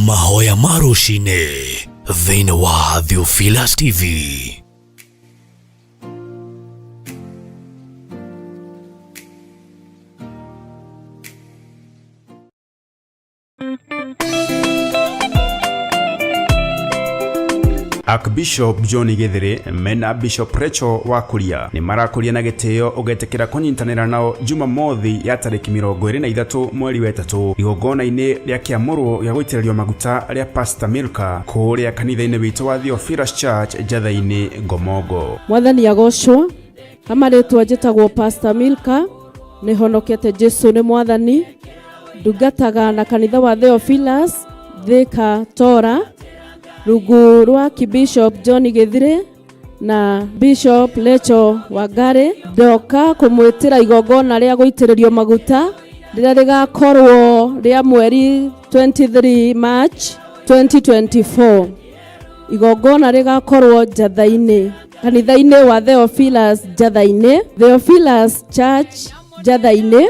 Mahoya ma rũcinĩ thĩinĩ wa Theophilus TV. Archbishop John Githiri mena Bishop Rachel wa Kuria nĩ marakũria na gĩtĩo ũgetĩkĩra kũnyitanĩra nao Jumamothi ya tarĩki 23 mweri wa ĩtatũ igongona-inĩ rĩa kĩamũrwo gĩa gũitĩrĩrio maguta rĩa Pastor Milka kũrĩa kanitha-inĩ witũ wa Theophilus Church Njatha-inĩ Ngomongo. Mwathani agocwo. Kama rĩtwa njĩtagwo Pastor Milka, nĩ honokete Jesu nĩ mwathani. Ndungataga na kanitha wa Theophilus Thika Tora, rungu rwa Bishop John Githire na Bishop Lecho Wangari. Ndoka kũmwĩtĩra igongona rĩa gũitĩrĩrio maguta rĩrĩa rĩgakorwo rĩa mweri 23 March 2024. Igongona rĩgakorwo Njatha-inĩ, kanitha-inĩ wa Theophilus Njatha-inĩ, Theophilus Church Njatha-inĩ,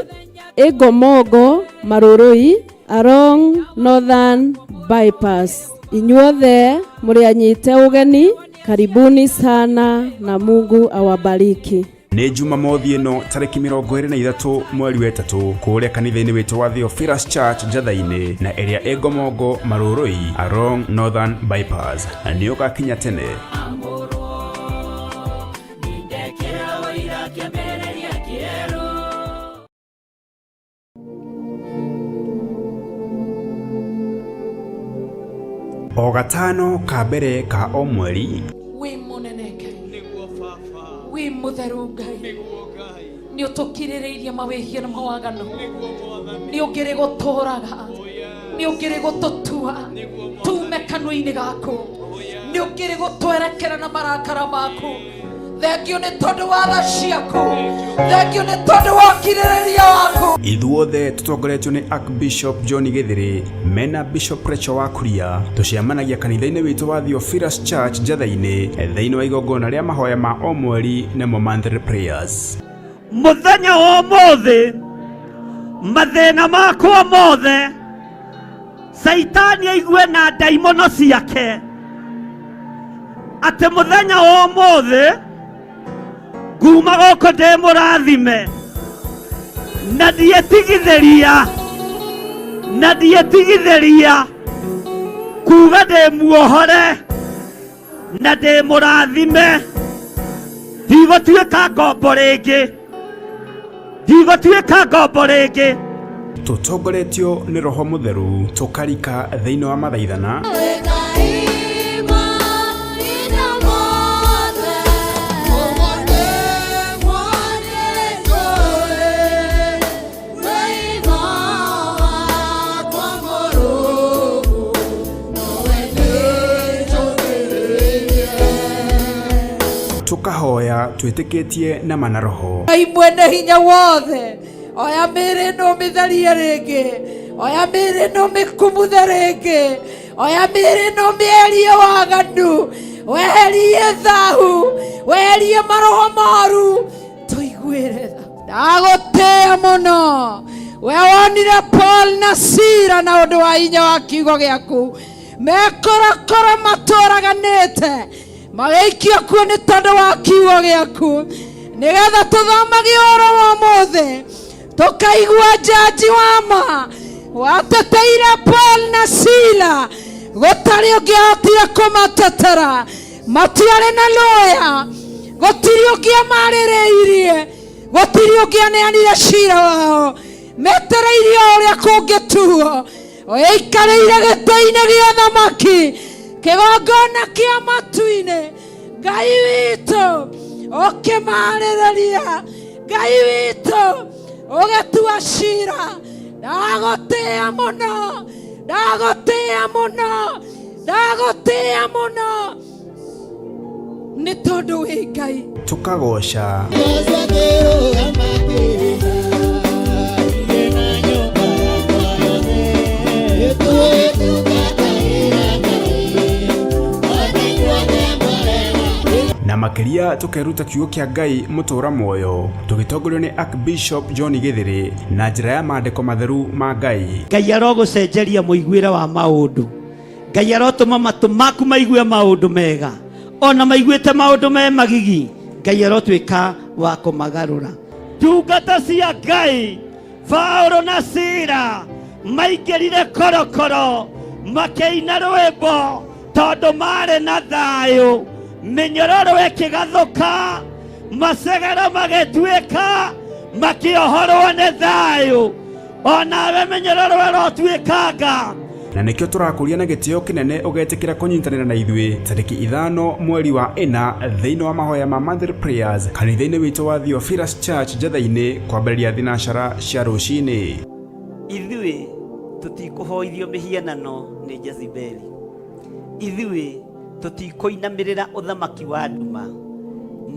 Ĩngomongo Marũrũi, along Northern Bypass. Inyuothe mũrĩ anyite ũgeni, karibuni sana na Mungu awabariki. Nĩ Jumamothi ĩno tarĩki 23 mweri wa ĩtatũ kũrĩa kanitha-inĩ witũ wa Theophilus Church Njatha-inĩ na ĩrĩa ĩ Ngomongo Marũrũi along Northern Bypass, na nĩ ũgakinya tene. O gatano ka mbere ka o mweri Wĩ mũnene Ngai, wĩ mũtheru Ngai, nĩ ũtũkirĩrĩirie mawĩhia na mawaganu, nĩ ũngĩrĩ gũtũraga, nĩ ũngĩrĩ gũtũtua tume kanua-inĩ gaku, nĩ ũngĩrĩ gũtwerekera na marakara maku. Thengio nĩ tondũ wa tha ciaku, thengio nĩ tondũ wa ũkirĩrĩria waku. Ithuothe tũtongoretio nĩ Archbishop John Githiri mena Bishop Rachel wa Kuria tũcemanagia kanitha-inĩ witũ wa Theophilus Church Njatha-inĩ thĩinĩ wa igongona rĩa mahoya ma o mweri nĩmo monthly prayers. Mũthenya wa ũmũthĩ mathĩna makwa mothe Caitani aigue na ndaimono ciake atĩ mũthenya wa ũmũthĩ nguma gũkũ ndĩ mũrathime na ndietigithĩria na ndietigithĩria kuga ndĩ muohore na ndĩ mũrathime ndigũtuĩka ngombo rĩngĩ ndigũtuĩka ngombo rĩngĩ. Tũtongoretio nĩ Roho Mũtheru tũkarika thĩinĩ wa mathaithana tũkahoya twĩtĩkĩtie na mana roho. Ngai mwene hinya wothe, oya mĩĩrĩ ĩno ũmĩtherie rĩngĩ, oya mĩĩrĩ ĩno ũmĩkumuthe rĩngĩ, oya mĩĩrĩ ĩno ũmĩeherie waganu, weherie thahu, weherie maroho moru, tũiguĩre tha. Ndagũtĩĩa mũno we wonire Paul na Sila na ũndũ wa hinya wa kiugo gĩaku mekorokoro matũraganĩte magĩikio kuo nĩ tondũ wa kiugo gĩaku, nĩgetha tũthomage ũhoro wa ũmũthĩ tũkaigua njanji wa ma wateteire Paul na Sila, gũtarĩ ũngĩahotire kũmatetera, matiarĩ na lawyer, gũtirĩ ũngĩamarĩrĩirie, gũtirĩ ũngĩaneanire cira wao, metereirie o ũrĩa kũngĩtuo. Ũikarĩire gĩtĩ-inĩ gĩa thamaki, kĩgongona kĩa matu-inĩ, Ngai witũ ũkĩmarĩrĩria, Ngai witũ ũgĩtua cira. Ndagũtĩĩa mũno, ndagũtĩĩa mũno, ndagũtĩĩa mũno nĩ tondũ wĩ Ngai. Tũkagoca na makĩria tũkeruta kiugo kĩa Ngai mũtũra muoyo tũgĩtongorio nĩ Archbishop John Githiri na njĩra ya maandĩko matheru ma Ngai. Ngai arogũcenjeria mũiguĩre wa maũndũ. Ngai arotũma matũ maku maigue maũndũ mega, ona maiguĩte maũndũ me magigi, Ngai arotuĩka wa kũmagarũra. Ndungata cia Ngai Paulo na Sila maingĩrire korokoro makĩina rwĩmbo tondũ marĩ na thayũ, mĩnyororo ĩkĩgathũka, macegero magĩtuĩka, makĩohorwo nĩ thayũ. Onawe mĩnyororo ĩrotuĩkanga. Na nĩkĩo tũrakũria na gĩtĩo kĩnene ũgetĩkĩra kũnyitanĩra na ithuĩ tarĩki 5 mweri wa 4 thĩinĩ wa mahoya ma Monthly Prayers kanitha-inĩ witũ wa Theophilus Church Njetha-inĩ kwambĩrĩria thinacara cia rũcinĩ. Ithuĩ tũtikũhoithio mĩhianano nĩ Jezebeli, ithuĩ tũtikũinamĩrĩra ũthamaki wa nduma,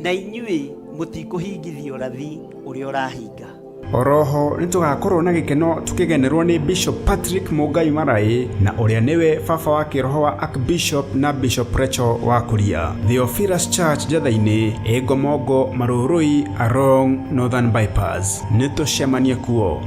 na inyuĩ mũtikũhingithia ũrathi ũrĩa ũrahinga. Oroho nĩ tũgakorwo na gĩkeno tũkĩgenerwo nĩ Bishop Patrick Mũngai Maraĩ na ũrĩa nĩwe baba wa kĩroho wa Archbishop na Bishop Rachel wa Kuria. Theophilus Church Njetha-inĩ, Ĩngomongo Marũrũi along Northern Bypass. Nĩ tũcemanie kuo.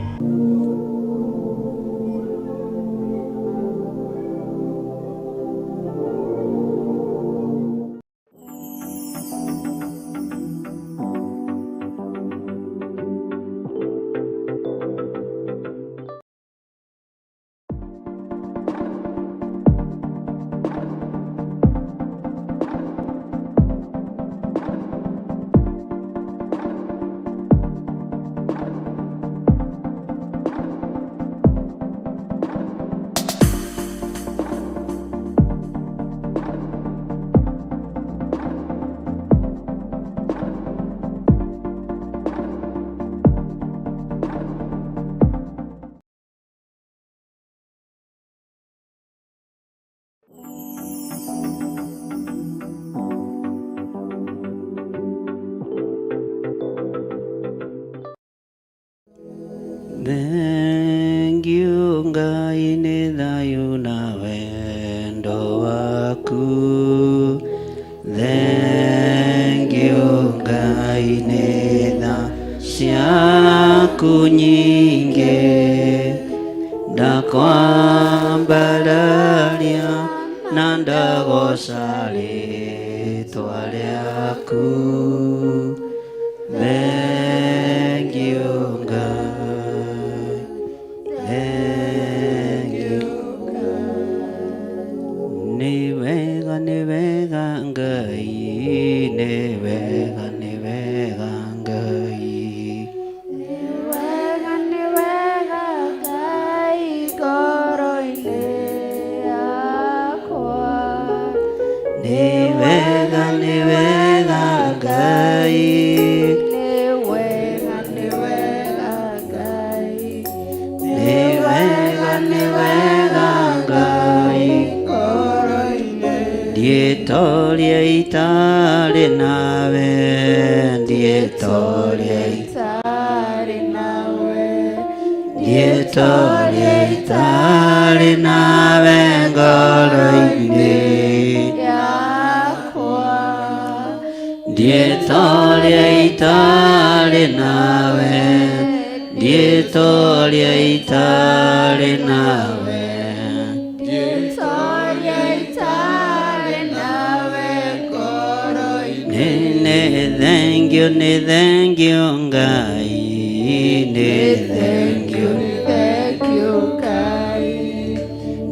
Thank you Ngai nĩ thayũ na wendo waku. Thank you Ngai nĩ tha ciaku nyingĩ, ndakwambararia na ndagoca rĩtwa rĩaku. Thank you Ngai, thank you. Nĩ wega, nĩ wega Ngai, nĩ wega, nĩ wega Ngai. Nĩ wega, nĩ wega Ngai ngoro-inĩ yakwa. Nĩ wega, nĩ wega Ngai. Nĩ wega, nĩ wega Ngai. Nĩ wega, nĩ wega Ngai. Ngoro-inĩ. Ndietoria itarĩ nawe, ndietoria Itarĩ nawe. Ndietoria itarĩ nawe ngoro-inĩ yakwa. Ndietoria itarĩ nawe, ndietoria itarĩ nawe. Ndietoria itarĩ nawe ngoro-inĩ. Nĩ thank you, nĩ thank you Ngai, nĩ thank you. Thank you Ngai.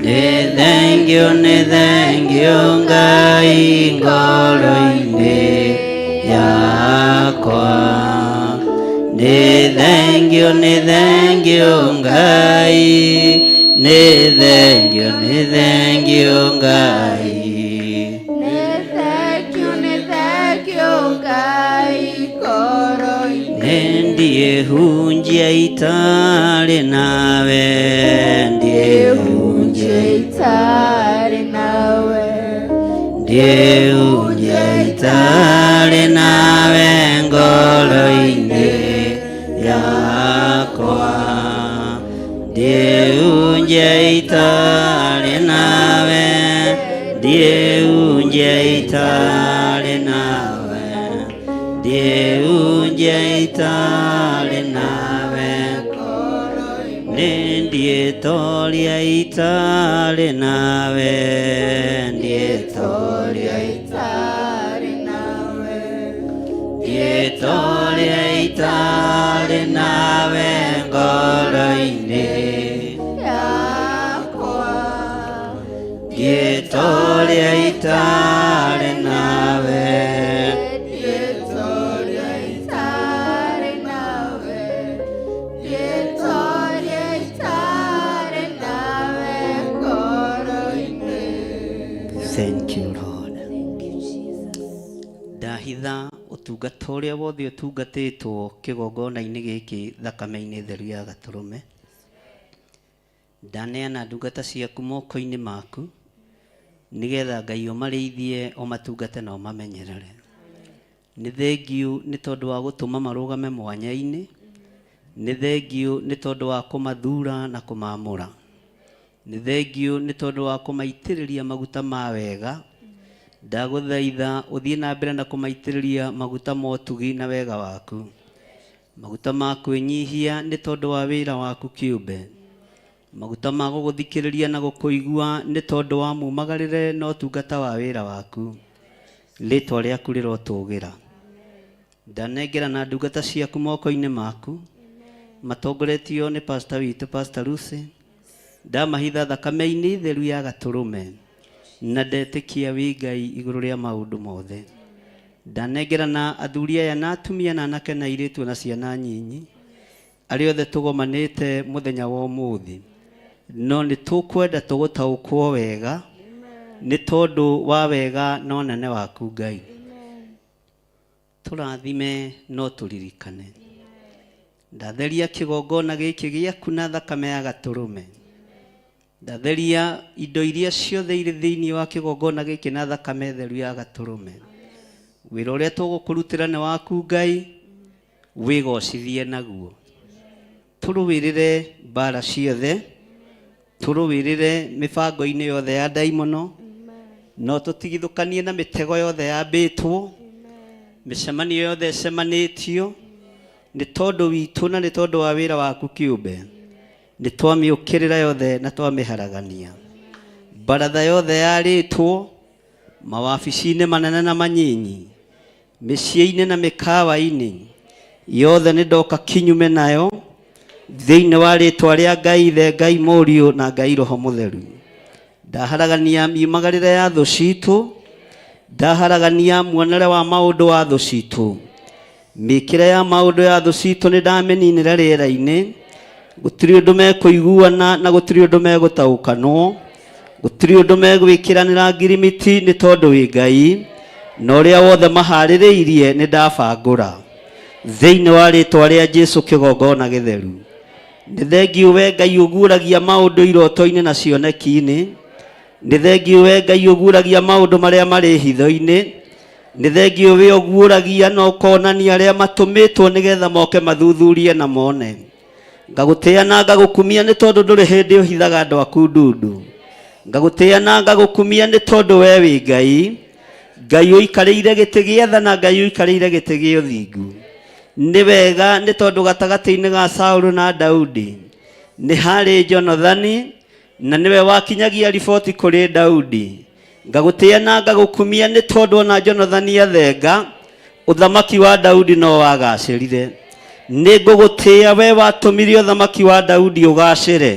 Nĩ thank you, nĩ thank you Ngai ngoro-inĩ yakwa. Nĩ thank you, nĩ thank you Ngai, nĩ thank you, nĩ thank you Ngai. Nĩ thank you, nĩ thank you Ngai ngoro-inĩ. Nĩ ndiĩhunjia itarĩ nawe, ndiĩhunjia itarĩ nawe. Ndiĩhunjia itarĩ nawe ngoro-inĩ yakwa. Ndiĩhunjia itarĩ nawe, ndiĩhunjia itarĩ nawe, ndiĩhunjia itarĩ nawe. Ndietoria itarĩ nawe, ndietoria itarĩ nawe, ndietoria itarĩ nawe ngoro-inĩ yakwa, ndietoria itarĩ nawe. Ndietoria itarĩ nawe, ndietoria itarĩ nawe ngoro-inĩ. Thank you, Lord. Ndahitha ũtungata ũrĩa wothe ũtungatĩtwo kĩgongona-inĩ gĩkĩ thakame-inĩ theru ya gatũrũme. Ndaneana ndungata ciaku moko-inĩ maku nĩgetha Ngai ũmarĩithie, ũmatungate na ũmamenyerere. Nĩ thengiũ nĩ tondũ wa gũtũma marũgame mwanya-inĩ, nĩ thengiũ nĩ tondũ wa kũmathura na kũmamũra, nĩ thengiũ nĩ tondũ wa kũmaitĩrĩria maguta ma wega. Ndagũthaitha ũthiĩ na mbere na kũmaitĩrĩria maguta ma ũtugi na wega waku, maguta ma kwĩnyihia nĩ tondũ wa wĩra waku kĩũmbe, maguta ma gũgũthikĩrĩria na gũkũigua nĩ tondũ wa mumagarĩre na ũtungata wa wĩra waku. Rĩtwa rĩaku rĩrotũgĩra. Ndanengera na ndungata ciaku moko-inĩ maku, matongoretio nĩ pastor witũ, Pastor Lucy. Ndamahitha thakame-inĩ theru ya gatũrũme, na ndetĩkia wĩ Ngai igũrũ rĩa maũndũ mothe. Ndanengera na athuri aya na atumia na anake na airĩtu na ciana nyinyi, arĩa othe tũgomanĩte mũthenya wa ũmũthĩ, no nĩ tũkwenda tũgũtaũkwo wega nĩ tondũ wa wega na ũnene waku Ngai. Tũrathime no tũririkane. Ndatheria kĩgongona gĩkĩ gĩaku na thakame ya gatũrũme. Ndatheria indo iria ciothe irĩ thĩinĩ wa kĩgongona gĩkĩ na thakame theru ya gatũrũme. Wĩra ũrĩa tũgũkũrutĩra nĩ waku Ngai, wĩgocithie naguo. Tũrũĩrĩre mbara ciothe, tũrũĩrĩre mĩbango-inĩ yothe ya ndaimono, no tũtigithũkanie na mĩtego yothe yambĩtwo, mĩcemanio yothe ĩcemanĩtio, nĩ tondũ witũ na nĩ tondũ wa wĩra waku kĩũmbe. Nĩ twamĩũkĩrĩra yothe na twamĩharagania. Baratha yothe yarĩtwo, mawabici-inĩ manene na manyinyi, mĩciĩ-inĩ na mĩkawa-inĩ, yothe nĩ ndoka kinyume nayo, thĩinĩ wa rĩtwa rĩa Ngai Ithe, Ngai Mũriũ na Ngai Roho Mũtheru. Ndaharagania miumagarĩre ya thũ citũ, ndaharagania muonere wa maũndũ wa thũ citũ, mĩkĩre ya maũndũ ya thũ citũ nĩ ndamĩninĩra rĩera-inĩ. Gũtirĩ ũndũ mekũiguana na gũtirĩ ũndũ megũtaũkanwo, gũtirĩ ũndũ megwĩkĩranĩra ngirimiti nĩ tondũ wĩ Ngai, na ũrĩa wothe maharĩrĩirie nĩ ndabangũra thĩinĩ wa rĩtwa rĩa Jesu kĩgongona gĩtheru. Nĩ thengiũ we Ngai ũguũragia maũndũ iroto-inĩ na cioneki-inĩ, nĩ thengiũ we Ngai ũguũragia maũndũ marĩa marĩ hitho-inĩ, nĩ thengiũ we ũguũragia na ũkonania arĩa matũmĩtwo nĩgetha moke mathuthurie na mone. Ngagũtĩĩa na ngagũkumia nĩ tondũ ndũrĩ hĩndĩ ũhithaga andũ aku ndundu. Ngagũtĩĩa na ngagũkumia nĩ tondũ we wĩ Ngai, Ngai ũikarĩire gĩtĩ gĩa tha na Ngai ũikarĩire gĩtĩ gĩa ũthingu. Nĩ wega nĩ tondũ gatagatĩ-inĩ ga Saũlũ na Daudi nĩ harĩ Jonathani, na nĩwe wakinyagia riboti kũrĩ Daudi. Ngagũtĩĩa na ngagũkumia nĩ tondũ ona Jonathani athenga, ũthamaki wa Daudi no wagacĩrire. Nĩ ngũgũtĩĩa we watũmire ũthamaki wa Daudi ũgacĩre.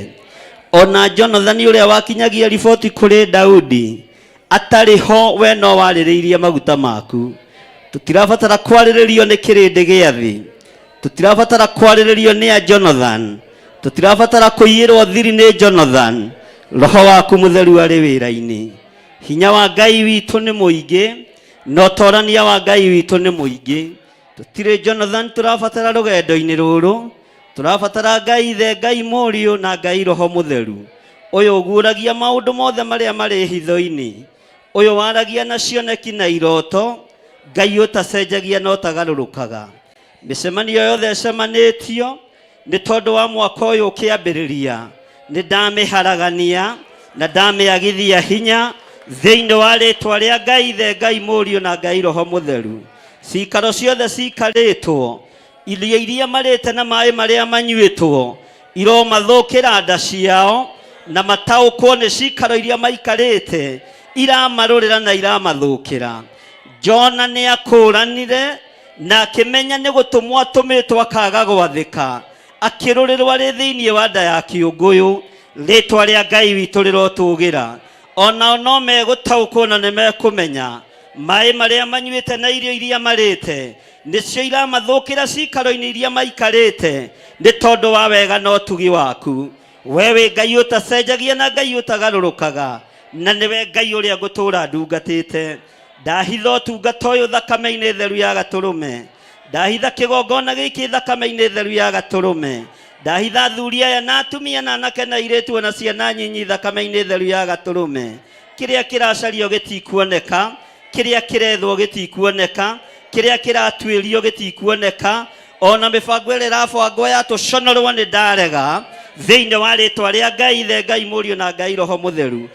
Ona Jonathani ũrĩa wakinyagia riboti kũrĩ Daudi atarĩ ho, we no warĩrĩirie maguta maku. Tũtirabatara kwarĩrĩrio nĩ kĩrĩndĩ gĩa thĩ, tũtirabatara kwarĩrĩrio nĩ a Jonathan, tũtirabatara kũiyĩrwo thiri nĩ Jonathan. Roho waku mũtheru arĩ wĩra-inĩ. Hinya wa Ngai witũ nĩ mũingĩ na ũtorania wa Ngai witũ nĩ mũingĩ. Tũtirĩ Jonathan tũrabatara rũgendo-inĩ rũrũ, tũrabatara Ngai Ithe, Ngai Mũriũ na Ngai Roho Mũtheru, ũyũ ũguũragia maũndũ mothe marĩa marĩ hitho-inĩ, ũyũ waragia na cioneki na iroto, Ngai ũtacenjagia na ũtagarũrũkaga. Mĩcemanio yothe ĩcemanĩtio nĩ tondũ wa mwaka ũyũ ũkĩambĩrĩria, nĩ ndamĩharagania na ndamĩagithia hinya thĩinĩ wa rĩtwa rĩa Ngai Ithe, Ngai Mũriũ na Ngai Roho Mũtheru. Cikaro ciothe cikarĩtwo, irio iria marĩte na maĩ marĩa manyuĩtwo, Iromathũkĩra nda ciao na mataũkwo nĩ cikaro iria maikarĩte, iramarũrĩra na iramathũkĩra. Jona nĩ akũranire na akĩmenya nĩ gũtũmwo atũmĩtwo akaga gwathĩka, akĩrũrĩrwo arĩ thĩinĩ wa nda ya kĩũngũyũ. Rĩtwa rĩa Ngai witũ rĩrotũgĩra. Onao no megũtaũkwo na nĩ mekũmenya maĩ marĩa manyuĩte na irio iria marĩte nĩcio iramathũkĩra cikaro-inĩ iria maikarĩte, nĩ tondũ wa wega na ũtugi waku. We wĩ Ngai ũtacenjagia na Ngai ũtagarũrũkaga, na nĩwe Ngai ũrĩa ngũtũũra ndungatĩte. Ndahitha ũtungata ũyũ thakame-inĩ theru ya gatũrũme, ndahitha kĩgongona gĩkĩ thakame-inĩ theru ya gatũrũme, ndahitha athuri aya na atumia na anake na airĩtu ona ciana nyinyi thakame-inĩ theru ya gatũrũme. Kĩrĩa kĩracario gĩtikuoneka, kĩrĩa kĩrethwo gĩtikuoneka, kĩrĩa kĩratuĩrio gĩtikuoneka, ona mĩbango ĩrĩa ĩrabangwo ya tũconorwo nĩ ndarega thĩinĩ wa rĩtwa rĩa Ngai Ithe, Ngai Mũriũ na Ngai Roho Mũtheru.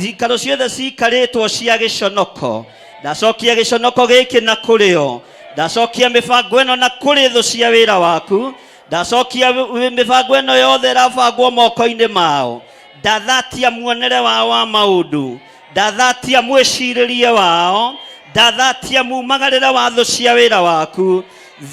Cikaro ciothe cikarĩtwo cia gĩconoko, ndacokia gĩconoko gĩkĩ na kũrĩ o, ndacokia mĩbango ĩno na kũrĩ thũ cia wĩra waku, ndacokia mĩbango ĩno yothe ĩrabangwo moko-inĩ mao, ndathatia muonere wao wa maũndũ, ndathatia mwĩcirĩrie wao, ndathatia mumagarĩre wa thũ cia wĩra waku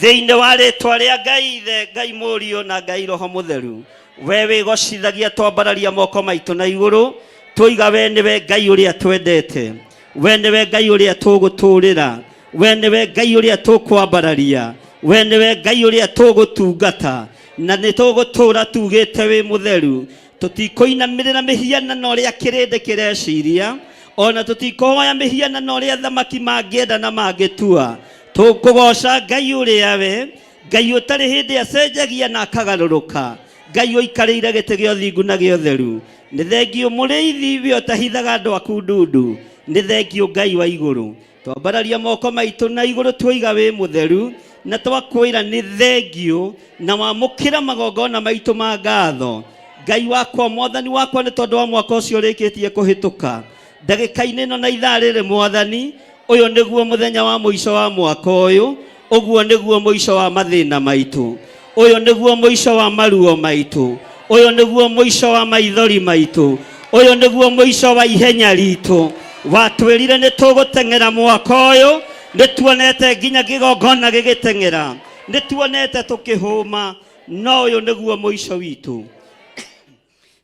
thĩinĩ wa rĩtwa rĩa Ngai Ithe, Ngai Mũriũ na Ngai Roho Mũtheru. We wĩgocithagia, twambararia moko maitũ na igũrũ, twoiga we nĩwe Ngai ũrĩa twendete, we nĩwe Ngai ũrĩa tũgũtũũrĩra, we nĩwe Ngai ũrĩa tũkwambararia, we nĩwe Ngai ũrĩa tũgũtungata, na nĩ tũgũtũũra tugĩte wĩ mũtheru. Tũtikũinamĩrĩra mĩhianano ũrĩa kĩrĩndĩ kĩreciria, ona tũtikũhoya mĩhianano ũrĩa athamaki mangĩenda na mangĩtua. Tũkũgoca Ngai ũrĩa we Ngai ũtarĩ hĩndĩ acenjagia na akagarũrũka, Ngai ũikarĩire gĩtĩ gĩa ũthingu na gĩa ũtheru. Nĩ thengiũ mũrĩithi we ũtahithaga andũ aku ndundu, nĩ thengiũ Ngai wa igũrũ. Twambararia moko maitũ na igũrũ twoiga wĩ mũtheru, na twakwĩra nĩ thengiũ na wamũkĩra magongona maitũ ma ngatho. Ngai wakwa, Mwathani wakwa, nĩ tondũ wa mwaka ũcio ũrĩkĩtie kũhĩtũka, ndagĩka-inĩ ĩno na ithaa rĩrĩ, Mwathani, ũyũ nĩguo mũthenya wa mũico wa mwaka ũyũ, ũguo nĩguo mũico wa mathĩna maitũ, ũyũ nĩguo mũico wa maruo maitũ, ũyũ nĩguo mũico wa maithori maitũ, ũyũ nĩguo mũico wa ihenya ritũ. Watwĩrire nĩ tũgũteng'era mwaka ũyũ, nĩ tuonete nginya kĩgongona gĩgĩteng'era, nĩ tuonete tũkĩhũma, no ũyũ nĩguo mũico witũ.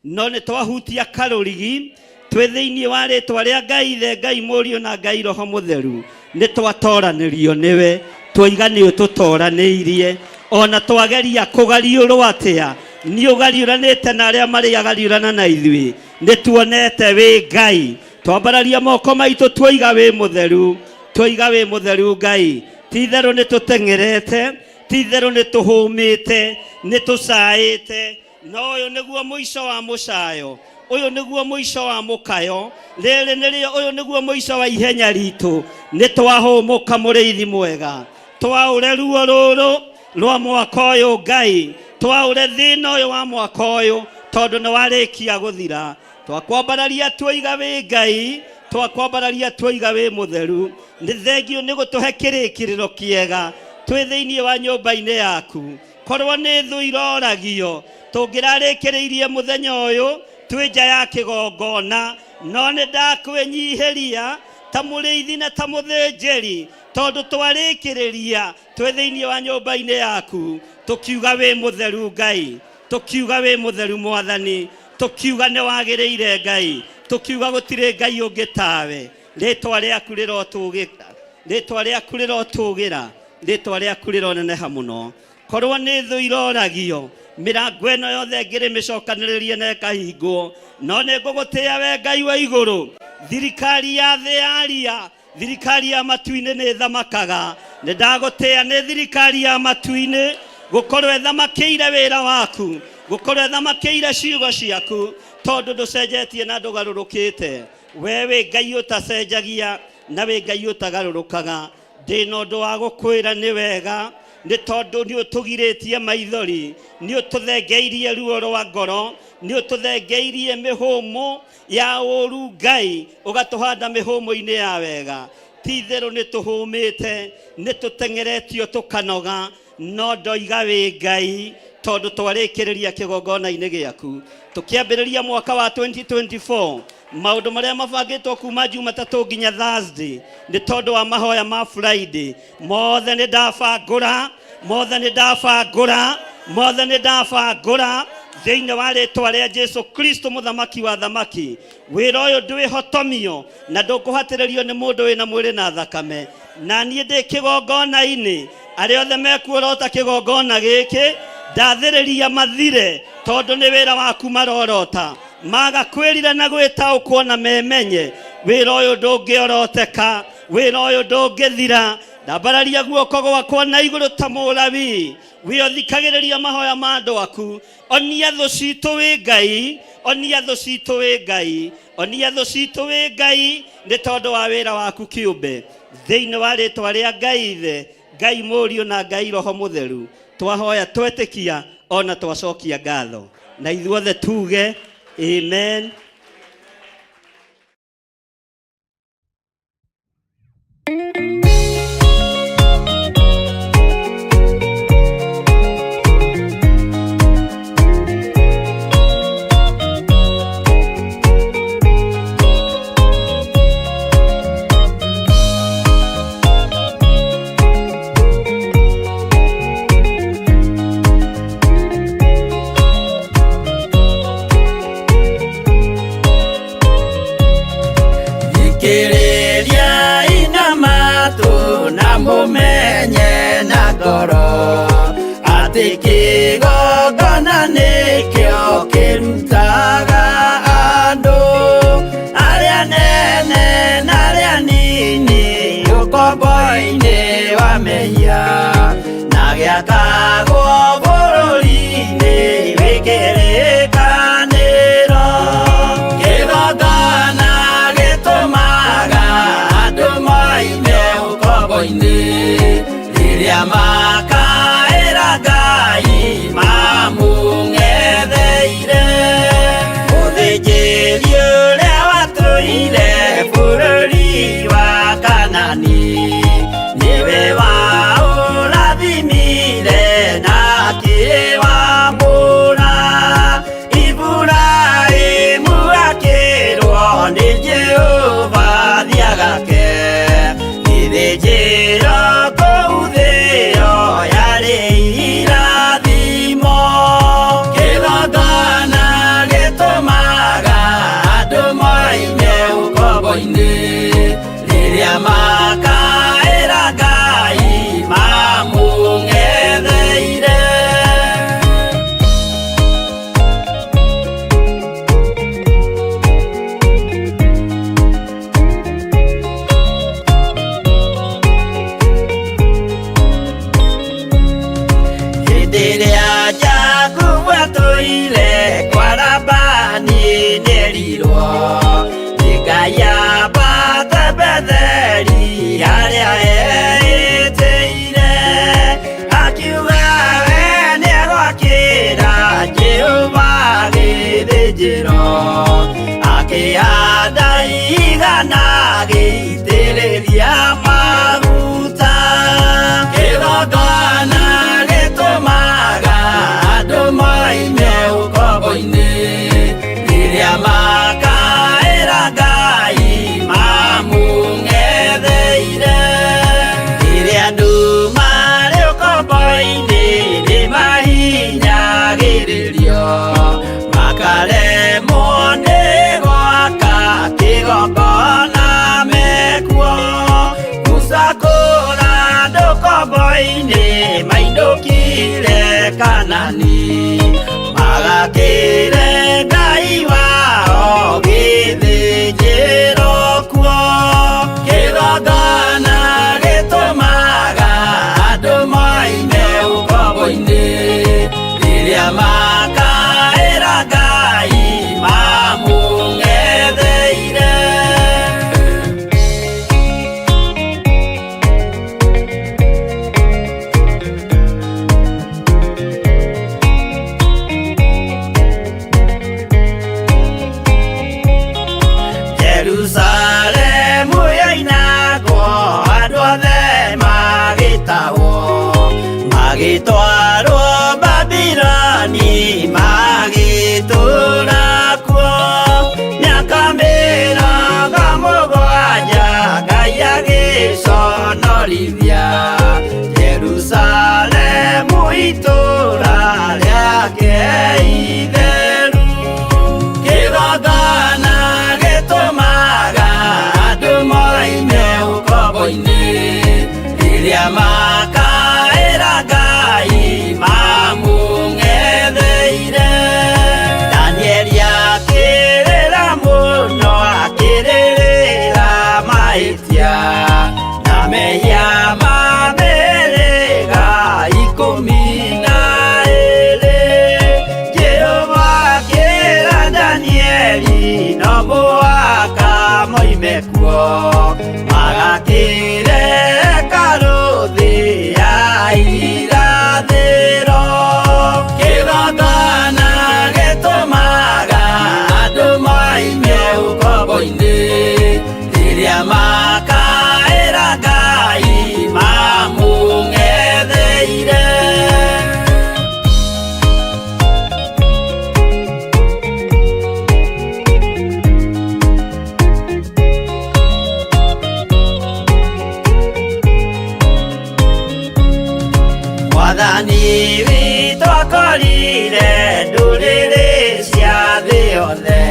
No nĩ twahutia karũrigi twĩ thĩinĩ wa rĩtwa rĩa Ngai Ithe, Ngai Mũriũ na Ngai Roho Mũtheru, nĩ twatoranĩrio nĩwe, twoiga nĩ ũtũtoranĩirie. Ona twageria kũgariũrwo atĩa, nĩ ũgariũranĩte na arĩa marĩ agariũrana na ithuĩ. Nĩ tuonete wĩ Ngai. Twambararia moko maitũ twoiga wĩ mũtheru, twoiga wĩ mũtheru Ngai. Ti itherũ nĩ tũteng'erete, ti itherũ nĩ tũhũmĩte, nĩ tũcaĩte, no ũyũ nĩguo mũico wa mũcayo, ũyũ nĩguo mũico wa mũkayo, rĩrĩ nĩrĩo, ũyũ nĩguo mũico wa ihenya ritũ. Nĩ twahũmũka mũrĩithi mwega, twaũre ruo rũrũ rwa mwaka ũyũ Ngai, twaũre thĩna ũyũ wa mwaka ũyũ, tondũ nĩ warĩkia gũthira. Twakwambararia twoiga wĩ Ngai, twakwambararia twoiga wĩ mũtheru. Nĩ thengiũ nĩ gũtũhe kĩrĩkĩrĩro kĩega twĩ thĩinĩ wa nyũmba-inĩ yaku. Korwo nĩ thũ iroragio, tũngĩrarĩkĩrĩirie mũthenya ũyũ twĩ nja ya kĩgongona, no nĩ ndakwĩnyihĩria ta mũrĩithi na ta mũthĩnjĩri, tondũ twarĩkĩrĩria twĩ thĩinĩ wa nyũmba-inĩ yaku, tũkiuga wĩ mũtheru Ngai, tũkiuga wĩ mũtheru Mwathani, tũkiuga nĩ wagĩrĩire Ngai, tũkiuga gũtirĩ Ngai ũngĩ tawe. Rĩtwa rĩaku rĩrotũgĩra, rĩtwa rĩaku rĩrotũgĩra, rĩtwa rĩaku rĩroneneha mũno. Korwo nĩ thũ iroragio, mĩrango ĩno yothe ngĩrĩ mĩcokanĩrĩrie na ĩkahingwo, no nĩ ngũgũtĩĩa we Ngai wa igũrũ. Thirikari ya thĩ yaria, thirikari ya matu-inĩ nĩ ĩthamakaga. Nĩ ndagũtĩĩa nĩ thirikari ya matu-inĩ gũkorwo ĩthamakĩire wĩra waku, gũkorwo ĩthamakĩire ciugo ciaku, tondũ ndũcenjetie na ndũgarũrũkĩte. We wĩ Ngai ũtacenjagia na wĩ Ngai ũtagarũrũkaga. Ndĩna ũndũ wa gũkwĩra nĩ wega, nĩ tondũ nĩ ũtũgirĩtie maithori, nĩ ũtũthengeirie ruo rwa ngoro, nĩ ũtũthengeirie mĩhũmũ ya ũru Ngai, ũgatũhanda mĩhũmũ-inĩ ya wega. Ti itherũ nĩ tũhũmĩte, nĩ tũteng'eretio tũkanoga, no ndoiga wĩ Ngai. Tondũ twarĩkĩrĩria kĩgongona-inĩ gĩaku tũkĩambĩrĩria mwaka wa 2024, maũndũ marĩa mabangĩtwo kuma Jumatatũ nginya Thursday nĩ tondũ wa mahoya ma Friday mothe nĩ ndabangũra, mothe nĩ ndabangũra, mothe nĩ ndabangũra thĩinĩ wa rĩtwa rĩa Jesu Kristo, mũthamaki wa thamaki. Wĩra ũyũ ndwĩhotomio na ndũkũhatĩrĩrio nĩ mũndũ wĩna mwĩrĩ na thakame. Na niĩ ndĩ kĩgongona-inĩ, arĩa othe mekuorota kĩgongona gĩkĩ ndathĩrĩria mathire, tondũ nĩ wĩra waku marorota. Maga kwĩrira na gwĩtaũkwo na memenye wĩra ũyũ ndũngĩoroteka, wĩra ũyũ ndũngĩthira. Ndambararia guoko gwakwa na igũrũ ta mũlawi wĩothikagĩrĩria mahoya ma andũ aku. Onia thũ citũ wĩ Ngai, onia thũ citũ wĩ Ngai, onia thũ citũ wĩ Ngai, nĩ tondũ wa wĩra waku kĩũmbe. Thĩinĩ wa rĩtwa rĩa Ngai Ithe, Ngai Mũriũ na Ngai Roho Mũtheru, twahoya twetĩkia ona twacokia ngatho, na ithuothe tuge amen. Thikĩrĩriai na matũ na mũmenye na ngoro atĩ kĩgongona nĩkĩo kĩrutaga andũ arĩa nene na arĩa nini ũkombo-inĩ wa mehia na gĩakagwo bũrũri-inĩ wĩ kĩrĩkanĩro. Kĩgongona gĩtũmaga andũ moime ũkombo-inĩ rĩrĩa makaĩra Ngai mamũng'etheire. Mũthĩnjĩri ũrĩa watũire bũrũri wa Kanani nĩwe waũrathimire na akĩwamũra. Iburahĩmu akĩrwo nĩ Jehova thiagake gĩthĩnjĩro kũu thĩo yarĩ irathimo. Kĩgongona gĩtũmaga andũ moime ũkombo-inĩ rĩrĩa makaĩra Ngai mamũng'etheire. Hĩndĩ ĩrĩa Jakubu atũire kwa Labani nĩerirwo nĩ Ngai ambate Betheli harĩa eĩtĩire, akiuga we nĩegwakĩra Jehova gĩthĩnjĩro, akĩhanda igana agĩitĩrĩria maguta. Kĩgongona gĩtũmaga andũ moime ũkombo-inĩ rĩrĩa makaĩra Ngai mamũng'etheire. Rĩrĩa andũ marĩ ũkombo-inĩ nĩmahinyagĩrĩrio makaremwo nĩ gwaka kĩgongona mekuo. Musa kũra andũ ũkombo-inĩ mainũkire Kanani magakĩre Ngai wao gĩthĩnjĩro kuo. Kĩgongona gĩtũmaga andũ moime ũkombo-inĩ rĩrĩa makaĩra Ngai mamũng'etheire. Jerusalemu yoinagwo andũ othe magĩtahwo magĩtwarwo Babiloni. kũmateithia Jerusalemu itũũra rĩake itheru kĩgongona gĩtũmaga andũ moime ũkombo-inĩ rĩrĩa makaĩra Ngai mamũng'etheire Danieli akĩrĩra mũno akĩrĩrĩra mahĩtia na mehia ma mĩhĩrĩga 12 Jehova akĩra Danieli no mũhaka moime kuo magakĩre hekarũ thĩ ya irathĩro kĩgongona gĩtũmaga andũ moime ũkombo-inĩ rĩrĩa makaĩra Ngai mamũng'etheire. Mwathani witũ akorire ndũrĩrĩ cia thĩ yothe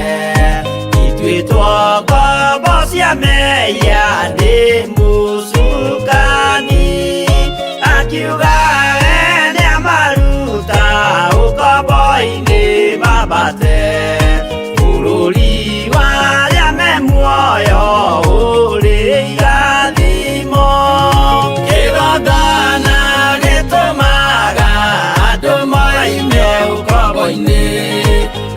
ituĩtwo ngombo cia mehia nĩ mũcukani akiuga we nĩamaruta ũkombo-inĩ mambate bũrũri wa arĩa me muoyo ũrĩ irathimo kĩgongona gĩtũmaga andũ moime ũkombo-inĩ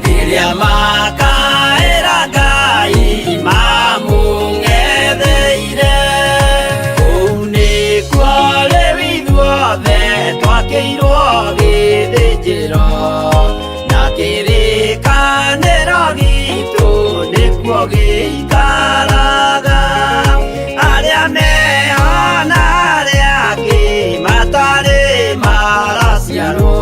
rĩrĩa makaĩra Ngai mamũng'etheire kũu nĩkuo rĩu ithuothe twakĩirwo gĩthĩnjĩro na kĩrĩkanĩro gitũ nĩkuo gĩikaraga arĩa meho na arĩa angĩ matarĩ maraciarwo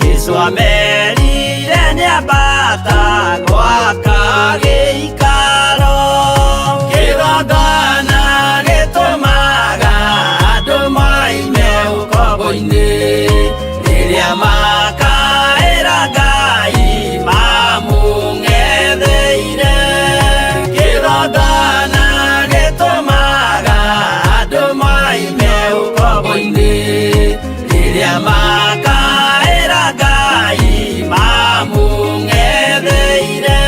Jesũ amerire nĩambata gwaka gĩikaro kĩgongona gĩtũmaga andũ moime ũkombo-inĩ rĩrĩa makaĩra Ngai mamũng'etheire kĩgongona gĩtũmaga andũ moime ũkombo-inĩ rĩrĩa makaĩra Ngai mamũng'etheire.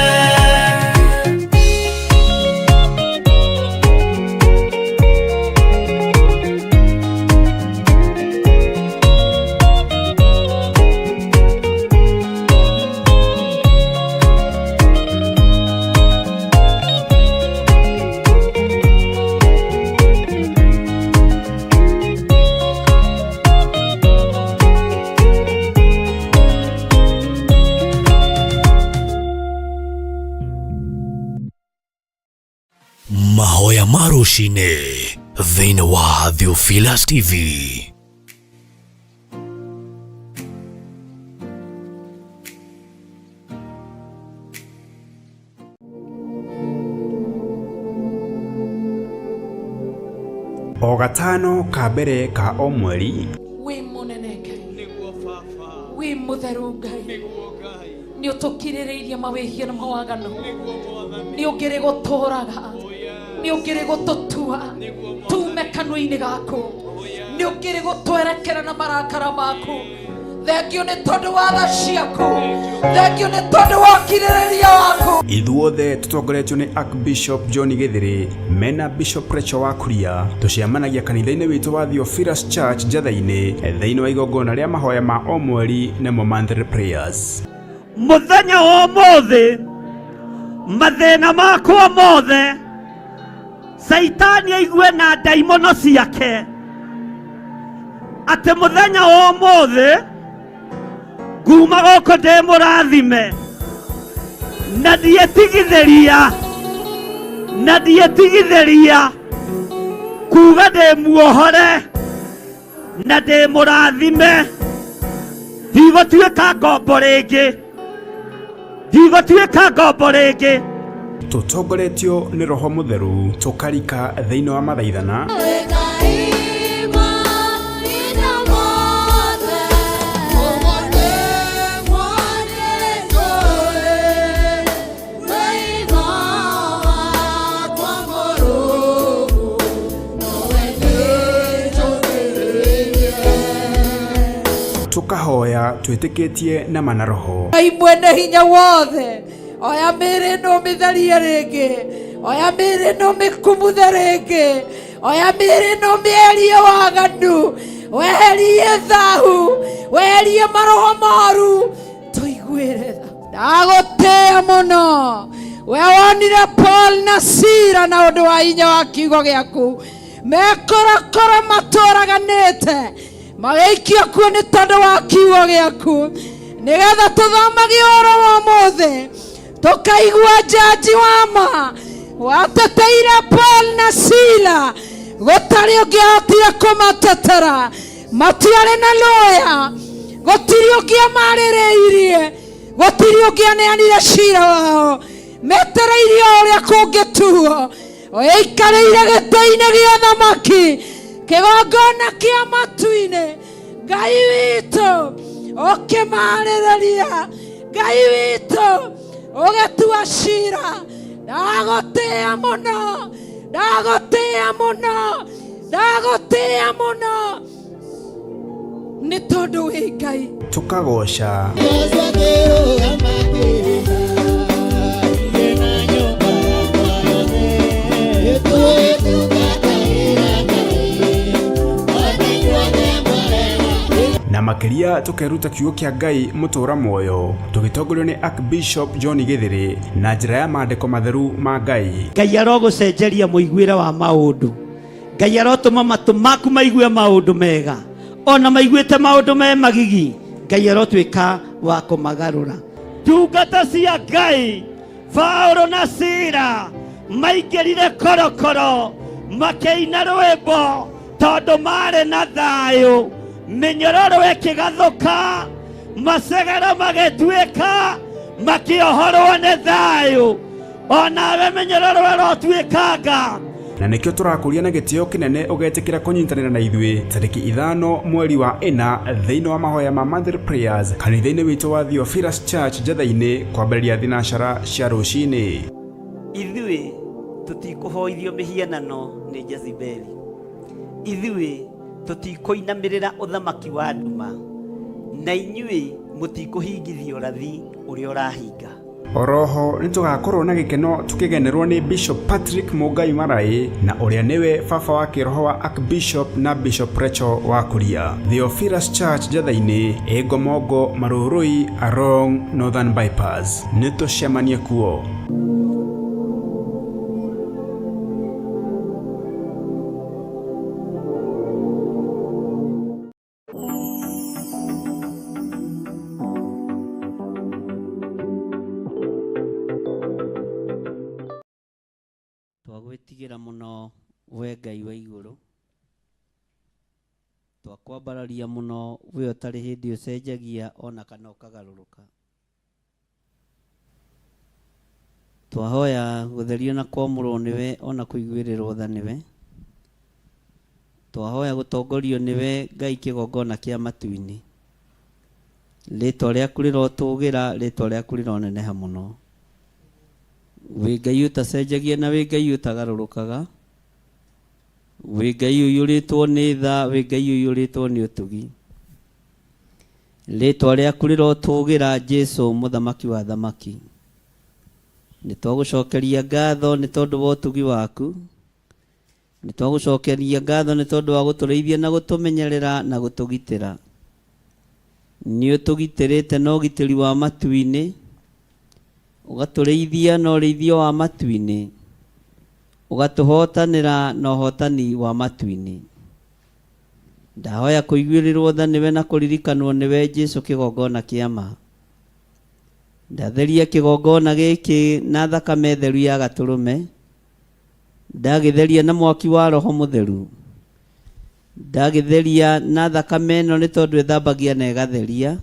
Mahoya marucine thĩinĩ wa Theophilus TV. O gatano ka mbere ka o mweri wĩ mũnene Ngai wĩ mũtheru Ngai nĩ ũtũkirĩrĩirie mawĩhia na mawaganu nĩ ũngĩrĩ gũtũraga nĩ ũngĩrĩ gũtũtua tume kanua-inĩ gaku nĩ ũngĩrĩ gũtwerekera na marakara maku thengio nĩ tondũ wa tha ciaku thengio nĩ tondũ wa ũkirĩrĩria waku ithuothe tũtongoretio nĩ Archbishop John Gĩthĩrĩ mena Bishop Rachel wa Kuria tũcemanagia kanitha-inĩ witũ wa Theophilus Church Njatha-inĩ thĩinĩ wa igongona rĩa mahoya ma o mweri nĩmo monthly prayers. Mũthenya wa ũmũthĩ mathĩna makwa mothe Caitani aigue na ndaimono ciake atĩ mũthenya wa ũmũthĩ nguma gũkũ ndĩ mũrathime na ndietigithĩria na ndietigithĩria kuga ndĩ muohore na ndĩ mũrathime ndigũtuĩka ngombo rĩngĩ ndigũtuĩka ngombo rĩngĩ. Tũtongoretio nĩ Roho Mũtheru tũkarika thĩinĩ wa mathaithana Ngai. Tũkahoya twĩtĩkĩtie na mana roho. Ngai mwene hinya wothe, oya mĩĩrĩ ĩno ũmĩtherie rĩngĩ, oya mĩĩrĩ ĩno ũmĩkumuthe rĩngĩ, oya mĩĩrĩ ĩno ũmĩeherie waganu, weherie thahu, weherie maroho moru, tũiguĩre tha. Ndagũtĩĩa mũno we wonire Paul na Sila na ũndũ wa hinya wa kiugo gĩaku, mekorokoro matũraganĩte magĩikio kuo nĩ tondũ wa kiugo gĩaku, nĩgetha tũthomage ũhoro wa ũmũthĩ tũkaigua njanji wa ma wateteire Paul na Sila, gũtarĩ ũngĩahotire kũmatetera, matiarĩ na lawyer, gũtirĩ ũngĩamarĩrĩirie, gũtirĩ ũngĩaneanire cira wao, metereirie o ũrĩa kũngĩtuo. Ũikarĩire gĩtĩ-inĩ gĩa thamaki, kĩgongona kĩa matu-inĩ, Ngai witũ ũkĩmarĩrĩria, Ngai witũ ũgĩtua cira. Ndagũtĩĩa mũno, ndagũtĩĩa mũno, ndagũtĩĩa mũno, nĩ tondũ wĩ Ngai. Tũkagoca. Na makĩria tũkeruta kiugo kĩa Ngai mũtũra muoyo, tũgĩtongorio nĩ Archbishop John Gĩthĩrĩ na njĩra ya maandĩko matheru ma Ngai. Ngai arogũcenjeria mũiguĩre wa maũndũ. Ngai arotũma matũ maku maigue maũndũ mega, ona maiguĩte maũndũ me magigi, Ngai arotuĩka wa kũmagarũra. Ndungata cia Ngai Paulo na Sila maingĩrire korokoro makĩina rwĩmbo tondũ marĩ na thayũ, mĩnyororo ĩkĩgathũka, macegera magĩtuĩka, makĩohorwo nĩ thayũ. Onawe mĩnyororo ĩrotuĩkanga. Na nĩkĩo tũrakũria na gĩtĩo kĩnene ũgetĩkĩra kũnyitanĩra na ithuĩ tarĩki 5 mweri wa 4 thĩinĩ wa mahoya ma Monthly Prayers kanitha-inĩ witũ wa Theophilus Church Njetha-inĩ kwambĩrĩria thinacara cia rũcinĩ. Ithuĩ tũtikũhoithio mĩhianano nĩ Jezebeli, ithuĩ tũtikũinamĩrĩra ũthamaki wa nduma, na inyuĩ mũtikũhingithia ũrathi ũrĩa ũrahinga. Oroho nĩtũgakorwo na gĩkeno tũkĩgenerwo nĩ Bishop Patrick Mũngai Maraĩ na ũrĩa nĩwe baba wa kĩroho wa Archbishop na Bishop Rachel wa Kuria. Theophilus Church Njetha-inĩ, ĩ Ngomongo Marũrũi along Northern Bypass. Nĩtũcemanie kuo. Twagwĩtigĩra mũno we Ngai wa igũrũ, twakwambararia mũno we ũtarĩ hĩndĩ ũcenjagia ona kana ũkagarũrũka. Twahoya gũtherio na kwamũrwo nĩwe ona kũiguĩrĩrwo tha nĩwe. Twahoya gũtongorio nĩwe Ngai kĩgongona kĩa matu-inĩ. Rĩtwa rĩaku rĩrotũgĩra, rĩtwa rĩaku rĩroneneha mũno. Wĩ Ngai ũtacenjagia na wĩ Ngai ũtagarũrũkaga. Wĩ Ngai ũiyũrĩtwo nĩ tha, wĩ Ngai ũiyũrĩtwo nĩ ũtugi. Rĩtwa rĩaku rĩrotũgĩra Jesu mũthamaki wa thamaki. Nĩ twagũcokeria ngatho nĩ tondũ wa ũtugi waku. Nĩ twagũcokeria ngatho nĩ tondũ wa gũtũrĩithia na gũtũmenyerera na gũtũgitĩra. Nĩ ũtũgitĩrĩte na ũgitĩri wa matu-inĩ, ũgatũrĩithia na ũrĩithio wa matu-inĩ, ũgatũhotanĩra na ũhotani wa matu-inĩ. Ndahoya kũiguĩrĩrwo tha nĩwe na kũririkanwo nĩwe Jesu kĩgongona kĩa ma. Ndatheria kĩgongona gĩkĩ na thakame theru ya gatũrũme, ndagĩtheria na mwaki wa Roho Mũtheru, ndagĩtheria na thakame ĩno nĩ tondũ ĩthambagia na ĩgatheria,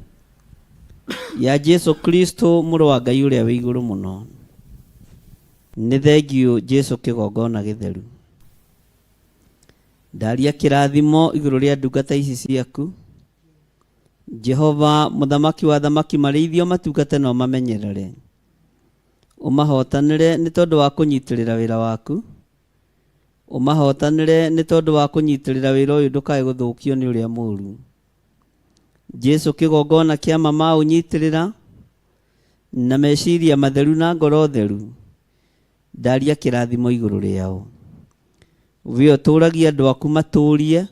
ya Jesu Kristo mũrũ wa Ngai ũrĩa wĩ igũrũ mũno. Nĩ thengiũ Jesu kĩgongona gĩtheru. Ndaria kĩrathimo igũrũ rĩa ndungata ici ciaku. Jehova mũthamaki wa thamaki marĩithio matungate na ũmamenyerere. Ũmahotanĩre nĩ tondũ wa kũnyitĩrĩra wĩra waku. Ũmahotanĩre nĩ tondũ wa kũnyitĩrĩra wĩra ũyũ ndũkae gũthũkio nĩ ũrĩa mũũru. Jesu kĩgongona kĩa ma maũnyitĩrĩra na meciria matheru na ngoro theru, ndaria kĩrathimo igũrũ rĩao. We ũtũragia andũ aku matũrie,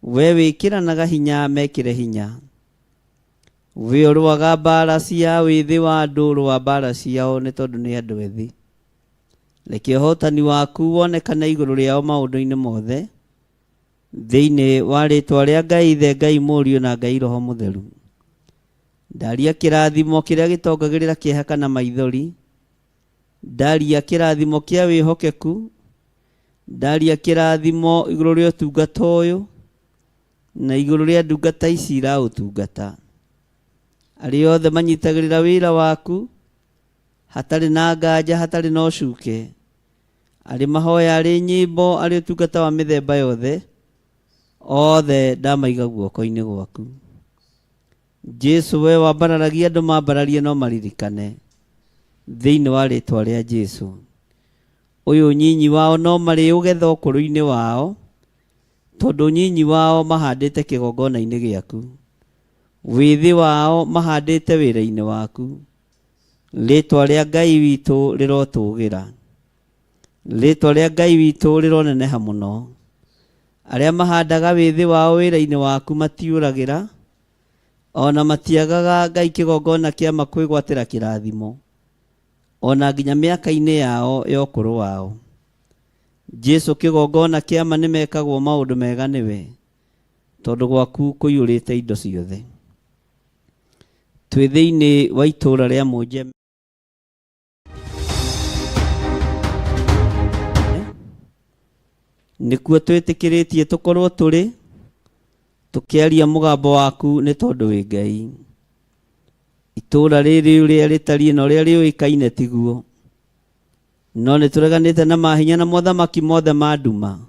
we wĩkĩranaga hinya mekĩre hinya. We ũrũaga mbara cia wĩthĩ wa andũ rũa mbara ciao nĩ tondũ nĩ andũ ethĩ. Reke ũhotani waku wonekane igũrũ rĩao maũndũ-inĩ mothe, thĩinĩ wa rĩtwa rĩa Ngai Ithe, Ngai Mũriũ na Ngai Roho Mũtheru. Ndaria kĩrathimo kĩrĩa gĩtongagĩrĩra kĩeha kana maithori. Ndaria kĩrathimo kĩa wĩhokeku. Ndaria kĩrathimo igũrũ rĩa ũtungata ũyũ na igũrũ rĩa ndungata ici iraũtungata. Arĩa othe manyitagĩrĩra wĩra waku hatarĩ na nganja, hatarĩ na ũcuke, arĩ mahoya, arĩ nyĩmbo, arĩ ũtungata wa mĩthemba yothe, othe ndamaiga guoko-inĩ gwaku. Jesu we wambararagia andũ mambararie no maririkane thĩinĩ wa rĩtwa rĩa Jesu. Ũyũ nyinyi wao no marĩũgetha ũkũrũ-inĩ wao, tondũ nyinyi wao mahandĩte kĩgongona-inĩ gĩaku, wĩthĩ wao mahandĩte wĩra-inĩ waku. Rĩtwa rĩa Ngai witũ rĩrotũgĩra, rĩtwa rĩa Ngai witũ rĩroneneha mũno. Arĩa mahandaga wĩthĩ wao wĩra-inĩ waku matiũragĩra, ona matiagaga Ngai kĩgongona kĩa ma kwĩgwatĩra kĩrathimo, ona nginya mĩaka-inĩ yao ya ũkũrũ wao. Jesu kĩgongona kĩa ma nĩmekagwo maũndũ mega nĩwe, tondũ gwaku kũiyũrĩte indo ciothe. Twĩ thĩinĩ wa itũũra rĩa Mũnjeme. Nĩkuo twĩtĩkĩrĩtie tũkorwo tũrĩ tũkĩaria mũgambo waku nĩ tondũ wĩ Ngai. Itũũra rĩrĩ ũrĩa rĩtariĩ na ũrĩa rĩũĩkaine tiguo, no nĩ tũreganĩte na mahinya na mothamaki mothe ma nduma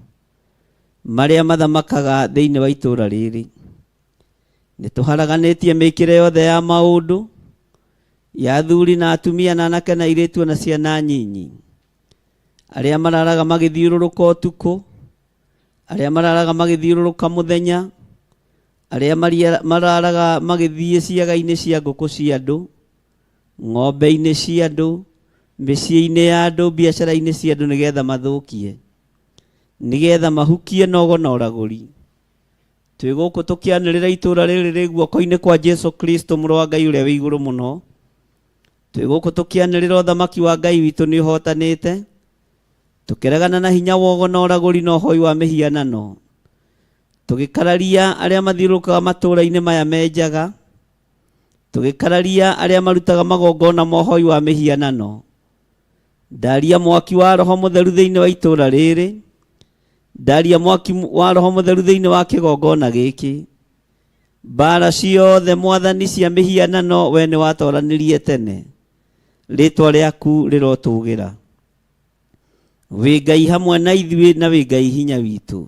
marĩa mathamakaga thĩinĩ wa itũũra rĩrĩ. Nĩ tũharaganĩtie mĩkĩre yothe ya maũndũ ya athuri na atumia na anake na airĩtu na ciana nyinyi, arĩa mararaga magĩthiũrũrũka ũtukũ, arĩa mararaga magĩthiũrũrũka mũthenya, arĩa mararaga magĩthiĩ ciaga-inĩ cia ngũkũ cia andũ, ng'ombe-inĩ cia andũ, mĩciĩ-inĩ ya andũ, biacara-inĩ cia andũ, nĩgetha mathũkie, nĩgetha mahukie nogo na ũragũri. Twĩ gũkũ tũkĩanĩrĩra itũũra rĩrĩ rĩ guoko-inĩ kwa Jesu Kristo mũrũ wa Ngai ũrĩa wĩ igũrũ mũno. Twĩ gũkũ tũkĩanĩrĩra ũthamaki wa Ngai witũ nĩ ũhotanĩte, tũkĩregana na hinya wogo na ũragũri na ũhoi wa mĩhianano, tũgĩkararia arĩa mathiũrũrũkaga matũũra-inĩ maya menjaga, tũgĩkararia arĩa marutaga magongona ma ũhoi wa mĩhianano. Ndaria mwaki wa Roho Mũtheru thĩinĩ wa itũũra rĩrĩ, ndaria mwaki wa Roho Mũtheru thĩinĩ wa kĩgongona gĩkĩ. Mbara ciothe Mwathani cia mĩhianano we nĩ watoranirie tene, rĩtwa rĩaku rĩrotũgĩra. Wĩ Ngai hamwe na ithuĩ na wĩ Ngai hinya witũ.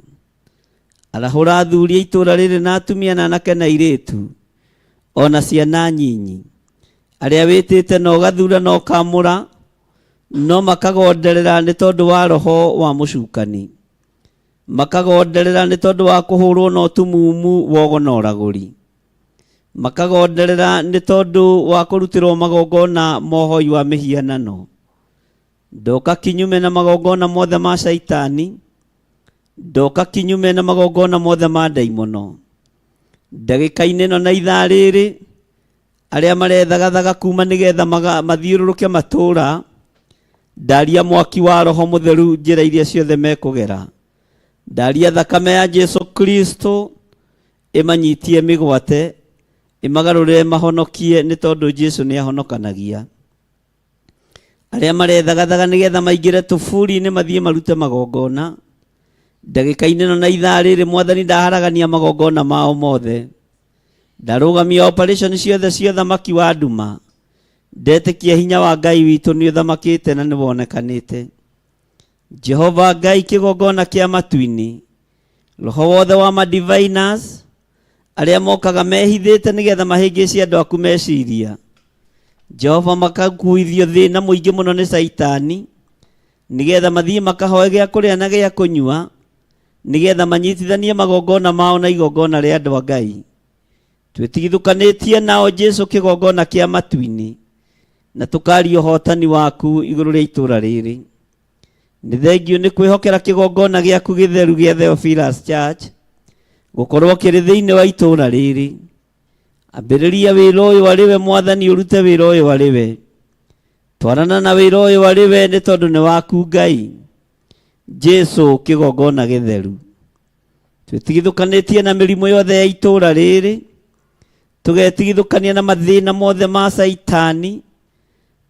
Arahũra athuri a itũũra rĩrĩ na atumia na anake na airĩtu ona ciana nyinyi, arĩa wĩtĩte na ũgathura na ũkamũra, no makagonderera nĩ tondũ wa roho wa mũcukani, makagonderera nĩ tondũ wa kũhũrwo na ũtumumu wogo na ũragũri, makagonderera nĩ tondũ wa kũrutĩrwo magongona ma ũhoi wa mĩhianano. Ndoka kinyume na magongona mothe ma Shaitani, ndoka kinyume na magongona mothe ma ndaimono. Ndagĩka-inĩ ĩno na ithaa rĩrĩ, arĩa marethagathaga kuma nĩgetha mathiũrũrũke matũũra, ndaria mwaki wa Roho Mũtheru njĩra iria ciothe mekũgera. Ndaria thakame ya Jesu Kristo ĩmanyitie mĩgwate, ĩmagarũrĩre mahonokie, nĩ tondũ Jesu nĩ ahonokanagia. Arĩa marethagathaga nĩgetha maingĩre tũburi-inĩ mathiĩ marute magongona, ndagĩka-inĩ ĩno na ithaa rĩrĩ Mwathani ndaharagania magongona mao mothe. Ndarũgamia operation ciothe cia ũthamaki wa nduma. Ndetĩkia hinya wa Ngai witũ nĩ ũthamakĩte na nĩ wonekanĩte. Jehova Ngai kĩgongona kĩa matu-inĩ, roho wothe wa madiviners arĩa mokaga mehithĩte nĩgetha mahĩngĩce andũ aku meciria, Jehova makakuithio thĩna mũingĩ mũno nĩ Caitani nĩgetha mathiĩ makahoe gĩa kũrĩa na gĩa kũnyua, nĩgetha manyitithanie magongona mao na igongona rĩa andũ a Ngai. Twĩtigithũkanĩtie nao Jesu kĩgongona kĩa matu-inĩ, na tũkaria ũhotani waku igũrũ rĩa itũũra rĩrĩ. Nĩ thengio nĩ kwĩhokera kĩgongona gĩaku gĩtheru gĩa Theophilus Church gũkorwo kĩrĩ thĩinĩ wa itũũra rĩrĩ. Ambĩrĩria wĩra ũyũ arĩ we Mwathani, ũrute wĩra ũyũ arĩ we. Twarana na wĩra ũyũ arĩ we nĩ tondũ nĩ waku Ngai. Jesu kĩgongona gĩtheru. Twĩtigithũkanĩtie na mĩrimũ yothe ya itũũra rĩrĩ, tũgetigithũkania na mathĩna mothe ma Caitani,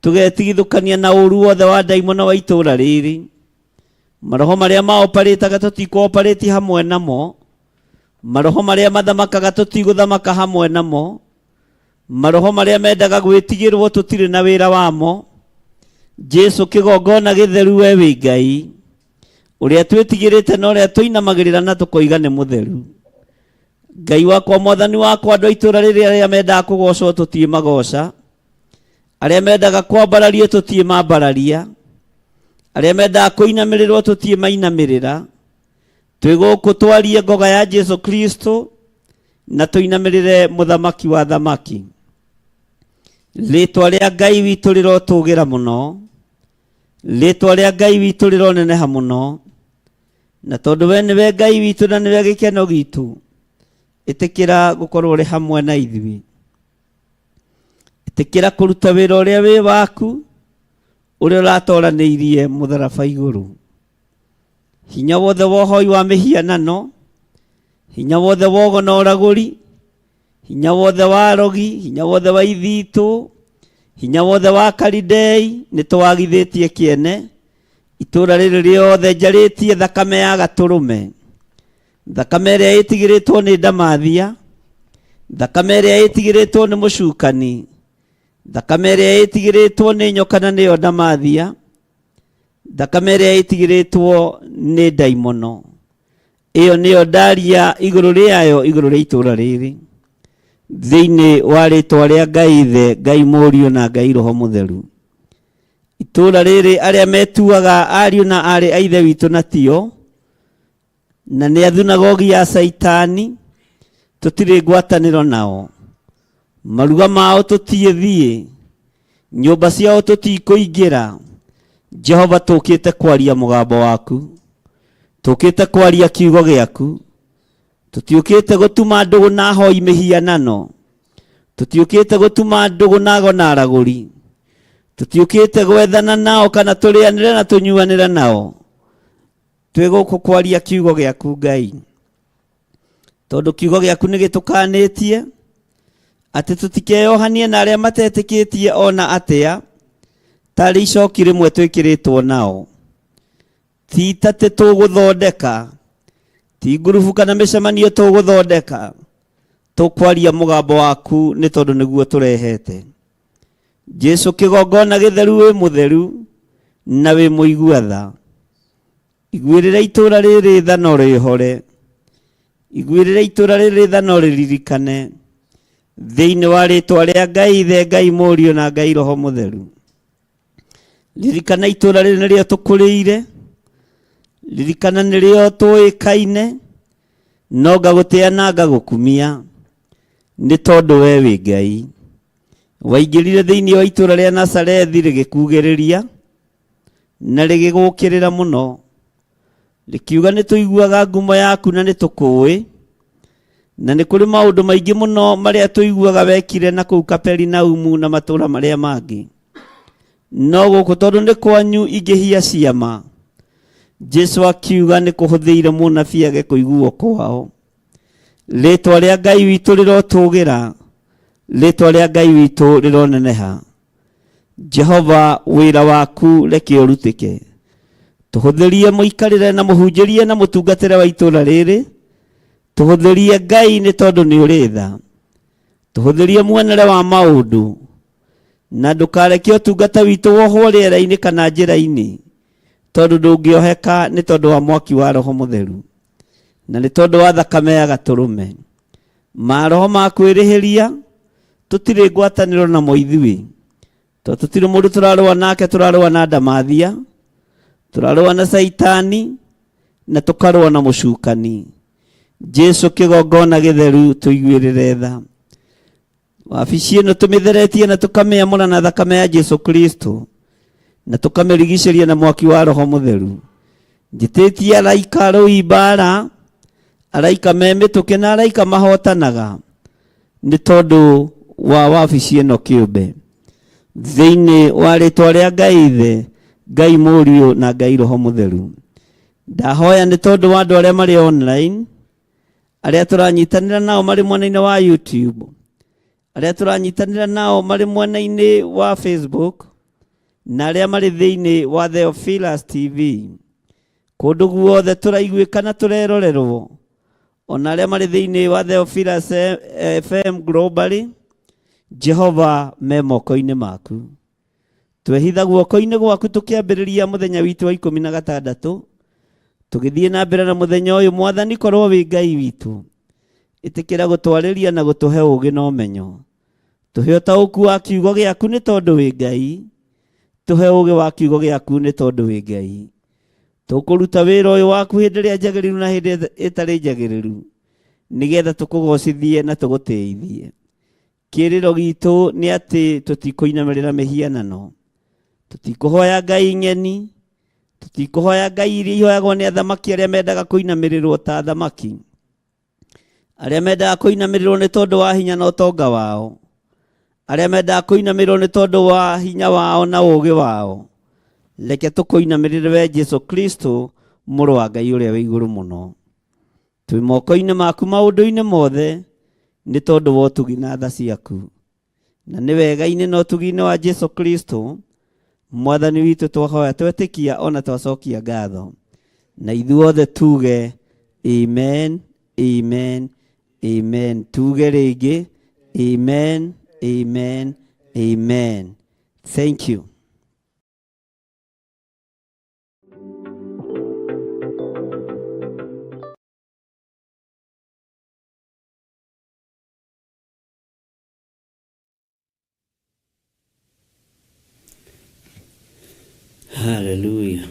tũgetigithũkania na ũru wothe wa ndaimono wa itũũra rĩrĩ. Maroho marĩa maoparĩtaga tũtikũoparĩti hamwe namo, maroho marĩa mathamakaga tũtigũthamaka hamwe namo, maroho marĩa mendaga gwĩtigĩrwo tũtirĩ na wĩra wamo. Jesu kĩgongona gĩtheru we wĩ Ngai ũrĩa twĩtigĩrĩte na ũrĩa tũinamagĩrĩra na tũkoiga nĩ mũtheru. Ngai wakwa, Mwathani wakwa, andũ a itũũra rĩrĩ arĩa mendaga kũgocwo tũtiĩ magoca, arĩa mendaga kwambarario tũtiĩ mambararia, arĩa mendaga kũinamĩrĩrwo tũtiĩ mainamĩrĩra. Twĩ gũkũ twarie ngoga ya Jesu Kristo na tũinamĩrĩre mũthamaki wa thamaki. Rĩtwa rĩa Ngai witũ rĩrotũgĩra mũno, rĩtwa rĩa Ngai witũ rĩroneneha mũno, na tondũ we nĩwe Ngai witũ na nĩwe gĩkeno gitũ, ĩtĩkĩra gũkorwo ũrĩ hamwe na ithuĩ. Ĩtĩkĩra kũruta wĩra ũrĩa wĩ waku, ũrĩa ũratoranĩirie mũtharaba igũrũ. Hinya wothe wa ũhoi wa mĩhianano, hinya wothe wa ũgo na ũragũri, hinya wothe wa arogi, hinya wothe wa ithitũ, hinya wothe wa karidei, nĩ tũwagithĩtie kĩene. Itũũra rĩrĩ rĩothe njarĩtie thakame ya gatũrũme, thakame ĩrĩa ĩtigĩrĩtwo nĩ ndamathia, thakame ĩrĩa ĩtigĩrĩtwo nĩ mũcukani, thakame ĩrĩa ĩtigĩrĩtwo nĩ nyoka na nĩyo ndamathia, thakame ĩrĩa ĩtigĩrĩtwo nĩ ndaimono. Ĩyo nĩyo ndaria igũrũ rĩayo igũrũ rĩa itũũra rĩrĩ, thĩinĩ wa rĩtwa rĩa Ngai Ithe, Ngai Mũriũ na Ngai Roho Mũtheru. Itũũra rĩrĩ arĩa metuaga ariũ na aarĩ a Ithe witũ na tio, na nĩ a thunagogi ya Caitani, tũtirĩ ngwatanĩro nao. Maruga mao tũtiĩthiĩ, nyũmba ciao tũtikũingĩra. Jehova, tũkĩte kwaria mũgambo waku, tũkĩte kwaria kiugo gĩaku, tũtiũkĩte gũtuma ndũgũ na ahoi mĩhianano, tũtiũkĩte gũtuma ndũgũ na ago na aragũri, tũtiũkĩte gwethana nao kana tũrĩanĩre na tũnyuanĩre nao. Twĩ gũkũ kwaria kiugo gĩaku Ngai, tondũ kiugo gĩaku nĩ gĩtũkanĩtie atĩ tũtikeyohanie na arĩa matetĩkĩtie ona atĩa, tarĩ icoki rĩmwe twĩkĩrĩtwo nao. Ti tatĩ tũgũthondeka, ti ngurubu kana mĩcemanio tũgũthondeka, tũkwaria mũgambo waku nĩ tondũ nĩguo tũrehete. Jesu kĩgongona gĩtheru wĩ mũtheru na wĩ mũigua tha. Iguĩrĩra itũũra rĩrĩ tha na ũrĩhore, iguĩrĩra itũũra rĩrĩ tha na ũrĩririkane, thĩinĩ wa rĩtwa rĩa Ngai Ithe, Ngai Mũriũ na Ngai Roho Mũtheru. Ririkana itũũra rĩrĩ nĩrĩo tũkũrĩire, ririkana nĩrĩo tũĩkaine, no ngagũtĩa na ngagũkumia nĩ tondũ we wĩ Ngai. Waingĩrire thĩinĩ wa itũũra rĩa Nazarethi rĩgĩkugĩrĩria na rĩgĩgũkĩrĩra mũno, rĩkiuga nĩ tũiguaga ngumo yaku na nĩ tũkũĩ, na nĩ kũrĩ maũndũ maingĩ mũno marĩa tũiguaga wekire na kũu Kaperinaumu na matũũra marĩa mangĩ. No gũkũ tondũ nĩ kwanyu ingĩhia ciama. Jesu akiuga nĩ kũhũthĩire mũnabii age kũiguo kwao. Rĩtwa rĩa Ngai witũ rĩrotũgĩra, rĩtwa rĩa Ngai witũ rĩroneneha. Jehova, wĩra waku reke ũrutĩke. Tũhũthĩrie mũikarĩre na mũhunjĩrie na mũtungatĩre wa itũũra rĩrĩ. Tũhũthĩrie Ngai nĩ tondũ nĩ ũrĩ tha. Tũhũthĩrie muonere wa maũndũ, na ndũkareke ũtungata witũ wohwo rĩera-inĩ kana njĩra-inĩ, tondũ ndũngĩoheka nĩ tondũ wa mwaki wa Roho Mũtheru na nĩ tondũ wa thakame ya gatũrũme. Maroho ma kwĩrĩhĩria tũtirĩ ngwatanĩro namo ithuĩ, tondũ tũtirĩ mũndũ tũrarũa nake, tũrarũa na ndamathia, tũrarũa na Caitani na tũkarũa na mũcukani. Jesu kĩgongona gĩtheru tũiguĩrĩre tha. Wabici ĩno tũmĩtheretie na tũkamĩamũra na thakame ya Jesu Kristo na tũkamĩrigicĩria na mwaki wa Roho Mũtheru. Njĩtĩtie araika arũi mbara, araika me mĩtũkĩ na araika mahotanaga nĩ tondũ wa wabici ĩno kĩũmbe. Thĩinĩ wa rĩtwa rĩa Ngai Ithe, Ngai Mũriũ na Ngai Roho Mũtheru. Ndahoya nĩ tondũ wa andũ arĩa marĩ online, arĩa tũranyitanĩra nao marĩ mwena-inĩ wa YouTube, arĩa tũranyitanĩra nao marĩ mwena-inĩ wa Facebook, na arĩa marĩ thĩinĩ wa Theophilus TV. Kũndũ guothe tũraiguĩka na tũrerorerwo, ona arĩa marĩ thĩinĩ wa Theophilus FM globally, Jehova me moko-inĩ maku. Twehitha guoko-inĩ gwaku tũkĩambĩrĩria mũthenya witũ wa 16, tũgĩthiĩ na mbere na mũthenya ũyũ. Mwathani, korwo wĩ Ngai witũ, ĩtĩkĩra gũtwarĩria na gũtũhe ũũgĩ na ũmenyo. Tũhe ũtaũku wa kiugo gĩaku nĩ tondũ wĩ Ngai. Tũhe ũũgĩ wa kiugo gĩaku nĩ tondũ wĩ Ngai. Tũkũruta wĩra ũyũ waku hĩndĩ ĩrĩa njagĩrĩru na hĩndĩ ĩtarĩ njagĩrĩru, nĩgetha tũkũgocithie na tũgũtĩithie. Kĩrĩro gitũ nĩ atĩ tũtikũinamĩrĩra mĩhianano, tũtikũhoya ngai ng'eni, tũtikũhoya ngai iria ihoyagwo nĩ athamaki arĩa mendaga kũinamĩrĩrwo ta athamaki, arĩa mendaga kũinamĩrĩrwo nĩ tondũ wa hinya na ũtonga wao, arĩa mendaga kũinamĩrĩrwo nĩ tondũ wa hinya wao na ũũgĩ wao. Reke tũkũinamĩrĩre we Jesu Kristo, mũrũ wa Ngai ũrĩa wĩ igũrũ mũno. Twĩ moko-inĩ maku maũndũ-inĩ mothe nĩ tondũ wa ũtugi na tha ciaku, na nĩ wega-inĩ na ũtugi-inĩ wa Jesu Kristo Mwathani witũ twahoya twetĩkia ona twacokia ngatho, na ithuothe tuge amen, amen, amen. Tuge rĩngĩ amen, amen, amen. Thank you. Haleluya.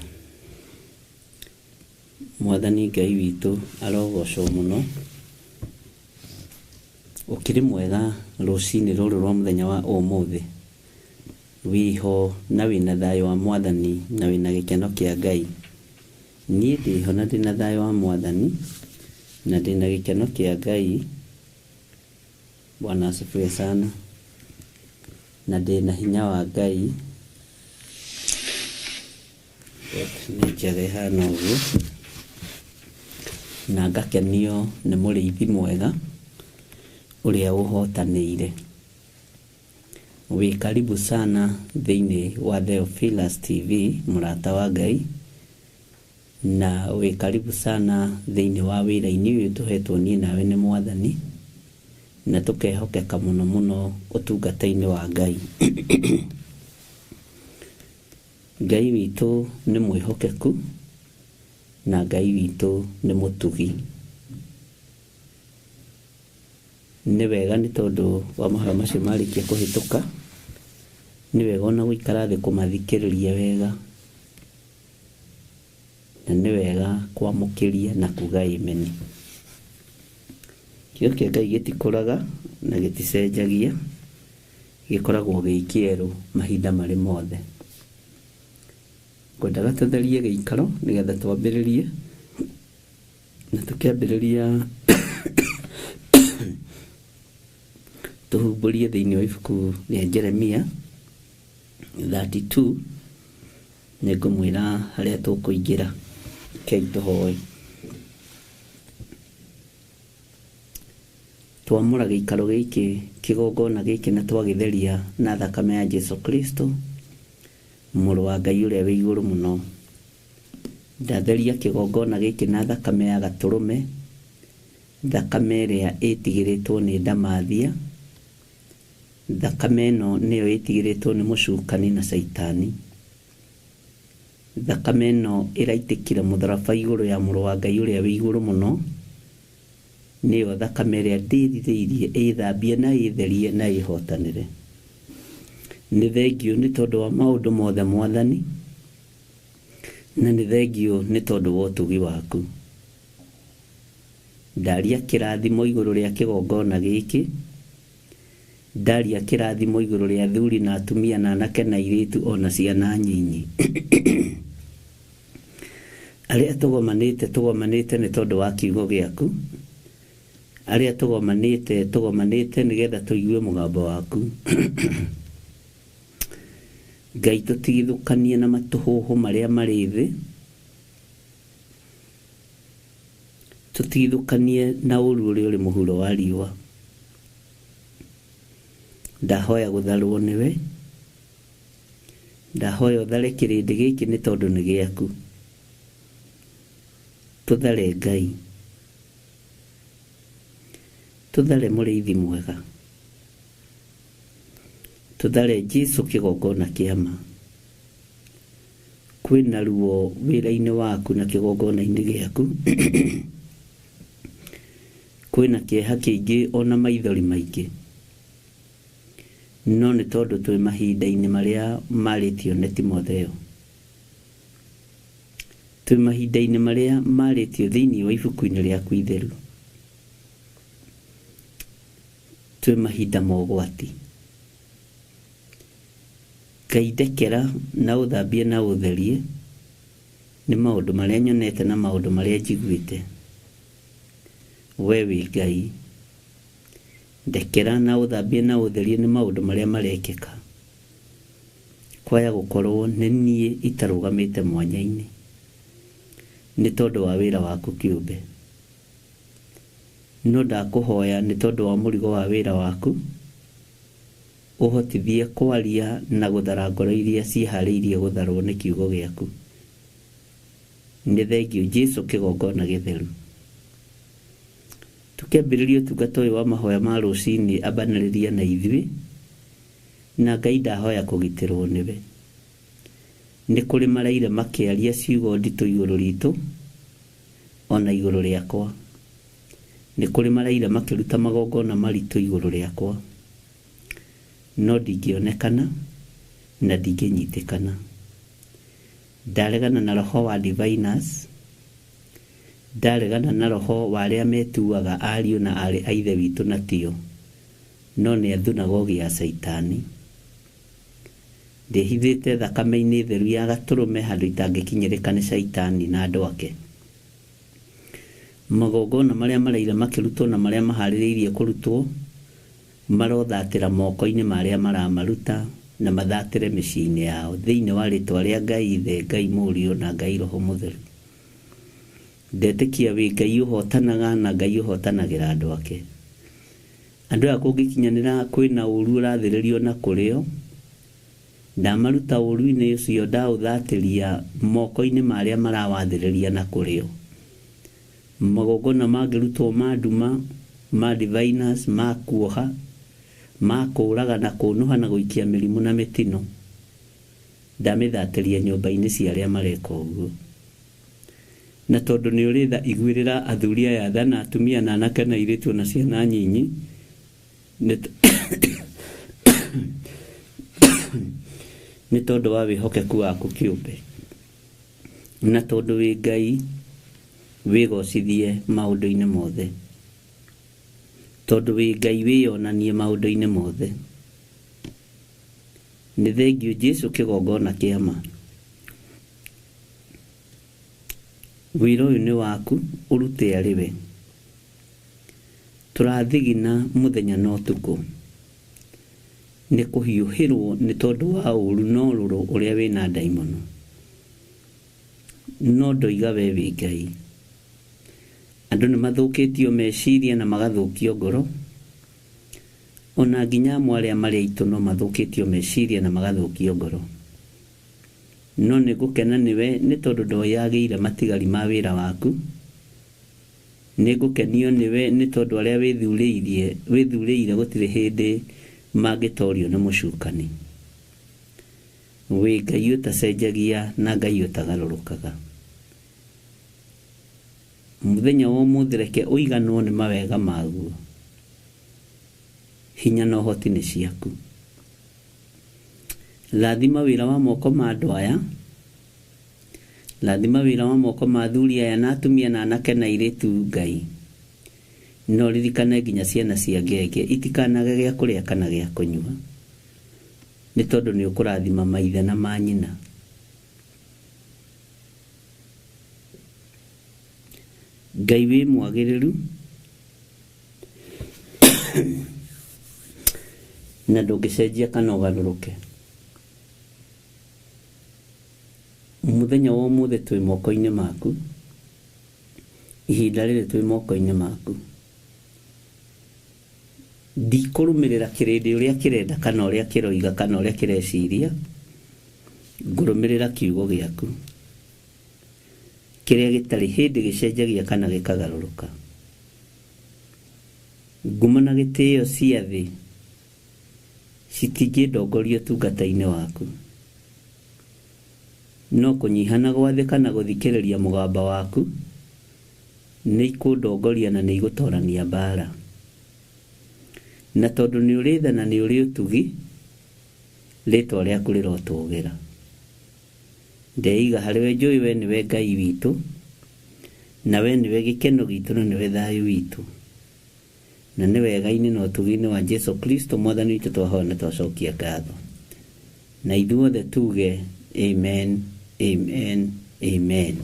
Mwathani Ngai witũ arogocwo mũno. Ũkĩrĩ mwega rũcinĩ rũrũ rwa mũthenya wa ũmũthĩ. Wĩho na wĩna thayũ wa Mwathani na wĩna gĩkeno kĩa Ngai. Niĩ ndĩho na ndĩna thayũ wa Mwathani na ndĩna gĩkeno kĩa Ngai. Bwana asifiwe sana. Na ndĩna hinya wa Ngai. Nĩ njega ĩhana ũguo. Na ngakenio nĩ mũrĩithi mwega ũrĩa ũhotanĩire. Wĩ karibu sana thĩinĩ wa Theophilus TV, mũrata wa Ngai, na wĩ karibu sana thĩinĩ wa wĩra-inĩ ũyũ tũhetwo niĩ nawe nĩ Mwathani, na tũkehokeka mũno mũno ũtungata-inĩ wa Ngai. Ngai witũ nĩ mwĩhokeku na Ngai witũ nĩ mũtugi. Nĩ wega nĩ tondũ wa mahoya macio marĩkia kũhĩtũka, nĩ wega ona gũikara thĩ kũmathikĩrĩria wega, na nĩ wega kwamũkĩria na kuga amen. Kiugo kĩa Ngai gĩtikũraga na gĩticenjagia, gĩkoragwo gĩ kĩerũ mahinda marĩ mothe. Ngwendaga tũtherie gĩikaro nĩgetha twambĩrĩrie, na tũkĩambĩrĩria tũhumbũrie thĩinĩ wa ibuku rĩa Jeremia 32. Nĩngũmwĩra harĩa tũkũingĩra. Rekei tũhoe. Twamũra gĩikaro gĩkĩ, kĩgongona gĩkĩ, na twagĩtheria na thakame ya Jesu Kristo, mũrũ wa Ngai ũrĩa wĩ igũrũ mũno. Ndatheria kĩgongona gĩkĩ na thakame ya gatũrũme, thakame ĩrĩa ĩtigĩrĩtwo nĩ ndamathia. Thakame ĩno nĩyo ĩtigĩrĩtwo nĩ mũcukani na caitani. Thakame ĩno ĩraitĩkire mũtharaba igũrũ ya mũrũ wa Ngai ũrĩa wĩ igũrũ mũno, nĩyo thakame ĩrĩa ndĩrirĩirie ĩthambie na ĩtherie na ĩhotanĩre. Nĩ thengiũ nĩ tondũ wa maũndũ mothe Mwathani, na nĩ thengiũ nĩ tondũ wa ũtugi waku. Ndaria kĩrathimo igũrũ rĩa kĩgongona gĩkĩ, Ndaria kĩrathimo igũrũ rĩa athuri na atumia na anake na airĩtu ona ciana nyinyi. Arĩa tũgomanĩte tũgomanĩte nĩ tondũ wa kiugo gĩaku. Arĩa tũgomanĩte tũgomanĩte nĩgetha tũigue mũgambo waku. Ngai tũtigithũkanie na matũhũhũ marĩa marĩ thĩ, tũtigithũkanie na ũru ũrĩa ũrĩ mũhuro wa riũa. Ndahoya gũtharwo nĩwe, ndahoya ũthare kĩrĩndĩ gĩkĩ nĩ tondũ nĩ gĩaku. Tũthare Ngai, tũthare mũrĩithi mwega, tũthare Jesu kĩgongona kĩa ma. Kwĩna ruo wĩra-inĩ waku na kĩgongona-inĩ gĩaku. Kwĩna kĩeha kĩingĩ ona maithori maingĩ, no nĩ tondũ twĩ mahinda-inĩ marĩa marĩtio nĩ Timotheo, twĩ mahinda-inĩ marĩa marĩtio thĩinĩ wa ibuku-inĩ rĩaku itheru, twĩ mahinda ma ũgwati. Ngai ndekera na ũthambie na ũtherie nĩ maũndũ marĩa nyonete na maũndũ marĩa njiguĩte. We wĩ Ngai, ndekera na ũthambie na ũtherie nĩ maũndũ marĩa marekĩka. Kwaya gũkorwo nĩ niĩ itarũgamĩte mwanya-inĩ nĩ tondũ wa wĩra waku kĩũmbe. No ndakũhoya nĩ tondũ wa mũrigo wa wĩra waku, ũhotithie kwaria na gũthara ngoro iria ciĩharĩirie gũtharwo nĩ kiugo gĩaku. Nĩ thengiũ Jesu kĩgongona gĩtheru. Tũkĩambĩrĩria ũtungata ũyũ wa mahoya ma rũcinĩ, ambanĩrĩria na ithuĩ, na Ngai ndahoya kũgitĩrwo nĩwe. Nĩ kũrĩ maraire makĩaria ciugo nditũ igũrũ ritũ ona igũrũ rĩakwa. Nĩ kũrĩ maraire makĩruta magongona maritũ igũrũ rĩakwa, no ndingĩonekana na ndingĩnyitĩkana. Ndaregana na roho wa diviners, ndaregana na roho wa arĩa metuaga ariũ na aarĩ a Ithe witũ na tio, no nĩ athunagogi ya Caitani. Ndĩhithĩte thakame-inĩ theru ya gatũrũme handũ itangĩkinyĩrĩka nĩ Caitani na andũ ake. Magongona marĩa maraire makĩrutwo na marĩa maharĩrĩirie kũrutwo marothatĩra moko-inĩ ma arĩa maramaruta na mathatĩre mĩciĩ-inĩ yao thĩinĩ wa rĩtwa rĩa Ngai Ithe, Ngai Mũriũ na Ngai Roho Mũtheru. Ndetĩkia wĩ Ngai ũhotanaga na Ngai ũhotanagĩra andũ ake. Andũ aya kũngĩkinyanĩra kwĩna ũru ũrathĩrĩrio na kũrĩo, ndamaruta ũru-inĩ ũcio ndaũthatĩria moko-inĩ ma arĩa marawathĩrĩria na kũrĩo. Magongona mangĩrutwo ma nduma, ma diviners, ma kuoha, ma kũũraga na kũnũha na gũikia mĩrimũ na mĩtino, ndamĩthatĩria nyũmba-inĩ cia arĩa mareka ũguo. Na tondũ nĩ ũrĩ tha, iguĩrĩra athuri aya tha na atumia na anake na airĩtu na ciana nyinyi, nĩ tondũ wa wĩhokeku waku kĩũmbe, na tondũ wĩ Ngai wĩgocithie maũndũ-inĩ mothe, tondũ wĩ Ngai wĩyonanie maũndũ-inĩ mothe. Nĩ thengiũ Jesu kĩgongona kĩa ma. Wĩra ũyũ nĩ waku, ũrute arĩ we. Tũrathigina mũthenya na ũtukũ nĩ kũhiũhĩrwo nĩ tondũ wa ũru na ũrũrũ ũrĩa wĩna ndaimono. No ndoiga we wĩ Ngai. Andũ nĩ mathũkĩtio meciria na magathũkio ngoro, ona nginya amwe arĩa marĩ aitũ no mathũkĩtio meciria na magathũkio ngoro. No nĩ ngũkena nĩwe nĩ tondũ ndoyagĩire matigari ma wĩra waku. Nĩ ngũkenio nĩwe nĩ tondũ arĩa wĩthurĩire gũtirĩ hĩndĩ mangĩtorio nĩ mũcukani. Wĩ Ngai ũtacenjagia na Ngai ũtagarũrũkaga. Mũthenya wa ũmũthĩ reke ũiganwo nĩ mawega maguo. Hinya na ũhoti nĩ ciaku. Rathima wĩra wa moko ma andũ aya, rathima wĩra wa moko ma athuri aya na atumia na anake na airĩtu Ngai. No ririkane nginya ciana cia ngenge itikanage gĩa kũrĩa kana gĩa kũnyua, nĩ tondũ nĩ ũkũrathima maithe na manyina. Ngai wĩ mwagĩrĩru na ndũngĩcenjia kana ũgarũrũke. Mũthenya wa ũmũthĩ twĩ moko-inĩ maku, ihinda rĩrĩ twĩ moko-inĩ maku. Ndikũrũmĩrĩra kĩrĩndĩ ũrĩa kĩrenda kana ũrĩa kĩroiga kana ũrĩa kĩreciria, ngũrũmĩrĩra kiugo gĩaku kĩrĩa gĩtarĩ hĩndĩ gĩcenjagia kana gĩkagarũrũka. Ngumo na gĩtĩo cia thĩ citingĩndongoria ũtungata-inĩ waku, no kũnyiha na gwathĩka na gũthikĩrĩria mũgamba waku nĩ ikũndongoria na nĩ igũtorania mbara. Na tondũ nĩ ũrĩ tha na nĩ ũrĩ ũtugi, rĩtwa rĩaku rĩrotũgĩra. Ndeiga harĩ we, njũĩ we nĩwe Ngai witũ, na we nĩwe gĩkeno gitũ na nĩwe thayũ witũ, na nĩ wega-inĩ na ũtugi-inĩ wa Jesu Kristo mwathani witũ twahoya na twacokia ngatho. Na ithuothe tuge amen, amen, amen.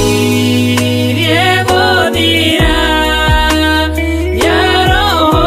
Ingwekirie gũthira ya roho.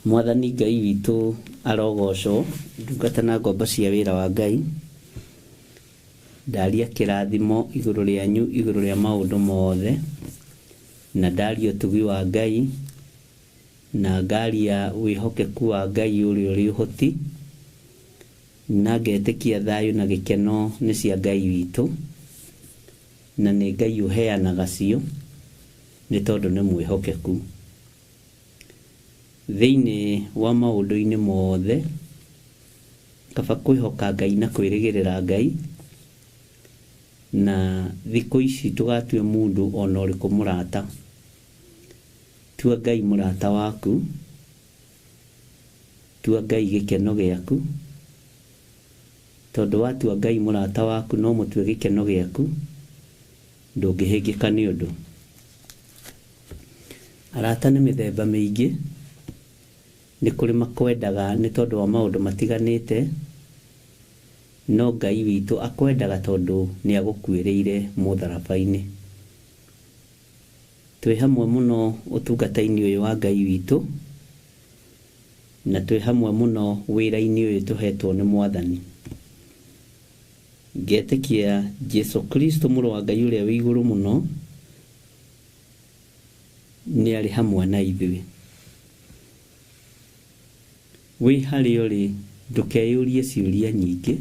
Mwathani Ngai witũ arogocwo, ndungata na ngombo cia wĩra wa Ngai. Ndaria kĩrathimo igũrũ rĩanyu igũrũ rĩa maũndũ mothe, na ndaria ũtugi wa Ngai, na ngaria wĩhokeku wa Ngai ũrĩa ũrĩ ũhoti, na ngetĩkia thayũ na gĩkeno nĩ cia Ngai witũ, na nĩ Ngai ũheanaga cio, nĩ tondũ nĩ mwĩhokeku. Thĩinĩ wa maũndũ-inĩ mothe, kaba kwĩhoka Ngai na kwĩrĩgĩrĩra Ngai, na thikũ ici ndũgatue mũndũ ona ũrĩkũ mũrata. Tua Ngai mũrata waku, tua Ngai gĩkeno gĩaku, tondũ watua Ngai mũrata waku no mũtue gĩkeno gĩaku, ndũngĩhĩngĩka nĩ ũndũ. Arata nĩ mĩthemba mĩingĩ, nĩ kũrĩ makwendaga nĩ tondũ wa maũndũ matiganĩte, no Ngai witũ akwendaga tondũ nĩ agũkuĩrĩire mũtharaba-inĩ. Twĩ hamwe mũno ũtungata-inĩ ũyũ wa Ngai witũ, na twĩ hamwe mũno wĩra-inĩ ũyũ tũhetwo nĩ Mwathani. Ngetĩkia Jesu Kristo mũrũ wa Ngai ũrĩa wĩ igũrũ mũno nĩ arĩ hamwe na ithuĩ. Wĩ harĩa ũrĩ ndũkeyũrie ciũria nyingĩ,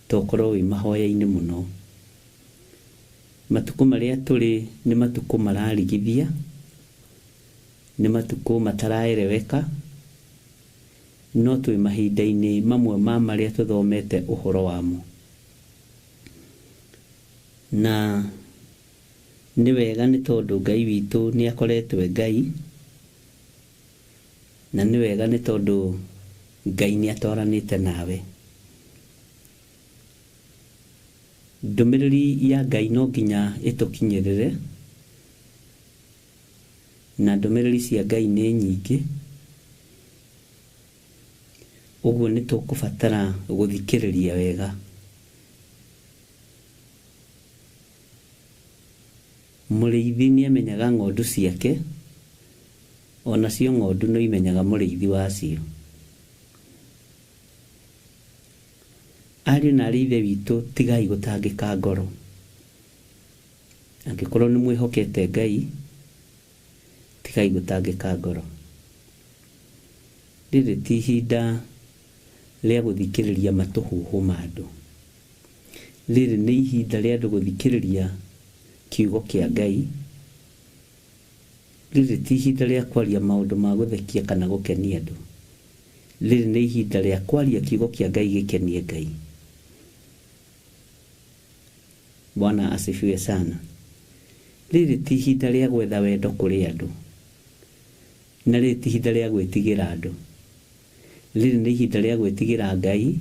tokorwo wĩ mahoya-inĩ mũno. Matukũ marĩa tũrĩ nĩ matukũ mararigithia, nĩ matukũ mataraereweka, no twĩ mahinda-inĩ mamwe ma marĩa tũthomete ũhoro wamo. Na nĩ wega nĩ tondũ Ngai witũ nĩ akoretwo e Ngai, na nĩ wega nĩ tondũ Ngai nĩ atwaranĩte nawe. Ndũmĩrĩri ya Ngai no nginya ĩtũkinyĩrĩre, na ndũmĩrĩri cia Ngai nĩ nyingĩ, ũguo nĩ tũkũbatara gũthikĩrĩria wega. Mũrĩithi nĩ amenyaga ng'ondu ciake, onacio ng'ondu no imenyaga mũrĩithi wacio. Ariũ na aarĩ a Ithe witũ, tigai gũtangĩka ngoro. Angĩkorwo nĩ mwĩhokete Ngai, tigai gũtangĩka ngoro. Rĩrĩ ti ihinda rĩa gũthikĩrĩria matũhũhũ ma andũ. Rĩrĩ nĩ ihinda rĩa andũ gũthikĩrĩria kiugo kĩa Ngai. Rĩrĩ ti ihinda rĩa kwaria maũndũ ma gũthekia kana gũkenia andũ. Rĩrĩ nĩ ihinda rĩa kwaria kiugo kĩa Ngai gĩkenie Ngai. Bwana asifiwe sana. Rĩrĩ ti ihinda rĩa gwetha wendo kũrĩ andũ, na rĩrĩ ti ihinda rĩa gwĩtigĩra andũ. Rĩrĩ nĩ ihinda rĩa gwĩtigĩra Ngai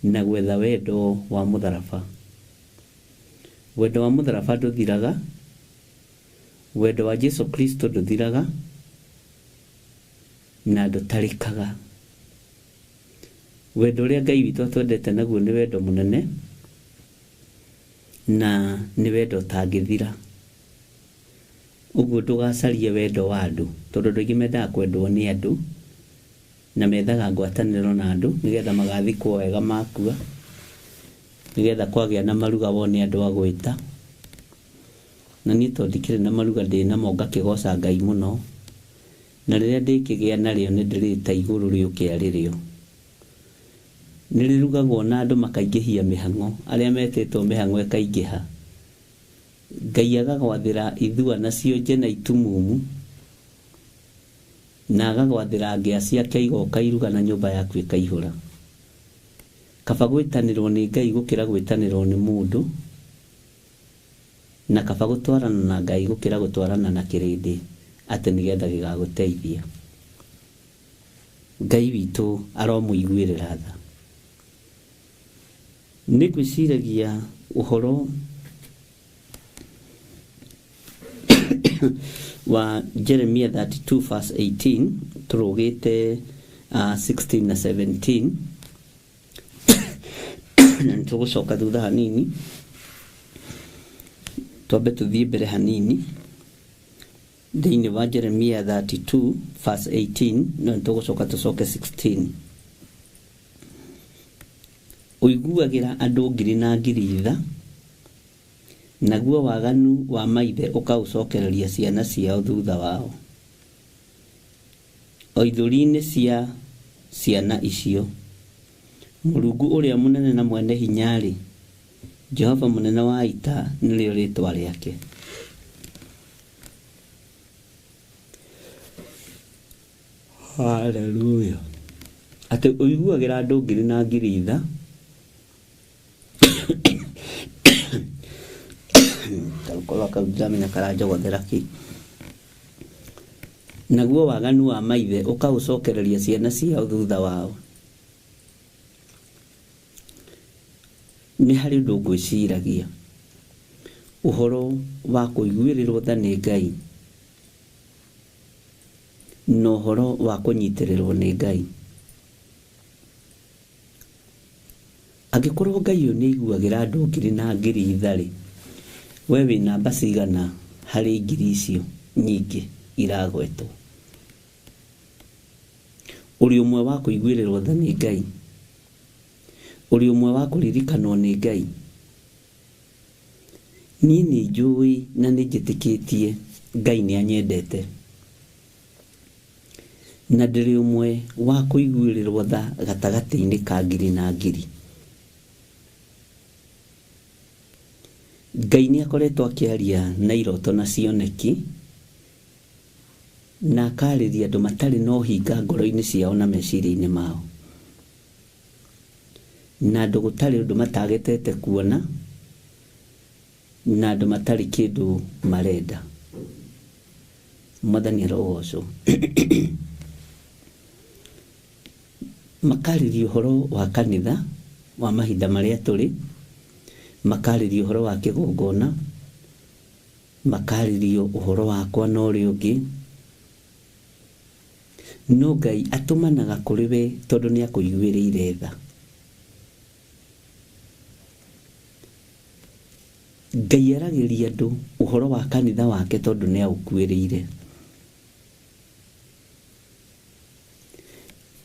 na gwetha wendo wa mũtharaba. Wendo wa mũtharaba ndũthiraga, wendo wa Jesu Kristo ndũthiraga na ndũtarĩkaga. Wendo ũrĩa Ngai witũ atwendete naguo nĩ wendo mũnene na nĩ wendo ũtangĩthira. Ũguo ndũgacarie wendo wa andũ, tondũ andũ aingĩ mendaga kwendwo nĩ andũ na methaga ngwatanĩro na andũ nĩgetha magathikwo wega makua, nĩgetha kwagĩa na maruga wone andũ a gwĩta. Na niĩ tondũ ndikĩrĩ na maruga ndĩ namo ngakĩgoca Ngai mũno, na rĩrĩa ndĩkĩgĩa narĩo nĩ ndĩrĩta igũrũ rĩũke arĩ rĩo. Nĩ rĩrugagwo na andũ makaingĩhia mĩhang'o, arĩa metĩtwo mĩhang'o ĩkaingĩha. Ngai agagwathĩra ithua na cionje na itumumu, na agagwathĩra ngĩa ciake igoka iruga na nyũmba yaku ĩkaihũra. Kaba gwĩtanĩrwo nĩ Ngai gũkĩra gwĩtanĩrwo nĩ mũndũ, na kaba gũtwarana na Ngai gũkĩra gũtwarana na kĩrĩndĩ atĩ nĩgetha gĩgagũteithia. Ngai witũ aromũiguĩrĩra tha. Nĩ ngwĩciragia ũhoro wa Jeremia 32 verse 18 tũrũgĩte 16 na 17 na nĩ tũgũcoka thutha hanini, twambe tũthiĩ mbere hanini. Thĩinĩ wa Jeremia 32 verse 18, no nĩtũgũcoka tũcoke 16. Ũiguagĩra andũ ngiri na ngiri tha, naguo waganu wa maithe ũkaũcokereria ciana ciao thutha wao, o ithũri-inĩ cia ciana icio. Mũrungu ũrĩa mũnene na mwene hinya-rĩ, Jehova mũnene wa ita nĩrĩo rĩĩtwa rĩake. Haleluya. Atĩ ũiguagĩra andũ ngiri na ngiri tha, karũkoro kau ndiramenya karanjogothera kĩ. Naguo waganu wa maithe ũkaũcokereria ciana ciao thutha wao. Nĩ harĩ ũndũ ngwĩciragia ũhoro wa kũiguĩrĩrwo tha nĩ Ngai na ũhoro wa kũnyitĩrĩrwo nĩ Ngai. Angĩkorwo Ngai ũyũ nĩ aiguagĩra andũ ngiri na ngiri tha-rĩ, we wĩ namba cigana harĩ ngiri icio nyingĩ iragwetwo? Ũrĩ ũmwe wa kũiguĩrĩrwo tha nĩ Ngai? Ũrĩ ũmwe wa kũririkanwo nĩ Ngai? Niĩ nĩ njũĩ na nĩ njĩtĩkĩtie Ngai nĩ anyendete, na ndĩrĩ ũmwe wa kũiguĩrĩrwo tha gatagatĩ-inĩ ka ngiri na ngiri. Ngai nĩ akoretwo akĩaria na iroto na cioneki, na akarĩria andũ matarĩ na ũhinga ngoro-inĩ ciao na meciria-inĩ mao, na andũ gũtarĩ ũndũ matagetete kuona, na andũ matarĩ kĩndũ marenda. Mwathani arogocwo. Makarĩria ũhoro wa kanitha wa mahinda marĩa tũrĩ, makarĩria ũhoro wa kĩgongona, makarĩria ũhoro wakwa na ũrĩa ũngĩ. No Ngai atũmanaga kũrĩ we tondũ nĩ akũiguĩrĩire tha. Ngai aragĩria andũ ũhoro wa kanitha wake tondũ nĩ aũkuĩrĩire.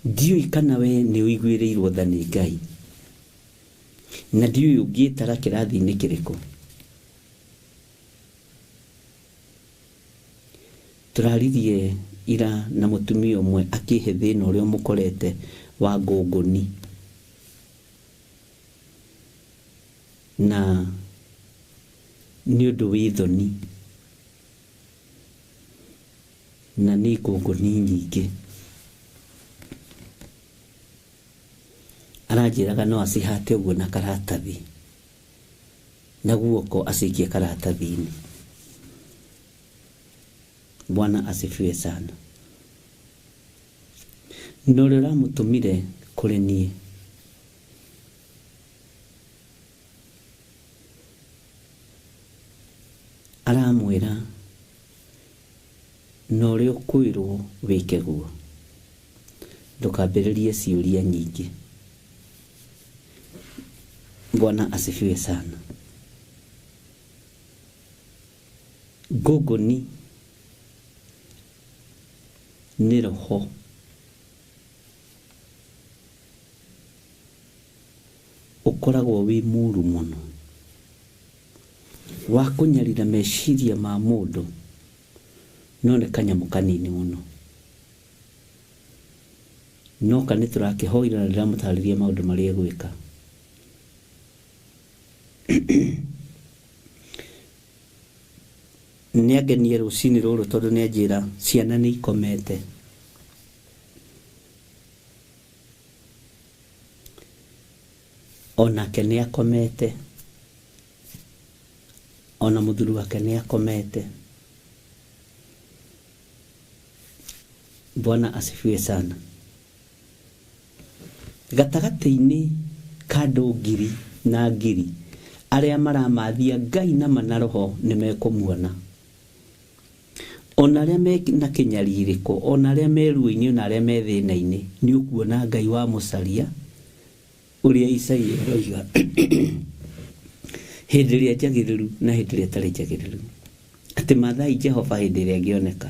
Ndiũĩ kana we nĩ ũiguĩrĩirwo tha nĩ Ngai, na ndiũĩ ũngĩĩtara kĩrathi-inĩ kĩrĩkũ. Tũraririe ira na mũtumia ũmwe akĩhe thĩna ũrĩa ũmũkorete wa ngũngũni, na nĩ ũndũ wĩ thoni, na nĩ ngũngũni nyingĩ. Aranjĩraga no acihate ũguo na karatathi, na guoko acikie karatathi-inĩ. Bwana asifiwe sana. Na ũrĩa ũramũtũmire kũrĩ niĩ aramwĩra na ũrĩa ũkwĩrwo wĩke guo, ndũkambĩrĩrie ciũria nyingĩ. Bwana asifiwe sana. Ngũngũni nĩ roho ũkoragwo wĩ mũru mũno wa kũnyarira meciria ma mũndũ, no nĩ kanyamũ kanini mũno. No ka nĩ tũrakĩhoire na ndĩramũtarĩria maũndũ marĩa egwĩka. Nĩ angenie rũcinĩ rũrũ tondũ nĩ anjĩra ciana nĩ ikomete. Onake nĩ akomete, ona mũthuri wake nĩ akomete. Bwana asifiwe sana. Gatagatĩ-inĩ ka andũ ngiri na ngiri arĩa maramathia Ngai na manaroho nĩ mekũmuona. Ona arĩa me na kĩnyarirĩko, ona arĩa me ruo-inĩ, ona arĩa me thĩna-inĩ, nĩ ũkuona Ngai wa mũcaria ũrĩa Isaia aroiga hĩndĩ ĩrĩa njagĩrĩru na hĩndĩ ĩrĩa ĩtarĩ njagĩrĩru. Atĩ mathai Jehova hĩndĩ ĩrĩa ĩngĩoneka.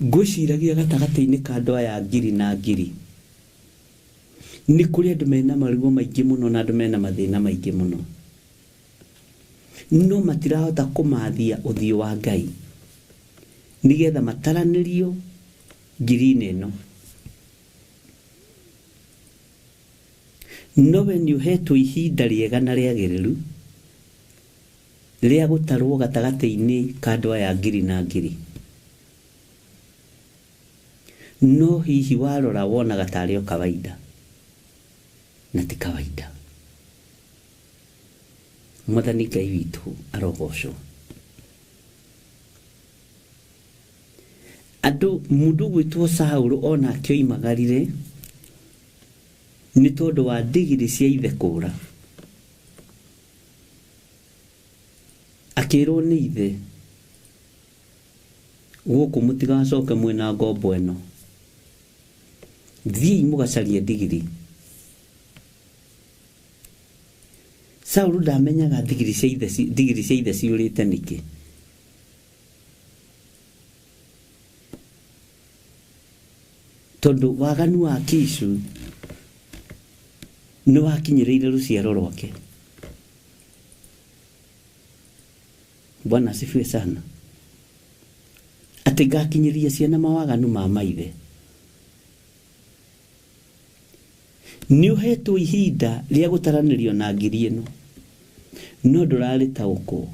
Ngwĩciragia gatagatĩ-inĩ ka andũ aya ngiri na ngiri nĩ kũrĩ andũ mena maruo maingĩ mũno na andũ mena mathĩna maingĩ mũno, no matirahota kũmathia ũthiũ wa Ngai nĩgetha mataranĩrio ngiri-inĩ ĩno. No we nĩ ũhetwo ihinda rĩega na rĩagĩrĩru rĩa gũtarwo gatagatĩ-inĩ ka andũ aya ngiri na ngiri. No hihi warora wonaga tarĩ o kawaida, na ti kawaida. Mwathani Ngai witũ arogocwo. Andũ mũndũ ũgwĩtwo Saũlũ onake oimagarire nĩ tondũ wa ndigiri cia ithe kũũra. Akĩrwo nĩ ithe, gũkũ mũtigacoke mwĩna ngombo ĩno, thiĩi mũgacarie ndigiri. Saũlũ ndamenyaga ndigiri cia ithe ndigiri cia ithe ciũrĩte nĩkĩ. Tondũ waganu wa Kishu nĩ wakinyĩrĩire rũciaro rwake. Bwana asifiwe sana. Atĩ ngakinyĩria ciana mawaganu ma maithe. Nĩ ũhetwo ihinda rĩa gũtaranĩrio na ngiri ĩno, no ndũrarĩtaũkwo.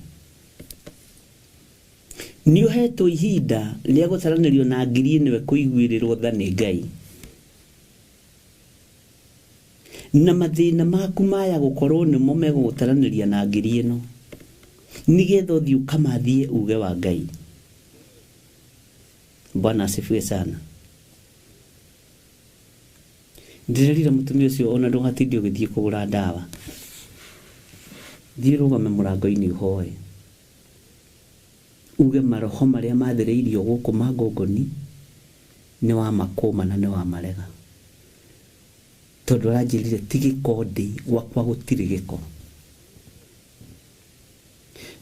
Nĩ ũhetwo ihinda rĩa gũtaranĩrio na ngiri ĩno ĩkũiguĩrĩrwo tha nĩ Ngai. Na mathĩna maku maya gũkorwo nĩmo megũgũtaranĩria na ngiri ĩno, nĩgetha ũthiĩ ũkamathie uge wa Ngai. Bwana asifiwe sana. Ndĩrerire mũtumia ũcio ona ndũgatinde ũgĩthiĩ kũgũra ndawa, thiĩ ũrũgame mũrango-inĩ ũhoe, uge maroho marĩa mathĩrĩirio gũkũ ma ngũngũni nĩ wa makũma na nĩ wa marega. Tondũ aranjĩrire ti gĩko ndĩ, gwakwa gũtirĩ gĩko.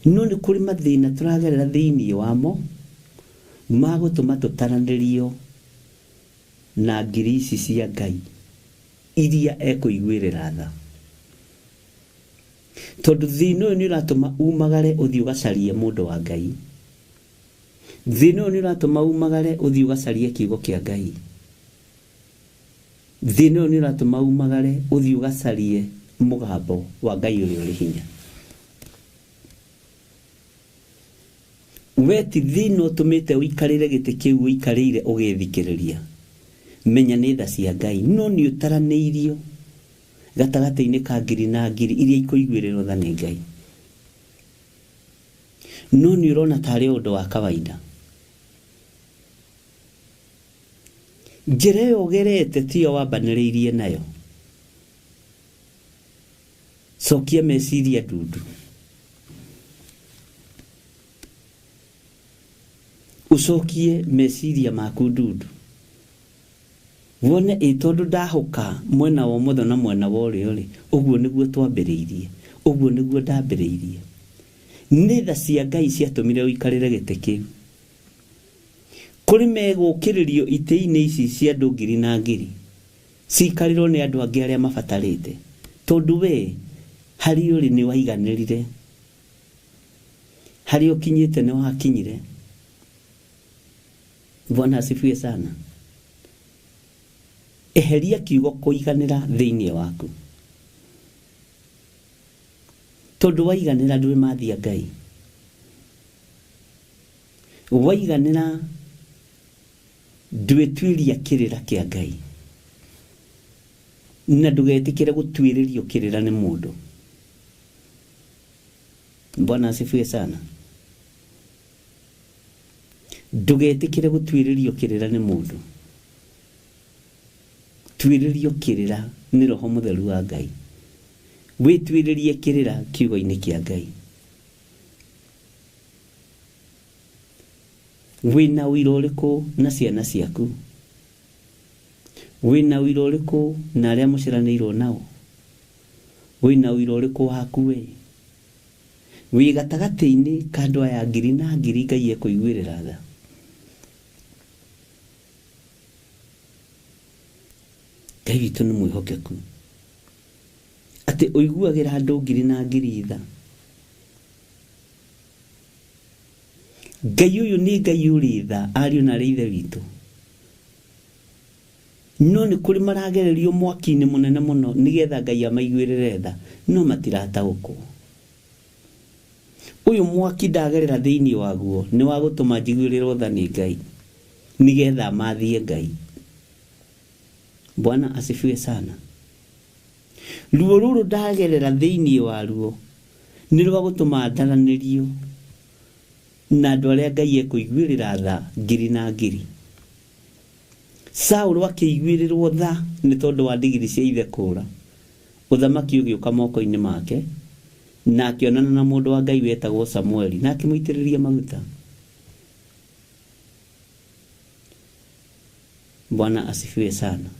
No nĩ kũrĩ mathĩna tũragerera thĩinĩ wamo ma gũtũma tũtaranĩrio na ngiri ici cia Ngai iria ekũiguĩrĩra tha. Tondũ thĩna ũyũ nĩ ũratũma umagare ũthiĩ ũgacarie mũndũ wa Ngai. Thĩna ũyũ nĩ ũratũma umagare ũthiĩ ũgacarie kiugo kĩa Ngai. Thĩna ũyũ nĩ ũratũma umagare ũthiĩ ũgacarie mũgambo wa Ngai ũrĩa ũrĩ hinya. We ti thĩna ũtũmĩte ũikarĩre gĩtĩ kĩu ũikarĩire ũgĩthikĩrĩria. Menya nĩ tha cia Ngai, no nĩ ũtaranĩirio gatagatĩ-inĩ ka ngiri na ngiri iria ikũiguĩrĩrwo tha nĩ Ngai. No nĩ ũrona tarĩ o ũndũ wa kawaida. Njĩra ĩyo ũgerete tiyo wambanĩrĩirie nayo. Cokia meciria ndundu. Ũcokie meciria maku ndundu. Wone ĩ tondũ ndahũka mwena wa ũmotho na mwena wa ũrĩo rĩ, ũguo nĩguo twambĩrĩirie, ũguo nĩguo ndambĩrĩirie. Nĩ tha cia Ngai ciatũmire ũikarĩre gĩtĩ kĩu. Kũrĩ megũkĩrĩrio itĩ-inĩ ici cia andũ ngiri na ngiri, cikarĩrwo nĩ andũ angĩ arĩa mabatarĩte. Tondũ we harĩ ũrĩ nĩ waiganĩrire, harĩ ũkinyĩte nĩ wakinyire. Bwana asifiwe sana. Eheria kiugo kũiganĩra thĩinĩ waku. Tondũ waiganĩra ndũrĩ mathia Ngai. Waiganĩra ndwĩtuĩria kĩrĩra kĩa Ngai. Na ndũgetĩkĩre gũtuĩrĩrio kĩrĩra nĩ mũndũ. Bwana asifiwe sana. Ndũgetĩkĩre gũtuĩrĩrio kĩrĩra nĩ mũndũ. Tuĩrĩrio kĩrĩra nĩ Roho Mũtheru wa Ngai. Wĩtuĩrĩrie kĩrĩra kiugo-inĩ kĩa Ngai. Wĩna ũira ũrĩkũ na ciana ciaku? Wĩna ũira ũrĩkũ na arĩa mũciaranĩirwo nao? Wĩna ũira ũrĩkũ waku we? Wĩ gatagatĩ-inĩ ka andũ aya ngiri na ngiri Ngai ekũiguĩrĩra tha. Ngai witũ nĩ mwĩhokeku atĩ ũiguagĩra andũ ngiri na ngiri tha. Ngai ũyũ nĩ Ngai ũrĩ tha, ariũ na arĩ ithe witũ. No nĩ kũrĩ maragererio mwaki-inĩ mũnene mũno nĩgetha Ngai amaiguĩrĩre tha, no matirataũkwo. Ũyũ mwaki ndagerera thĩinĩ waguo nĩ wa gũtũma njiguĩrĩrwo tha nĩ Ngai nĩgetha mathie Ngai. Bwana asifiwe sana. Ruo rũrũ ndagerera thĩinĩ waruo nĩ rwa gũtũma ndaranĩrio na andũ arĩa Ngai ekũiguĩrĩra tha ngiri na ngiri. Saũlũ akĩiguĩrĩrwo tha nĩ tondũ wa ndigiri cia ithe kũũra, ũthamaki ũgĩũka moko-inĩ make, na akĩonana na mũndũ wa Ngai wetagwo Samueli na akĩmũitĩrĩria maguta. Bwana asifiwe sana.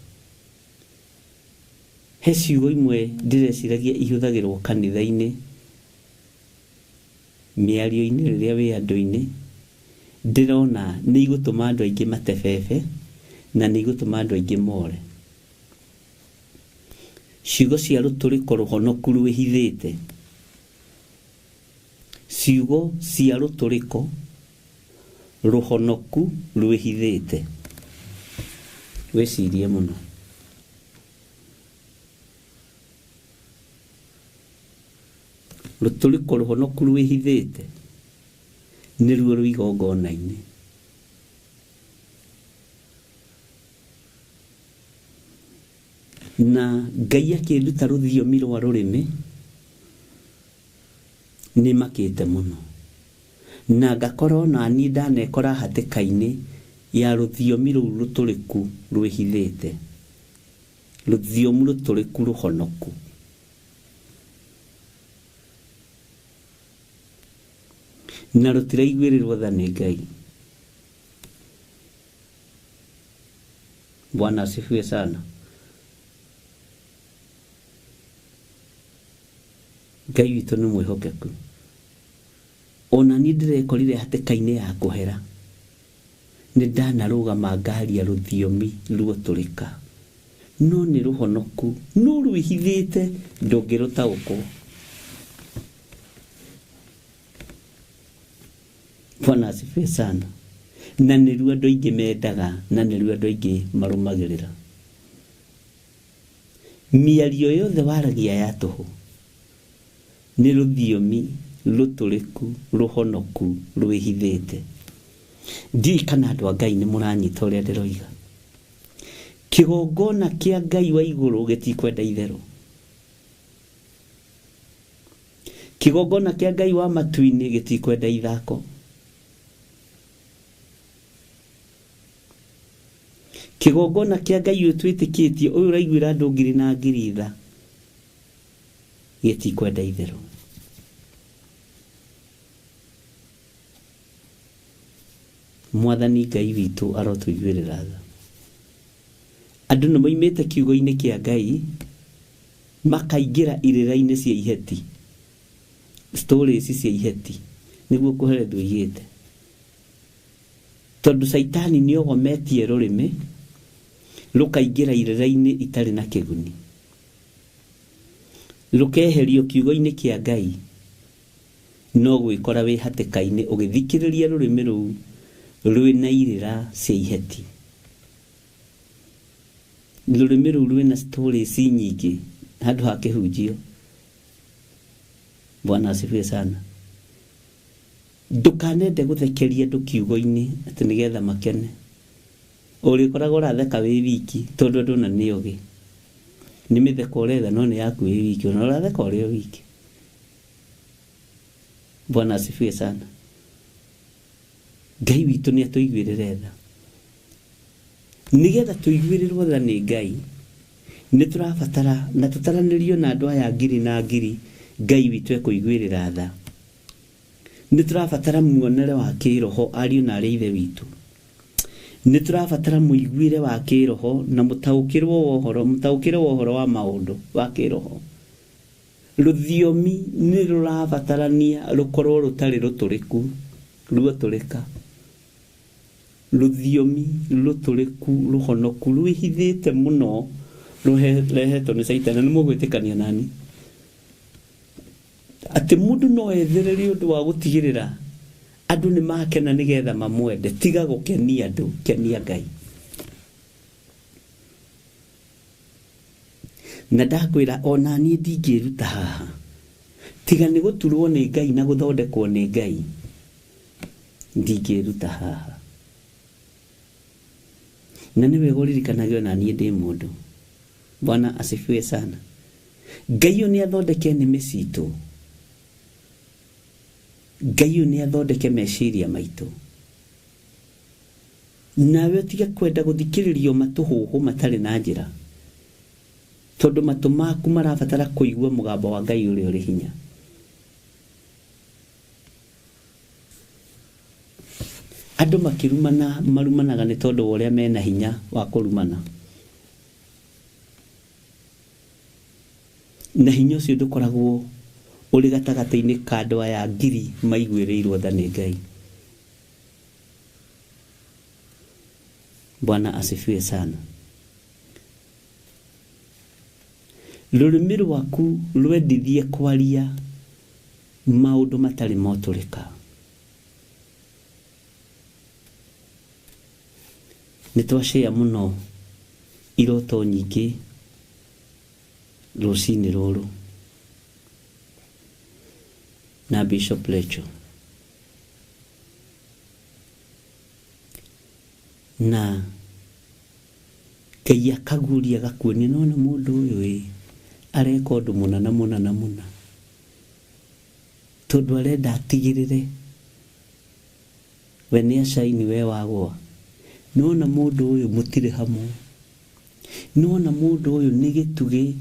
He ciugo imwe ndĩreciragia ihũthagĩrwo kanitha-inĩ, mĩario-inĩ rĩrĩa wĩ andũ-inĩ, ndĩrona nĩ igũtũma andũ aingĩ matebebe na nĩ igũtũma andũ aingĩ more. Ciugo cia rũtũrĩko rũhonoku rwĩhithĩte. Ciugo cia rũtũrĩko rũhonoku rwĩhithĩte. Wĩcirie mũno. Rũtũrĩko rũhonoku rwĩhithĩte nĩruo rwĩ igongona-inĩ. Na Ngai akĩnduta rũthiomi rwa rũrĩmĩ nĩ makĩte mũno. Na ngakorwo na niĩ ndanekora hatĩka-inĩ ya rũthiomi rũu rũtũrĩku rwĩhithĩte. Rũthiomi rũtũrĩku rũhonoku. Na rũtiraiguĩrĩrwo tha nĩ Ngai. Bwana asifiwe sana. Ngai witũ nĩ mwĩhokeku. Ona niĩ ndĩrekorire hatĩka-inĩ ya kũhera. Nĩ ndanarũgama ngaria rũthiomi ruotũrĩka. No nĩ rũhonoku, no rwĩhithĩte ndũngĩrũtaũkwo. Bwana asifiwe sana. Na nĩruo andũ aingĩ mendaga na nĩruo andũ aingĩ marũmagĩrĩra. Mĩario yothe waragia ya tũhũ nĩ rũthiomi rũtũrĩku rũhonoku rwĩhithĩte. Ndiũĩ kana andũ a Ngai nĩ mũranyita ũrĩa ndĩroiga. Kĩgongona kĩa Ngai wa igũrũ gĩtikwenda itherũ. Kĩgongona kĩa Ngai wa matu-inĩ gĩtikwenda ithako. Kĩgongona kĩa Ngai ũyũ twĩtĩkĩtie ũyũ ũraiguĩra andũ ngiri na ngiri tha gĩtikwenda itherũ. Mwathani Ngai witũ arotũiguĩrĩra tha. Andũ nĩ moimĩte kiugo-inĩ kĩa Ngai makaingĩra irĩra-inĩ cia iheti, stories cia iheti nĩguo kũherethwo oigĩte. Tondũ caitani nĩ ogometie rũrĩmĩ rũkaingĩra irĩra-inĩ itarĩ na kĩguni, rũkeherio kiugo-inĩ kĩa Ngai, no gwĩkora wĩ hatĩka-inĩ ũgĩthikĩrĩria rũrĩmĩ rũu rwĩna irĩra cia iheti. Rũrĩmĩ rũu rwĩna stories nyingĩ handũ ha kĩhunjio. Bwana asifiwe sana. Ndũkanende gũthekeria andũ kiugo-inĩ atĩ nĩgetha makene. Ũrĩkoragwo ũratheka wĩ wiki tondũ andũ ona nĩ ogĩ. Nĩ mĩtheko ũretha no nĩ yaku wĩ wiki, ona ũratheka ũrĩ o wiki. Bwana asifiwe sana. Ngai witũ nĩ atũiguĩrĩre tha. Nĩgetha tũiguĩrĩrwo tha nĩ Ngai, nĩ tũrabatara na tũtaranĩrio na andũ aya ngiri na ngiri Ngai witũ ekũiguĩrĩra tha. Nĩ tũrabatara muonere wa kĩroho ariũ na arĩ ithe witũ. Nĩ tũrabatara mũiguĩre wa kĩroho na mũtaũkĩrwo wa ũhoro, mũtaũkĩre wa ũhoro wa maũndũ wa kĩroho. Rũthiomi nĩ rũrabatarania rũkorwo rũtarĩ rũtũrĩku ruotũrĩka. Rũthiomi rũtũrĩku rũhonoku rwĩhithĩte mũno rũrehetwo nĩ Caitani. Nĩ mũgwĩtĩkania nani atĩ mũndũ no ethererie ũndũ wa gũtigĩrĩra andũ nĩ makena nĩgetha mamwende. Tiga gũkenia andũ, kenia Ngai. Na ndakwĩra ona niĩ ndingĩruta haha tiga nĩ gũturwo nĩ Ngai na gũthondekwo nĩ Ngai, ndingĩruta haha. Na nĩ wega ũririkanage ona niĩ ndĩ mũndũ. Bwana asifiwe sana. Ngai ũyũ nĩ athondeke nĩmĩ citũ. Ngai ũyũ nĩ athondeke meciria maitũ. Nawe ũtige kwenda gũthikĩrĩrio matũhũhũ matarĩ na njĩra, tondũ matũ maku marabatara kũigua mũgambo wa Ngai ũrĩa ũrĩ hinya. Andũ makĩrumana marumanaga nĩ tondũ wa ũrĩa mena hinya wa kũrumana, na hinya ũcio ndũkoragwo ũrĩ gatagatĩ-inĩ ka andũ aya ngiri maiguĩrĩirwo tha nĩ Ngai. Bwana asifiwe sana. Rũrĩmĩ rwaku rwendithie kwaria maũndũ matarĩ motũrĩka. Nĩ twacĩa mũno iroto nyingĩ rũcinĩ rũrũ na Bishop Rachel, na Ngai akaguria agakuonia nona mũndũ ũyũ ĩ areka ũndũ mũna na mũna na mũna, tondũ arenda atigĩrĩre we nĩ acaini we wagwa. Nona mũndũ ũyũ mũtirĩ hamwe, nona mũndũ ũyũ nĩ gĩtugĩ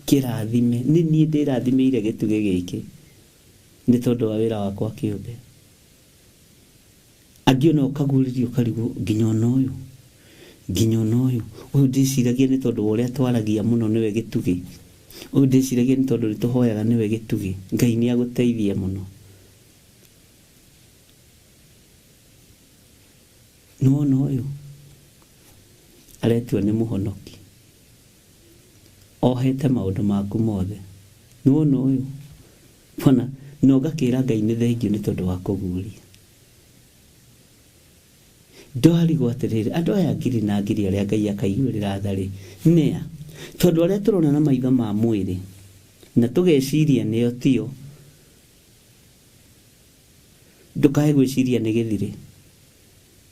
kĩrathime, nĩ niĩ ndĩrathimĩire gĩtugĩ gĩkĩ nĩ tondũ wa wĩra wakwa kĩũmbe. Angĩ ona ũkagurĩrio ũkarigwo nginya ona ũyũ, nginya ona ũyũ, ũyũ ndĩciragia nĩ tondũ wa ũrĩa twaragia mũno nĩwe gĩtugĩ, ũyũ ndĩciragia nĩ tondũ nĩtũhoyaga nĩwe gĩtugĩ. Ngai nĩ agũteithie mũno. Nĩwona ũyũ aretua nĩ mũhonoki, ohete maũndũ maku mothe. Nĩwona ũyũ ona na ũgakĩra Ngai nĩ thengio nĩ tondũ wa kũguria. Ndwarigwo atĩrĩrĩ, andũ aya ngiri na ngiri arĩa Ngai akaiguĩrĩra tha rĩ, nĩa? Tondũ arĩa tũrona na maitho ma mwĩrĩ na tũgeciria nĩo tio, ndũkae gwĩciria nĩ gĩthirĩ,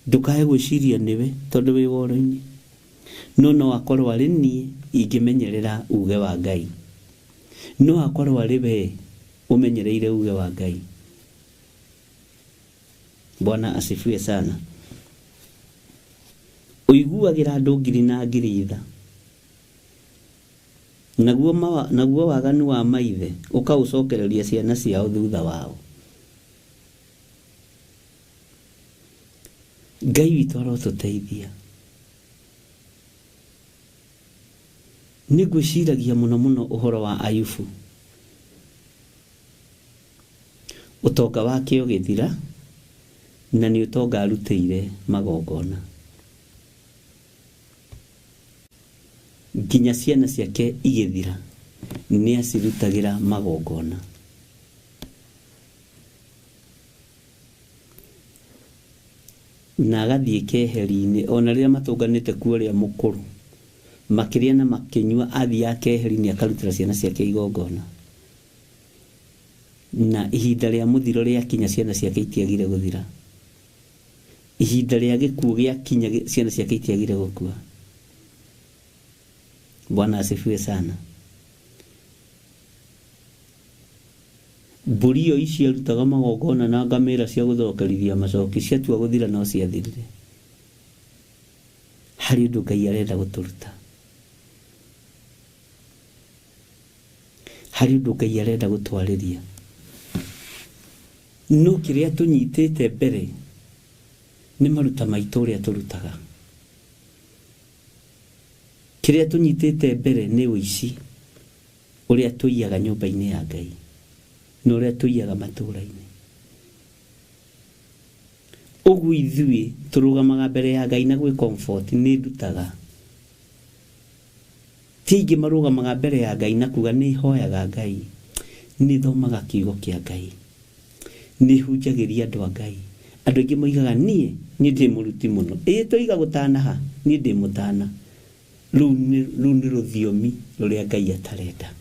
ndũkae gwĩciria nĩwe tondũ wĩ woro-inĩ. No no akorwo arĩ niĩ ingĩmenyerera uge wa Ngai, no akorwo arĩ we ũmenyereire uge wa Ngai. Bwana asifiwe sana. Ũiguagĩra andũ ngiri na ngiri tha, naguo waganu wa maithe ũkaũcokereria ciana ciao thutha wao. Ngai witũ arotũteithia. Nĩ ngwĩciragia mũno mũno ũhoro wa Ayubu. Ũtonga wake ũgĩthira, na nĩ ũtonga arutĩire magongona, nginya ciana ciake igĩthira nĩ acirutagĩra magongona. Na agathiĩ keheri-inĩ ona rĩrĩa matũnganĩte kuo ũrĩa mũkũrũ makĩrĩa na makĩnyua, athiaga keheri-inĩ akarutĩra ciana ciake igongona. Na ihinda rĩa mũthiro rĩakinya ciana ciake itiagire gũthira, ihinda rĩa gĩkuũ gĩakinya ciana ciake itiagire gũkua. Bwana asifiwe sana. Mbũri ĩyo ici arutaga magongona na ngamĩra cia gũthokerithia macoki ciatua gũthira no ciathirire. Harĩ ũndũ Ngai arenda gũtũruta, harĩ ũndũ Ngai arenda gũtwarĩria. No kĩrĩa tũnyitĩte mbere nĩ maruta maitũ ũrĩa tũrutaga. Kĩrĩa tũnyitĩte mbere nĩ ũici. Ũrĩa tũiyaga nyũmba-inĩ ya Ngai na ũrĩa tũiyaga matũũra-inĩ. Ũguo ithuĩ tũrũgamaga mbere ya Ngai na gwĩ comfort nĩ ndutaga. Ti aingĩ marũgamaga mbere ya Ngai na kuga nĩ hoyaga Ngai, nĩ thomaga kiugo kĩa Ngai, nĩ hunjagĩria andũ a Ngai. Andũ aingĩ moigaga niĩ niĩ ndĩ mũruti mũno. Ĩĩ tũiga gũtanaha, niĩ ndĩ mũtana. Rũu nĩ rũthiomi rũrĩa Ngai atarenda.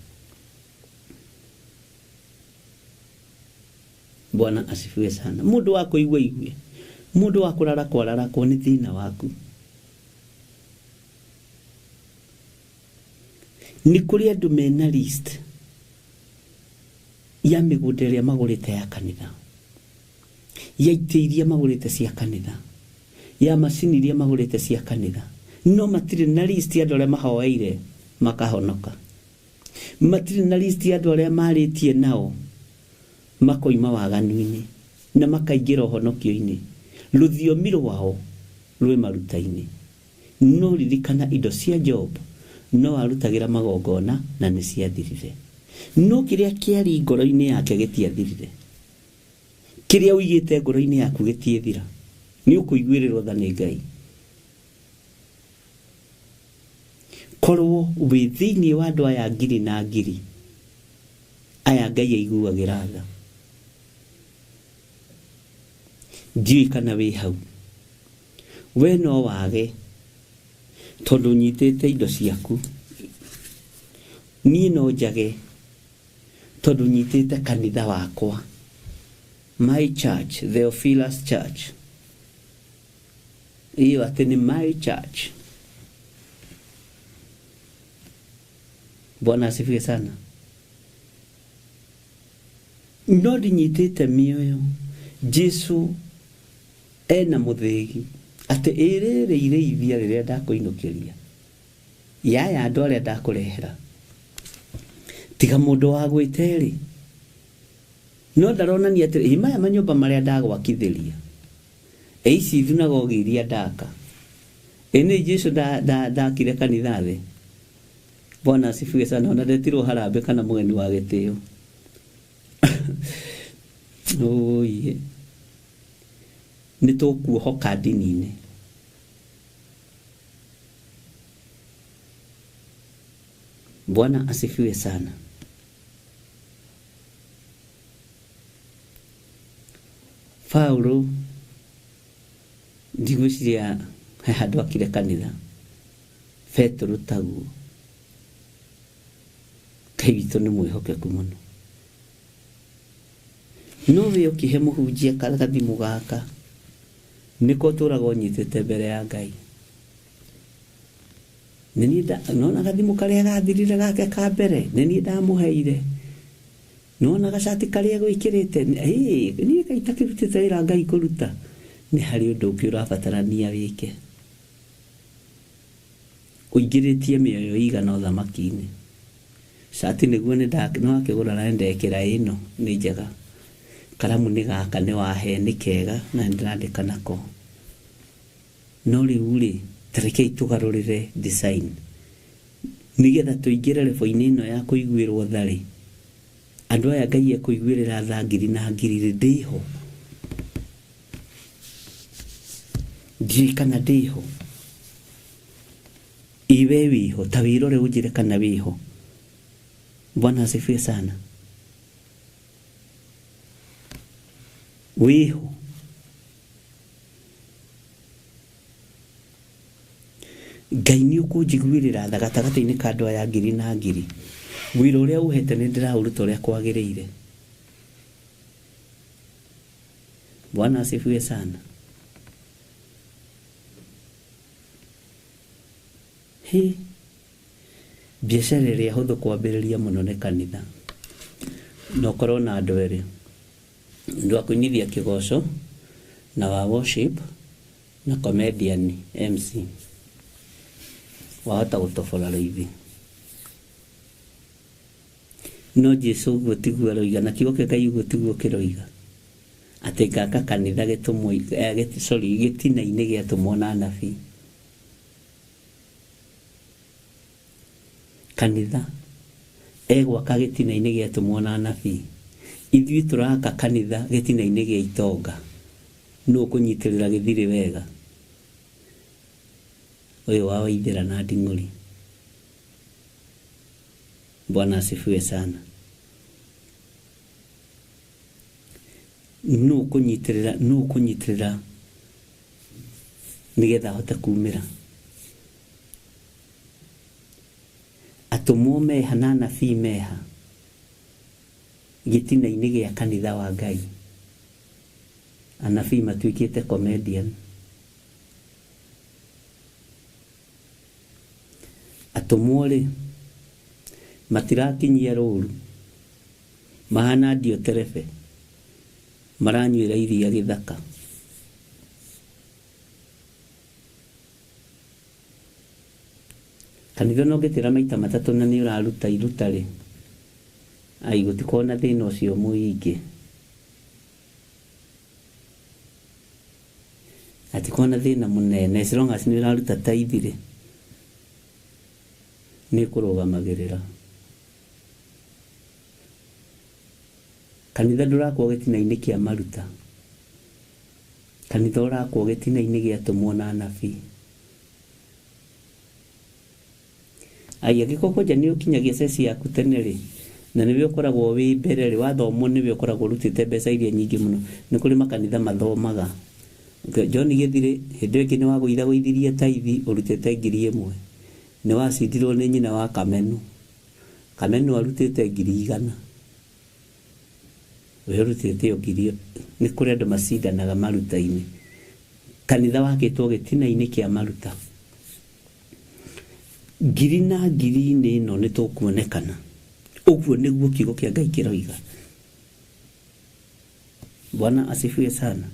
Bwana asifiwe sana. Mundu wa kuigua igue, mundu wa kũrarakwo ararakwo nĩ thĩna waku. Nĩ kũrĩ andũ mena list ya mĩgũnda ĩrĩa magũrĩte ya kanitha, ya itĩ iria magũrĩte cia kanitha, ya macini iria magũrĩte cia kanitha, no matirĩ na list ya andũ arĩa mahoeire makahonoka, matirĩ na list ya andũ arĩa marĩtie nao makoima waganu-inĩ na makaingĩra ũhonokio-inĩ. Rũthiomi rwao rwĩ maruta-inĩ. No ririkana indo cia Job no arutagĩra magongona na nĩ ciathirire, no kĩrĩa kĩarĩ ngoro-inĩ yake gĩtiathirire. Kĩrĩa ũigĩte ngoro-inĩ yaku gĩtiĩthira. Nĩ ũkũiguĩrĩrwo tha nĩ Ngai. Korwo wĩ thĩinĩ wa andũ aya ngiri na ngiri aya Ngai aiguagĩra tha, ndiũĩ kana wĩ hau. We no wage tondũ ũnyitĩte indo ciaku, niĩ no njage tondũ nyitĩte kanitha wakwa, my church, Theophilus Church. Iyo atĩ nĩ my church. Bwana asifiwe sana. No ndinyitĩte mĩoyo. Jesu ena mũthĩgi atĩ ĩrĩrĩ irĩithia rĩrĩa ndakũinũkĩria yaya andũ arĩa ndakũrehera, tiga mũndũ wa gwĩte-rĩ, no ndaronania atĩ ĩ maya manyũmba marĩa ndagwakithĩria, ĩ ici thunagogi iria ndaka, ĩ nĩ Jesu ndakire kanitha thĩ. Bwana asifiwe sana. Ona ndetirwo harambĩ kana mũgeni wa gĩtĩo. Oye, nĩ tũkuohoka ndini-inĩ. Bwana asifiwe sana. Paulo ndigwĩciria he handũ akire kanitha, Petero taguo. Ngai witũ nĩ mwĩhokeku mũno. No we ũkĩhe mũhunjia gathimũ gaka nĩko ũtũraga ũnyitĩte mbere ya Ngai. Nĩ niĩ nona gathimũ karĩa gathirire gake ka mbere, nĩ niĩ ndamũheire. Nona gacati karĩa gwĩkĩrĩte, niĩ Ngai takĩrutĩte wĩra Ngai kũruta. Nĩ harĩ ũndũ ũngĩ ũrabatarania wĩke. Ũingĩrĩtie mĩoyo ĩigana ũthamaki-inĩ. Cati nĩguo nĩ wakĩgũra na ndekĩra ĩno nĩ njega. Karamu nĩ gaka nĩ wahe nĩ kega na nĩndĩrandĩka nako. No rĩu rĩ, ta rekei tũgarũrĩre design nĩgetha tũingĩre level-inĩ ĩno ya kũiguĩrwo tha rĩ. Andũ aya Ngai ekũiguĩrĩra tha ngiri na ngiri rĩ, ndĩho. Ndiũĩ kana ndĩho. Ĩ we wĩho, ta wĩrore ũnjĩre kana wĩho. Bwana asifiwe sana. Wĩho. Ngai nĩ ũkũnjiguĩrĩra tha gatagatĩ-inĩ ka andũ aya ngiri na ngiri. Wĩra ũrĩa ũhete nĩ ndĩraũruta ũrĩa kwagĩrĩire. Bwana asifiwe sana. Hi, biacara ĩrĩa hũthũ kwambĩrĩria mũno nĩ kanitha. Na ũkorwo na andũ erĩ, ũndũ wa kũinithia kĩgoco na wa worship na comedian MC. Wahota gũtobora raithi. No Jesu ũguo tiguo aroiga, na kiugo kĩa Ngai ũguo tiguo kĩroiga. Atĩ ngaka kanitha gĩtũmwo, sorry, gĩtina-inĩ gĩatũmwo na anabii. Kanitha Egwaka gĩtina-inĩ gĩa atũmwo na anabii. Ithuĩ tũraka kanitha gĩtina-inĩ gĩa itonga. Nũ ũkũnyitĩrĩra gĩthirĩ wega? Ũyũ wa Waithĩra na Nding'ũri. Bwana asifiwe sana. Nũ ũkũnyitĩrĩra, nũ ũkũnyitĩrĩra nĩgetha ahote kumĩra? Atũmwo meha na anabii meha gĩtina-inĩ gĩa kanitha wa Ngai. Anabii matuĩkĩte comedian. Atũmwo rĩ, matirakinyia rũru, mahana Dioterefe, maranyuĩra iria gĩthaka. Kanitha no ũngĩtĩra maita matatũ na nĩ ũraruta iruta rĩ, ai gũtikorwo na thĩna ũcio mũingĩ. Hatikorwo na thĩna mũnene as long as nĩ ũraruta tithe rĩ, nĩ ĩkũrũgamagĩrĩra. Kanitha ndũrakwo gĩtina-inĩ kĩa maruta. Kanitha ũrakwo gĩtina-inĩ gĩa atũmwo na anabii. Ai, angĩkorwo kwanja nĩ ũkinyagia ceci yaku tene rĩ, na nĩwe ũkoragwo wĩ mbere rĩ, wathomwo nĩwe ũkoragwo ũrutĩte mbeca iria nyingĩ mũno. Nĩ kũrĩ makanitha mathomaga. John Gĩthirĩ, hĩndĩ ĩyo ĩngĩ nĩ wagũithagũithirie taithi ũrutĩte 1000. Nĩ wacindirwo nĩ nyina wa Kamenu. Kamenu arutĩte 100,000. We ũrutĩte o ngiri. Nĩ kũrĩ andũ macindanaga maruta-inĩ. Kanitha wakĩtwo gĩtina-inĩ kĩa maruta. Ngiri na ngiri-inĩ ĩno nĩ tũkuonekana. Ũguo nĩguo kiugo kĩa Ngai kĩroiga. Bwana asifiwe sana.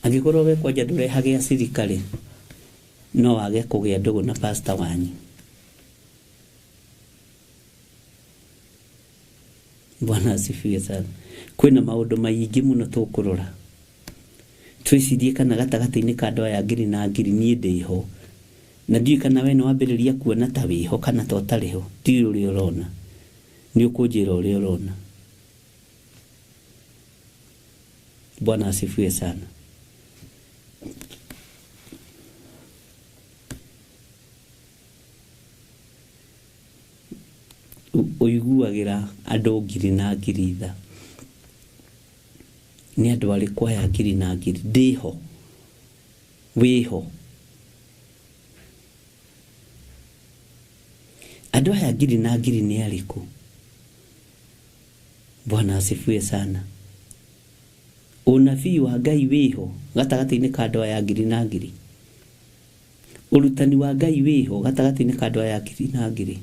Angĩkorwo we kwanja ndũrehage acirika rĩ, no wage kũgĩa ndũgũ na pastor wanyu. Bwana asifiwe sana. Kwĩna maũndũ maingĩ mũno tũkũrora. Twĩcirie kana gatagatĩ-inĩ ka andũ aya ngiri na ngiri niĩ ndĩho. Na ndiũĩ kana we nĩ wambĩrĩria kuona ta wĩho kana ta ũtarĩ ho. Ndiũĩ ũrĩa ũrona. Nĩ ũkũnjĩra ũrĩa ũrona. Bwana asifiwe sana. Ũiguagĩra andũ ngiri na ngiri tha. Nĩ andũ arĩkũ aya ngiri na ngiri? Ndĩho. Wĩho. Andũ aya ngiri na ngiri nĩ arĩkũ? Bwana asifiwe sana. Ũnabii wa Ngai wĩho gatagatĩ-inĩ ka andũ aya ngiri na ngiri. Ũrutani wa Ngai wĩho gatagatĩ-inĩ ka andũ aya ngiri na ngiri.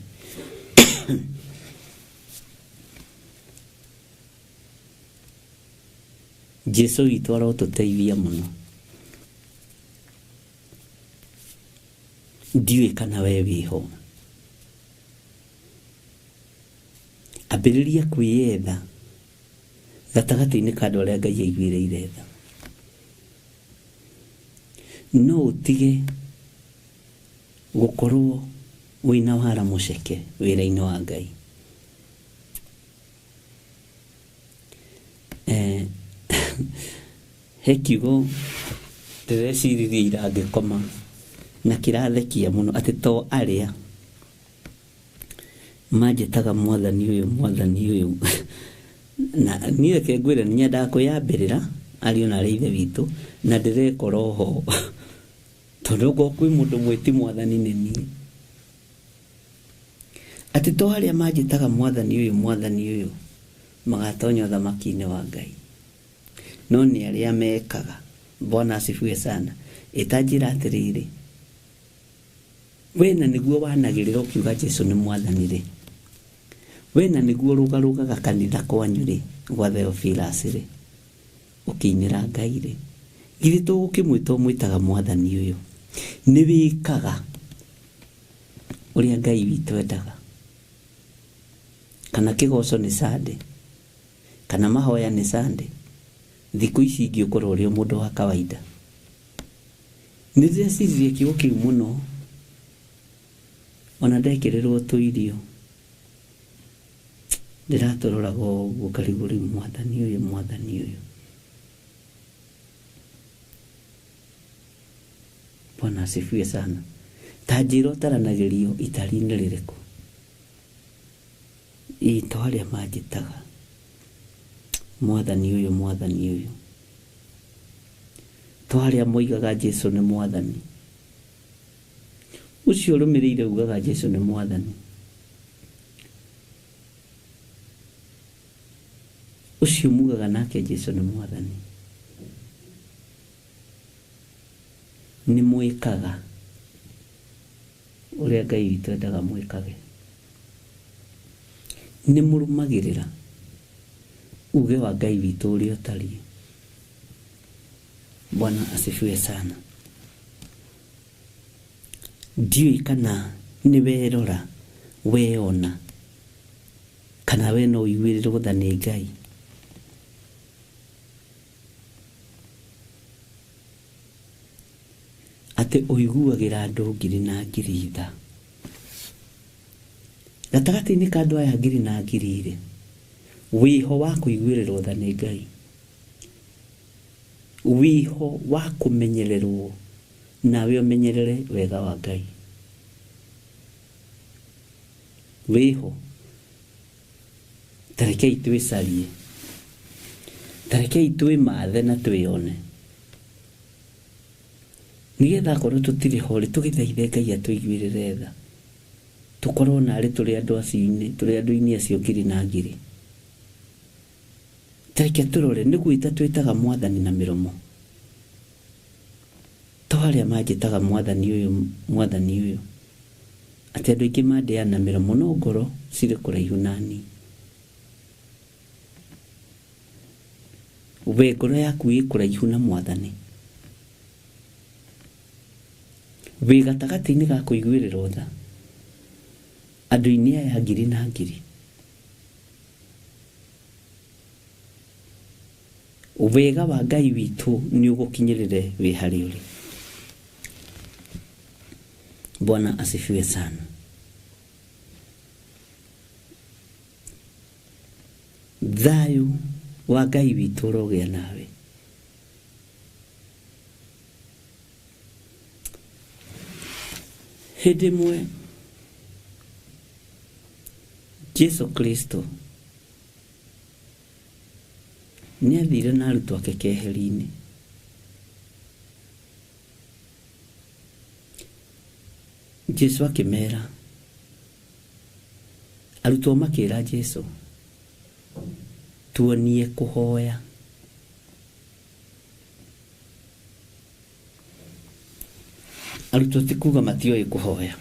Jesu witũ arotũteithia mũno. Ndiũĩ kana we wĩho. Ambĩrĩria kwĩyetha gatagatĩ-inĩ ka andũ arĩa Ngai aiguĩrĩire tha. No ũtige gũkorwo wĩna wara mũceke wĩra-inĩ wa Ngai. He kiugo ndĩreciririe ira ngĩkoma na kĩrathekia mũno atĩ to arĩa manjĩtaga mwathani ũyũ, mwathani ũyũ. Na niĩ reke ngwĩre nĩ nyendaga kwĩyambĩrĩra ariũ na arĩ ithe witũ na ndĩrekora oho. Tondũ okorwo kwĩ mũndũ mwĩti mwathani nĩ niĩ. Atĩ to arĩa manjĩtaga mwathani ũyũ, mwathani ũyũ magatonya ũthamaki-inĩ wa Ngai. No nĩ arĩa mekaga. Bwana asifiwe sana. Ĩtanjĩra atĩrĩrĩ, we na nĩguo wanagĩrĩra ũkiuga Jesu nĩ mwathani rĩ, we na nĩguo ũrũgarũgaga kanitha kwanyu rĩ, gwa Theophilus rĩ, ũkĩinĩra Ngai rĩ, githĩ to gũkĩmwĩta ũmwĩtaga mwathani ũyũ? Nĩ wĩkaga ũrĩa Ngai witũ endaga. Kana kĩgoco nĩ Sunday, kana mahoya nĩ Sunday. Thikũ ici ingĩ ũkorwo ũrĩ o mũndũ wa kawaida. Nĩ ndĩreciririe kiugo kĩu mũno. Ona ndekĩrĩrwo tũirio ndĩratũroraga ũguo ngarigwo rĩu mwathani ũyũ mwathani ũyũ. Bwana asifiwe sana. Ta njĩra ũtaranagĩrio itari-inĩ rĩrĩkũ? Ĩ to arĩa manjĩtaga mwathani ũyũ mwathani ũyũ, to arĩa moigaga Jesu nĩ mwathani. Ũcio ũrũmĩrĩire ugaga Jesu nĩ mwathani. Ũcio mugaga nake Jesu nĩ mwathani. Nĩ mwĩkaga ũrĩa Ngai witũ endaga mwĩkage. Nĩ mũrũmagĩrĩra uge wa Ngai witũ ũrĩa ũtariĩ. Bwana asifiwe sana. Ndiũĩ kana nĩ werora weona kana we no ũiguĩrĩrwo tha nĩ Ngai. Atĩ ũiguagĩra andũ ngiri na ngiri tha. Gatagatĩ-inĩ ka andũ aya ngiri na ngiri rĩ, wĩho wa kũiguĩrĩrwo tha nĩ Ngai, wĩho wa kũmenyererwo nawe ũmenyerere wega wa Ngai, wĩho. Ta rekei twĩcarie, ta rekei twĩmathe na twĩone, nĩgetha akorwo tũtirĩ ho rĩ, tũgĩthaithe Ngai atũiguĩrĩre tha, tũkorwo narĩ tũrĩ andũ acio-inĩ, tũrĩ andũ-inĩ acio ngiri na ngiri. Ta reke tũrore nĩ gwĩta twĩtaga mwathani na mĩromo, to arĩa manjĩtaga mwathani ũyũ mwathani ũyũ, atĩ andũ aingĩ mandĩaga na mĩromo no ngoro cirĩ kũraihu nani. We ngoro yaku ĩ kũraihu na mwathani, wĩ gatagatĩ-inĩ ga kũiguĩrĩrwo tha andũ-inĩ aya ngiri na ngiri. Wega wa Ngai witũ nĩ ũgũkinyĩrĩre wĩ harĩa ũrĩ. Bwana asifiwe sana. Thayũ wa Ngai witũ ũrogĩa nawe. Hĩndĩ ĩmwe Jesu Kristo nĩ athire na arutwo ake keheri-inĩ. Jesu akĩmera, arutwo makĩra Jesu, tuonie kũhoya. Arutwo ti kuga matioĩ kũhoya,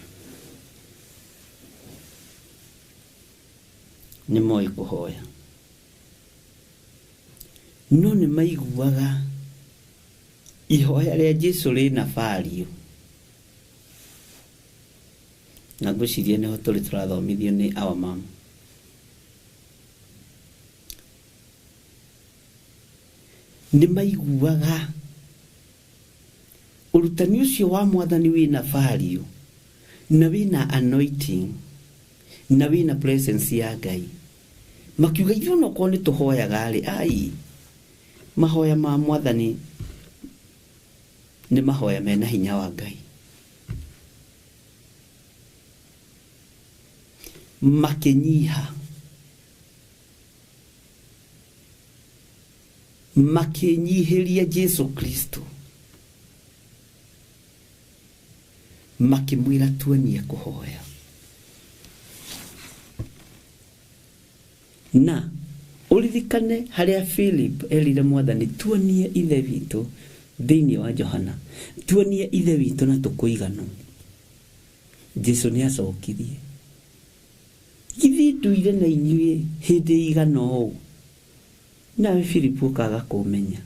nĩ moĩ kũhoya, no nĩ maiguaga ihoya rĩa Jesu rĩna value. Na ngwĩciria nĩho tũrĩ tũrathomithio nĩ our mom. Nĩ maiguaga ũrutani ũcio wa mwathani wĩna value na wĩna anointing na wĩna presence ya Ngai. Makiuga ithuĩ onokorwo nĩ tũhoyaga rĩ, ai mahoya ma mwathani nĩ mahoya mena hinya wa Ngai. Makĩnyiha, makĩnyihĩria Jesu Kristo, makĩmwĩra tuonie kũhoya. Na ũririkane harĩa Philip erire mwathani tuonie ithe witũ thĩinĩ wa Johana, tuonie ithe witũ na tũkũiganwo. Jesu nĩ acokirie, githĩ nduire na inyuĩ hĩndĩ ĩigana ũũ, nawe Philip ũkaga kũmenya?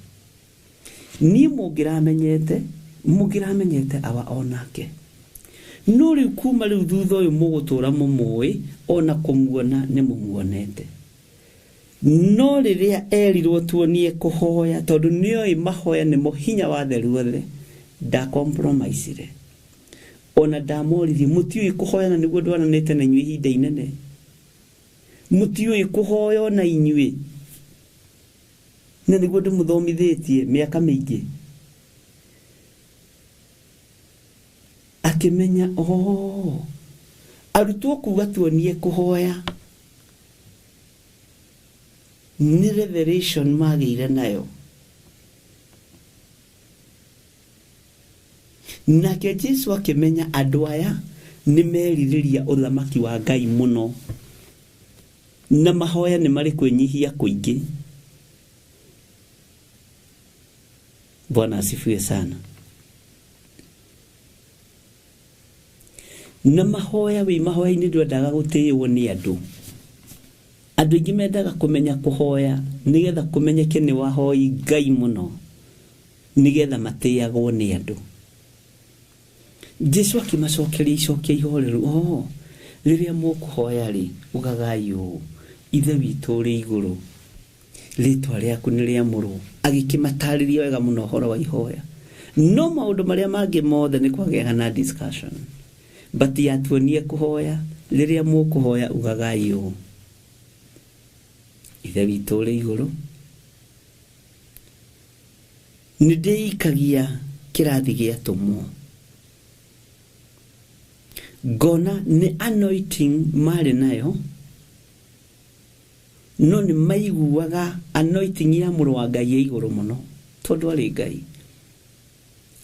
Niĩ mũngĩramenyete, mũngĩramenyete awa onake. No rĩu kuma rĩu thutha ũyũ mũgũtũra mũmũĩ, ona kũmuona nĩ mũmuonete. No rĩrĩa erirwo tuonie kũhoya, tondũ nĩoĩ mahoya nĩmo hinya wa theru othe, ndacompromisire. Ona ndamoririe mũtiũĩ kũhoya na nĩguo ndwaranĩte na inyuĩ ihinda inene. Mũtiũĩ kũhoya na inyuĩ na nĩguo ndĩmũthomithĩtie mĩaka mĩingĩ. Akĩmenya oh, arutwo kuga tuonie kũhoya nĩ revelation magĩire nayo. Nake Jesu akĩmenya andũ aya nĩ merirĩria ũthamaki wa Ngai mũno na mahoya nĩ marĩ kwĩnyihia kũingĩ. Bwana asifiwe sana. Na mahoya wĩ mahoya-inĩ ndwendaga gũtĩĩwo nĩ andũ. Andũ aingĩ mendaga kũmenya kũhoya nĩgetha kũmenyeke nĩ wahoi Ngai mũno nĩgetha matĩagwo nĩ andũ. Jesu akĩmacokeria icokia ihoreru, oh, rĩrĩa mũkũhoya rĩ, ugagai ũũ, Ithe witũ ũrĩ igũrũ, rĩtwa rĩaku nĩ rĩamũrwo. Agĩkĩmatarĩria wega mũno ũhoro wa ihoya. No maũndũ marĩa mangĩ mothe nĩ kwagĩaga na discussion. But yatuonie kũhoya, rĩrĩa mũkũhoya ugagai ũũ, Ithe witũ ũrĩ igũrũ. Nĩ ndĩikagia kĩrathi gĩa atũmwo. Ngona nĩ anointing marĩ nayo, no nĩ maiguaga anointing ya mũrũ wa Ngai ĩ igũrũ mũno, tondũ arĩ Ngai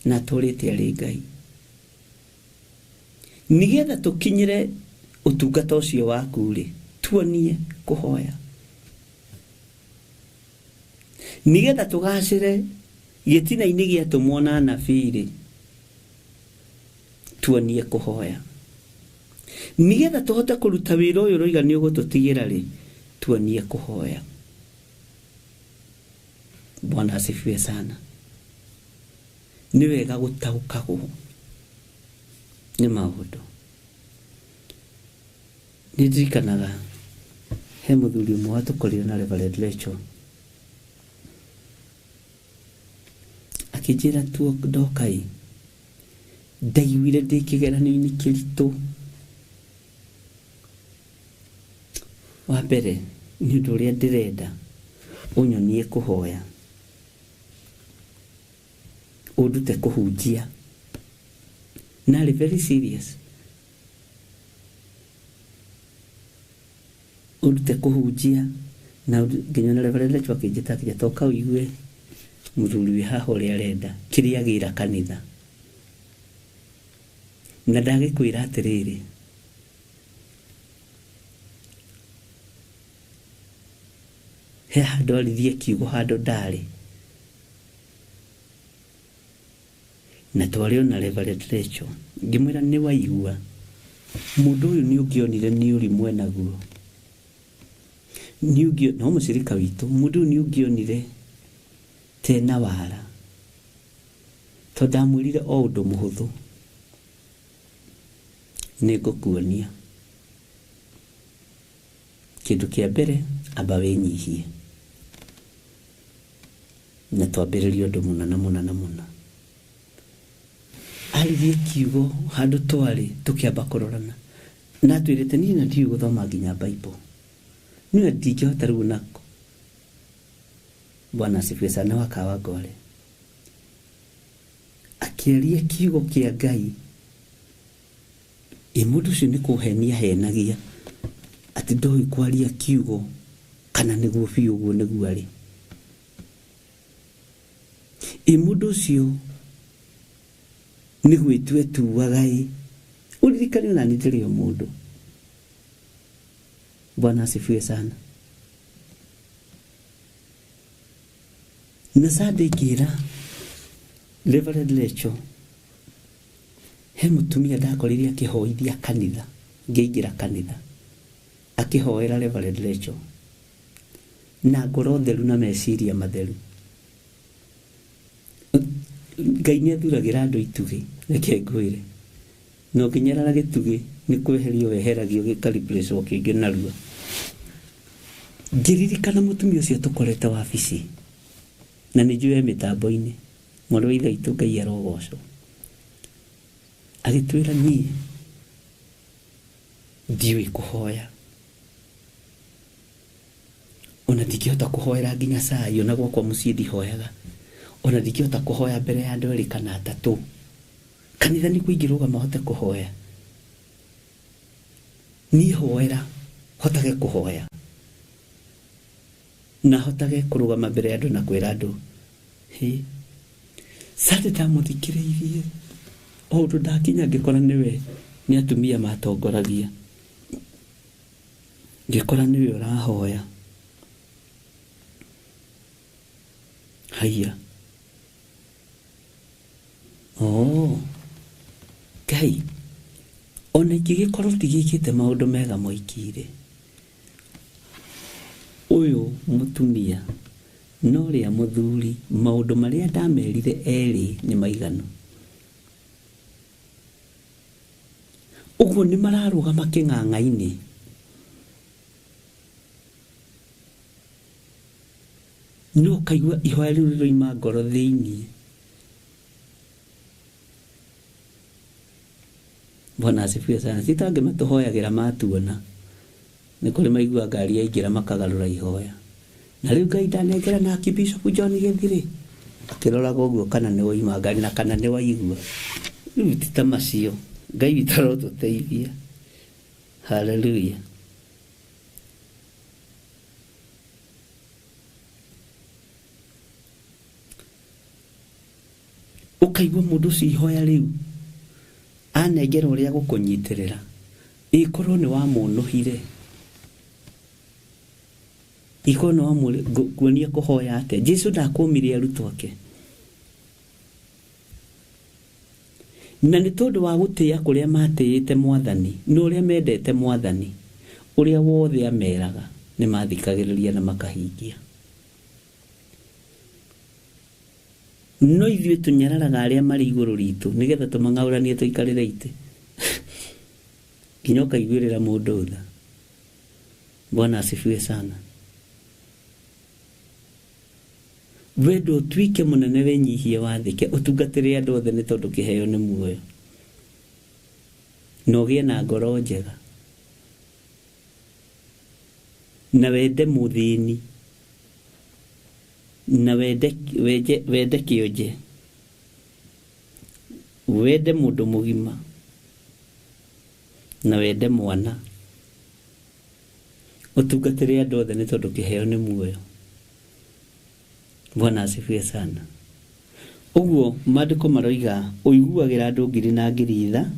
na atũrĩte arĩ Ngai. Nĩgetha tũkinyĩre ũtungata ũcio waku rĩ, tuonie kũhoya. Nĩgetha tũgacĩre gĩtina-inĩ gĩa atũmwo na anabii rĩ, tuonie kũhoya. Nĩgetha tũhote kũruta wĩra ũyũ ũroiga nĩ ũgũtũtigĩra rĩ, tuonie kũhoya. Bwana asifiwe sana. Nĩ wega gũtaũkagwo nĩ maũndũ. Nĩ ndirikanaga he mũthuri ũmwe watũkorire na Reverend Rachel akĩnjĩra tuo ndokai ndaiguire ndĩ kĩgeranio-inĩ kĩritũ. Wa mbere nĩ ũndũ ũrĩa ndĩrenda ũnyonie kũhoya, ũndute kũhunjia. Narĩ very serious. Ũndute kũhunjia na nginya na Reverend Rachel akĩnjĩta akĩnjĩta toka ũigue mũthuri wĩ haha ũrĩa arenda kĩrĩa agĩra kanitha. Na ndagĩkwĩra atĩrĩrĩ, he handũ aririe kiugo handũ ndarĩ na twarĩ ona Reverend Rachel, ngĩmwĩra nĩ waigua mũndũ ũyũ nĩ ũngĩonire nĩ ũrimũ enaguo, nĩ ũngĩ no mũcirika witũ, mũndũ ũyũ nĩ ũngĩonire tena wara, tondũ ndamwĩrire o ũndũ mũhũthũ, nĩ ngũkuonia kĩndũ kĩa mbere, amba wĩnyihie na twambĩrĩrie ũndũ mũna na mũna na mũna. Aririe kiugo handũ twarĩ tũkĩamba kũrorana na atwĩrĩte niĩ na ndiũĩ gũthoma nginya Bible, niĩ ndingĩhota rĩu nako. Bwana asifiwe sana. Wakawa ngore akĩaria kiugo kĩa Ngai, ĩ mũndũ ũcio nĩ kũhenia henagia atĩ ndoĩ kwaria kiugo kana nĩguo biũ ũguo nĩguo arĩ. Ĩ mũndũ ũcio nĩ gwĩtua etuaga ĩ, ũririkane ona niĩ ndĩrĩ o mũndũ. Bwana asifiwe sana. Na Sunday ngĩra Reverend Rachel, he mũtumia ndakorire akĩhoithia kanitha, ngĩingĩra kanitha akĩhoera Reverend Rachel na ngoro theru na meciria matheru. Ngai nĩ athuragĩra andũ itugĩ, reke ngwĩre, na ũngĩnyarara gĩtugĩ nĩ kweherio weheragio gĩka-replace-wo kĩngĩ narua. Ngĩririkana mũtumia ũcio tũkorete wabici na nĩ njũĩ e mĩtambo-inĩ, mwarĩ wa ithe witũ Ngai arogocwo, Agĩtwĩra niĩ ndiũĩ kũhoya ona ndingĩhota kũhoera nginya cai ona gwakwa mũciĩ ndihoyaga ona ndingĩhota kũhoya mbere ya andũ erĩ kana atatũ kanitha nĩkuo ingĩrũgama hote kũhoya niĩ hoera hotage kũhoya na hotage kũrũgama mbere ya andũ na kwĩra andũ hĩ Sunday ndamũthikĩrĩirie o ũndũ ndakinya ngĩkora nĩwe nĩ atumia matongoragia ngĩkora nĩwe ũrahoya haiya oh Ngai ona ingĩgĩkorwo ndigĩkĩte maũndũ mega moiki-rĩ ũyũ mũtumia na ũrĩa mũthuri maũndũ marĩa ndamerire erĩ nĩ maiganu ũguo nĩ mararũgama kĩng'ang'a-inĩ no ũkaigua ihoya rĩu rĩroima ngoro thĩinĩ. Bwana asifiwe sana. Si ta angĩ matũhoyagĩra matuona nĩ kũrĩ maigua ngari yaingĩra makagarũra ihoya na rĩu Ngai ndanengera na Archbishop John Gĩthirĩ akĩroraga ũguo kana nĩ waima ngari na kana nĩ waigua rĩu ti ta macio Ngai witũ arotũteithia. Haleluya. Ũkaigua mũndũ ũcio ihoya rĩu anengera ũrĩa gũkũnyitĩrĩra ĩkorwo nĩ wamũnũhire ikorwo nĩ wamũkuonia kũhoya atĩa Jesu ndakũmire arutwo ake na nĩ tondũ wa gũtĩĩa kũrĩa matĩĩte mwathani na ũrĩa mendete mwathani ũrĩa wothe ameraga nĩ mathikagĩrĩria na makahingia no ithuĩ tũnyararaga arĩa marĩ igũrũ ritũ nĩgetha tũmang'aũranie tũikarĩre itĩ nginya ũkaiguĩrĩra mũndũ tha. Bwana asifiwe sana. Wendo ũtuĩke mũnene wĩnyihie wathĩke ũtungatĩre andũ othe nĩ tondũ kĩheo nĩ muoyo na ũgĩe na ngoro njega na wende mũthĩni na wende wende kĩonje wende mũndũ mũgima na wende mwana ũtungatĩre andũ othe nĩ tondũ kĩheo nĩ muoyo. Bwana asifiwe sana. Ũguo maandĩko maroiga ũiguagĩra andũ ngiri na ngiri tha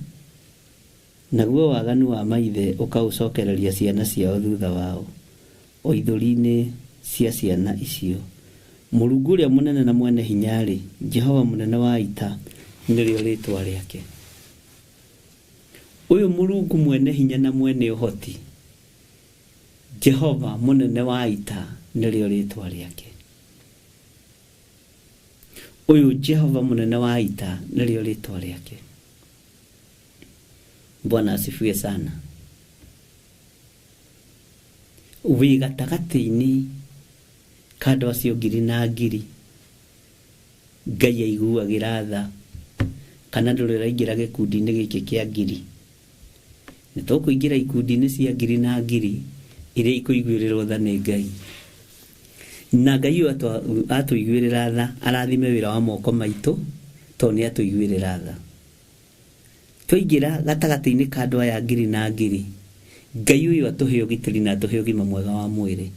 naguo waganu wa maithe ũkaũcokereria ciana ciao thutha wao o ithũri-inĩ cia ciana icio. Mũrungu ũrĩa mũnene na mwene hinya-rĩ, Jehova mũnene wa ita nĩrĩo rĩtwa rĩake. Ũyũ Mũrungu mwene hinya na mwene ũhoti, Jehova mũnene wa ita nĩrĩo rĩtwa rĩake. Ũyũ Jehova mũnene wa ita nĩrĩo rĩtwa rĩake. Bwana asifiwe sana. Wĩ gatagatĩ-inĩ ka andũ acio ngiri na ngiri Ngai aiguagĩra tha kana ndũrĩ ũraingĩra gĩkundi-inĩ gĩkĩ kĩa ngiri nĩ tũkũingĩra ikundi-inĩ cia ngiri na ngiri iria ikũiguĩrĩrwo tha nĩ Ngai na Ngai ũyũ atũiguĩrĩra tha arathime wĩra wa moko maitũ tondũ nĩ atũiguĩrĩra tha. Twaingĩra gatagatĩ-inĩ ka andũ aya ngiri na ngiri Ngai ũyũ atũhe ũgitĩri na atũhe ũgima mwega wa mwĩrĩ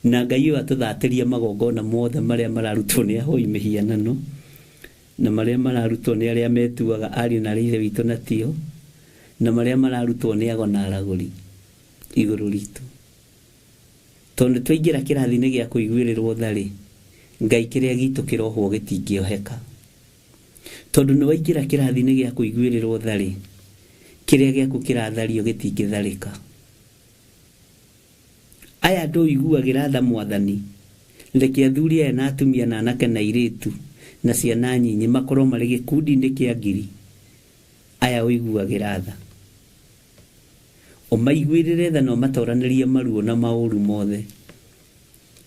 na Ngai ũyũ atũthatĩrie magongona mothe marĩa mararutwo nĩ ahoi mĩhianano na marĩa mararutwo nĩ arĩa metuaga ariũ na arĩa ithe witũ na tio na marĩa mararutwo nĩ ago na aragũri igũrũ ritũ tondũ twaingĩra kĩrathi-inĩ gĩa kũiguĩrĩrwo tha rĩ Ngai kĩrĩa gitũ kĩrohwo gĩtingĩoheka tondũ nĩ waingĩra kĩrathi-inĩ gĩa kũiguĩrĩrwo tha rĩ kĩrĩa gĩaku kĩrathario gĩtingĩtharĩka. Aya andũ ũiguagĩra tha mwathani reke athuri aya na atumia na anake na airĩtu na ciana nyinyi makorwo marĩ gĩkundi-inĩ kĩa ngiri aya ũiguagĩra tha ũmaiguĩrĩre tha na ũmatoranĩrie maruo na maũru mothe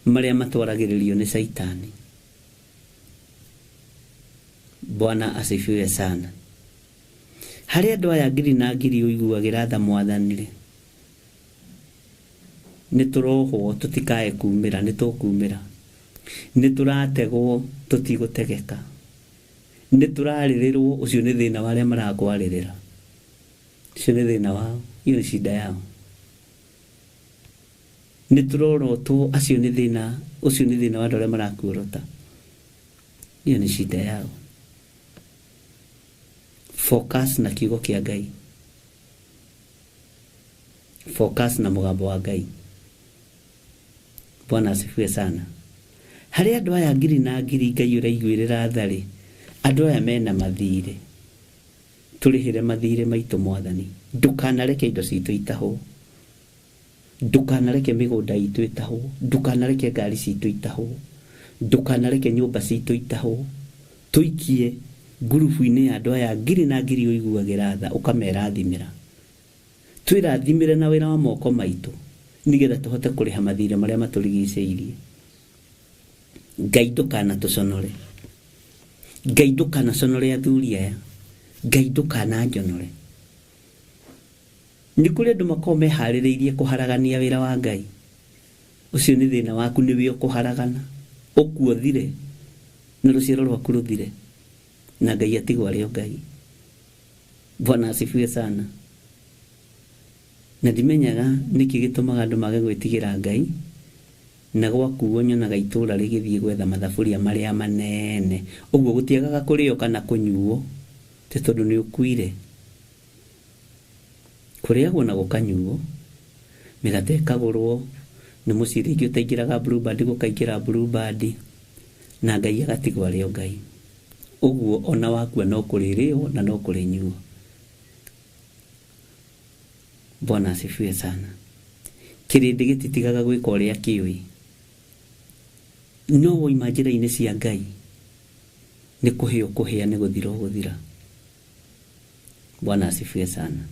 marĩa matwaragĩrĩrio nĩ Caitani. Bwana asifiwe sana. Harĩ andũ aya ngiri na ngiri ũiguagĩra tha Mwathani-rĩ, nĩ tũrohwo tũtikae kumĩra, nĩ tũkumĩra. Nĩ tũrategwo tũtigũtegeka. Nĩ tũrarĩrĩrwo, ũcio nĩ thĩna wa arĩa marakwarĩrĩra. Ũcio nĩ thĩna wao, hiyo ni shida yao. Nĩ tũrorotwo, acio nĩ thĩna, ũcio nĩ thĩna wa andũ arĩa marakuorota. Hiyo ni shida yao. Focus na kiugo kĩa Ngai. Focus na mũgambo wa Ngai. Bwana asifiwe sana. Harĩ andũ aya ngiri na ngiri Ngai ũraiguĩrĩra tha rĩ, andũ aya mena mathirĩ. Tũrĩhĩre mathirĩ maitũ Mwathani. Ndũkanareke indo citũ itahwo. Ndũkanareke mĩgũnda itũ ĩtahwo. Ndũkanareke ngari citũ itahwo. Ndũkanareke nyũmba citũ itahwo. Tũikie ngurubu-inĩ ya andũ aya ngiri na ngiri ũiguagĩra tha, ũkamerathimĩra. Twĩrathimĩre na wĩra wa moko maitũ nĩgetha tũhote kũrĩha mathirĩ marĩa matũrigicĩirie. Ngai ndũkanatũconore. Ngai ndũkanaconore athuri aya. Ngai ndũkananjonore. Nĩ kũrĩ andũ makoragwo meharĩrĩirie kũharagania wĩra wa Ngai. Ũcio nĩ thĩna waku, nĩwe ũkũharagana. Ũkue ũthire na rũciaro rwaku rũthire, na Ngai atigwo arĩ o Ngai. Bwana asifiwe sana. Na ndimenyaga nĩkĩ gĩtũmaga andũ mage gwĩtigĩra Ngai, na gwakuo nyonaga itũra rĩgĩthiĩ gwetha mathaburia marĩa manene. Ũguo gũtiagaga kũrĩo kana kũnyuo, ti tondũ nĩ ũkuire. Kũrĩagwo na gũkanyuo, mĩgate ĩkagũrwo, nĩ mũciĩ rĩngĩ ũtaingĩraga Blue Band gũkaingĩra Blue Band, na Ngai agatigwo arĩ o Ngai. Ũguo ona wakua no kũrĩrĩo na no kũrĩnyuo. Bwana asifiwe sana. Kĩrĩndĩ gĩtitigaga gwĩka ũrĩa kĩũĩ. No woima njĩra-inĩ cia Ngai, nĩ kũhĩa ũkũhĩa, nĩ gũthira ũgũthira. Bwana asifiwe sana.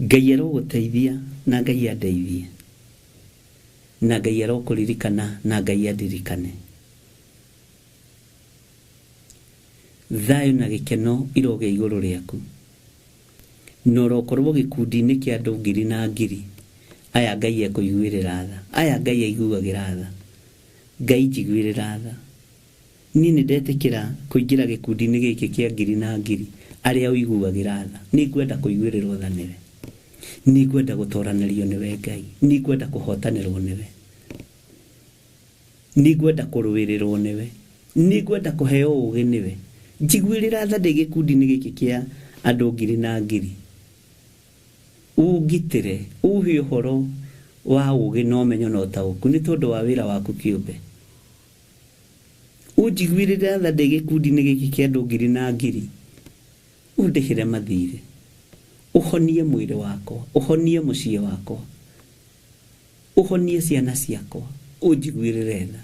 Ngai arogũteithia na Ngai andeithie. Na Ngai arokũririkana na Ngai andirikane. Thayũ na gĩkeno irogĩa igũrũ rĩaku. Na ũrokorwo gĩkundi-inĩ kĩa andũ ngiri na ngiri. Aya Ngai ekũiguĩrĩra tha. Aya Ngai aiguagĩra tha. Ngai njiguĩrĩra tha. Niĩ nĩ ndetĩkĩra kũingĩra gĩkundi-inĩ gĩkĩ kĩa ngiri na ngiri arĩa ũiguagĩra tha. Nĩ ngwenda kũiguĩrĩrwo tha nĩwe. Nĩ ngwenda gũtoranĩrio nĩwe Ngai. Nĩ ngwenda kũhotanĩrwo nĩwe. Nĩ ngwenda kũrũĩrĩrwo nĩwe. Nĩ ngwenda kũheo ũũgĩ nĩwe. Njiguĩrĩra tha ndĩ gĩkundi-inĩ gĩkĩ kĩa andũ ngiri na ngiri. Ũngitĩre, ũhe ũhoro wa ũũgĩ na ũmenyo na ũtaũku nĩ tondũ wa wĩra waku kĩũmbe. Ũnjiguĩrĩre tha ndĩ gĩkundi-inĩ gĩkĩ kĩa andũ ngiri na ngiri. Ũndĩhĩre mathirĩ. Ũhonie mwĩrĩ wakwa, ũhonie mũciĩ wakwa, ũhonie ciana ciakwa, ũnjiguĩrĩre tha.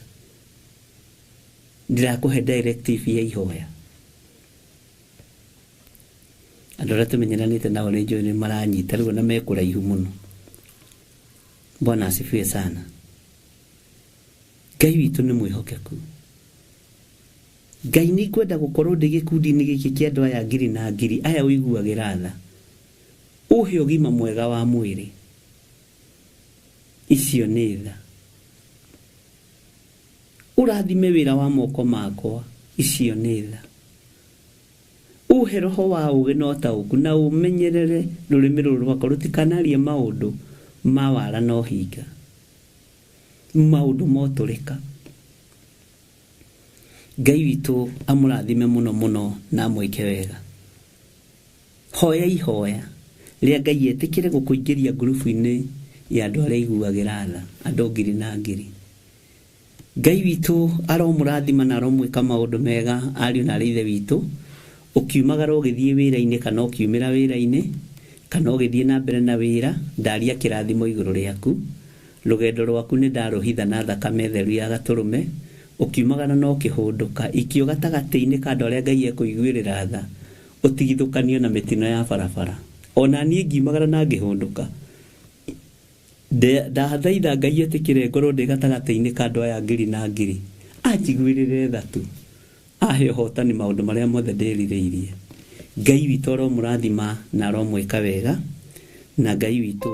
Ndĩrakũhe directive ya ihoya. Andũ arĩa tũmenyeranĩte nao nĩ njũĩ nĩ maranyita rĩu na mekũraihu mũno. Bwana asifiwe sana. Ngai witũ nĩ mwĩhokeku. Ngai nĩ ngwenda gũkorwo ndĩ gĩkundi-inĩ gĩkĩ kĩa andũ aya ngiri na ngiri, aya ũiguagĩra tha. Ũhe ũgima mwega wa mwĩrĩ. Icio nĩ tha. Ũrathime wĩra wa moko makwa. Icio nĩ tha. Ũhe roho wa ũũgĩ na ũtaũku na ũmenyerere rũrĩmĩ rũrũ rwakwa rũtikanarie maũndũ ma wara na ũhinga, maũndũ ma ũtũrĩka. Ngai witũ amũrathime mũno mũno na amwĩke wega. Hoya ihoya rĩa Ngai etĩkĩre gũkũingĩria ngurubu-inĩ ya andũ arĩa aiguagĩra tha, andũ ngiri na ngiri. Ngai witũ aromũrathima na aromwĩka maũndũ mega ariũ na arĩ ithe witũ. Ũkiumagara ũgĩthiĩ wĩra-inĩ kana ũkiumĩra wĩra-inĩ kana ũgĩthiĩ na mbere na wĩra, ndaria kĩrathimo igũrũ rĩaku. Rũgendo rwaku nĩ ndarũhitha na thakame theru ya gatũrũme. Ũkiumagara na ũkĩhũndũka, ikio gatagatĩ-inĩ ka andũ arĩa Ngai ekũiguĩrĩra tha, ũtigithũkanio na mĩtino ya barabara. Ona niĩ ngiumagara na ngĩhũndũka, ndathaitha Ngai etĩkĩre ngorwo ndĩ gatagatĩ-inĩ ka andũ aya ngiri na ngiri, anjiguĩrĩre tha tu, ahe ũhotani maũndũ marĩa mothe ndĩrirĩirie. Ngai witũ aromũrathima na aromwĩka wega, na Ngai witũ.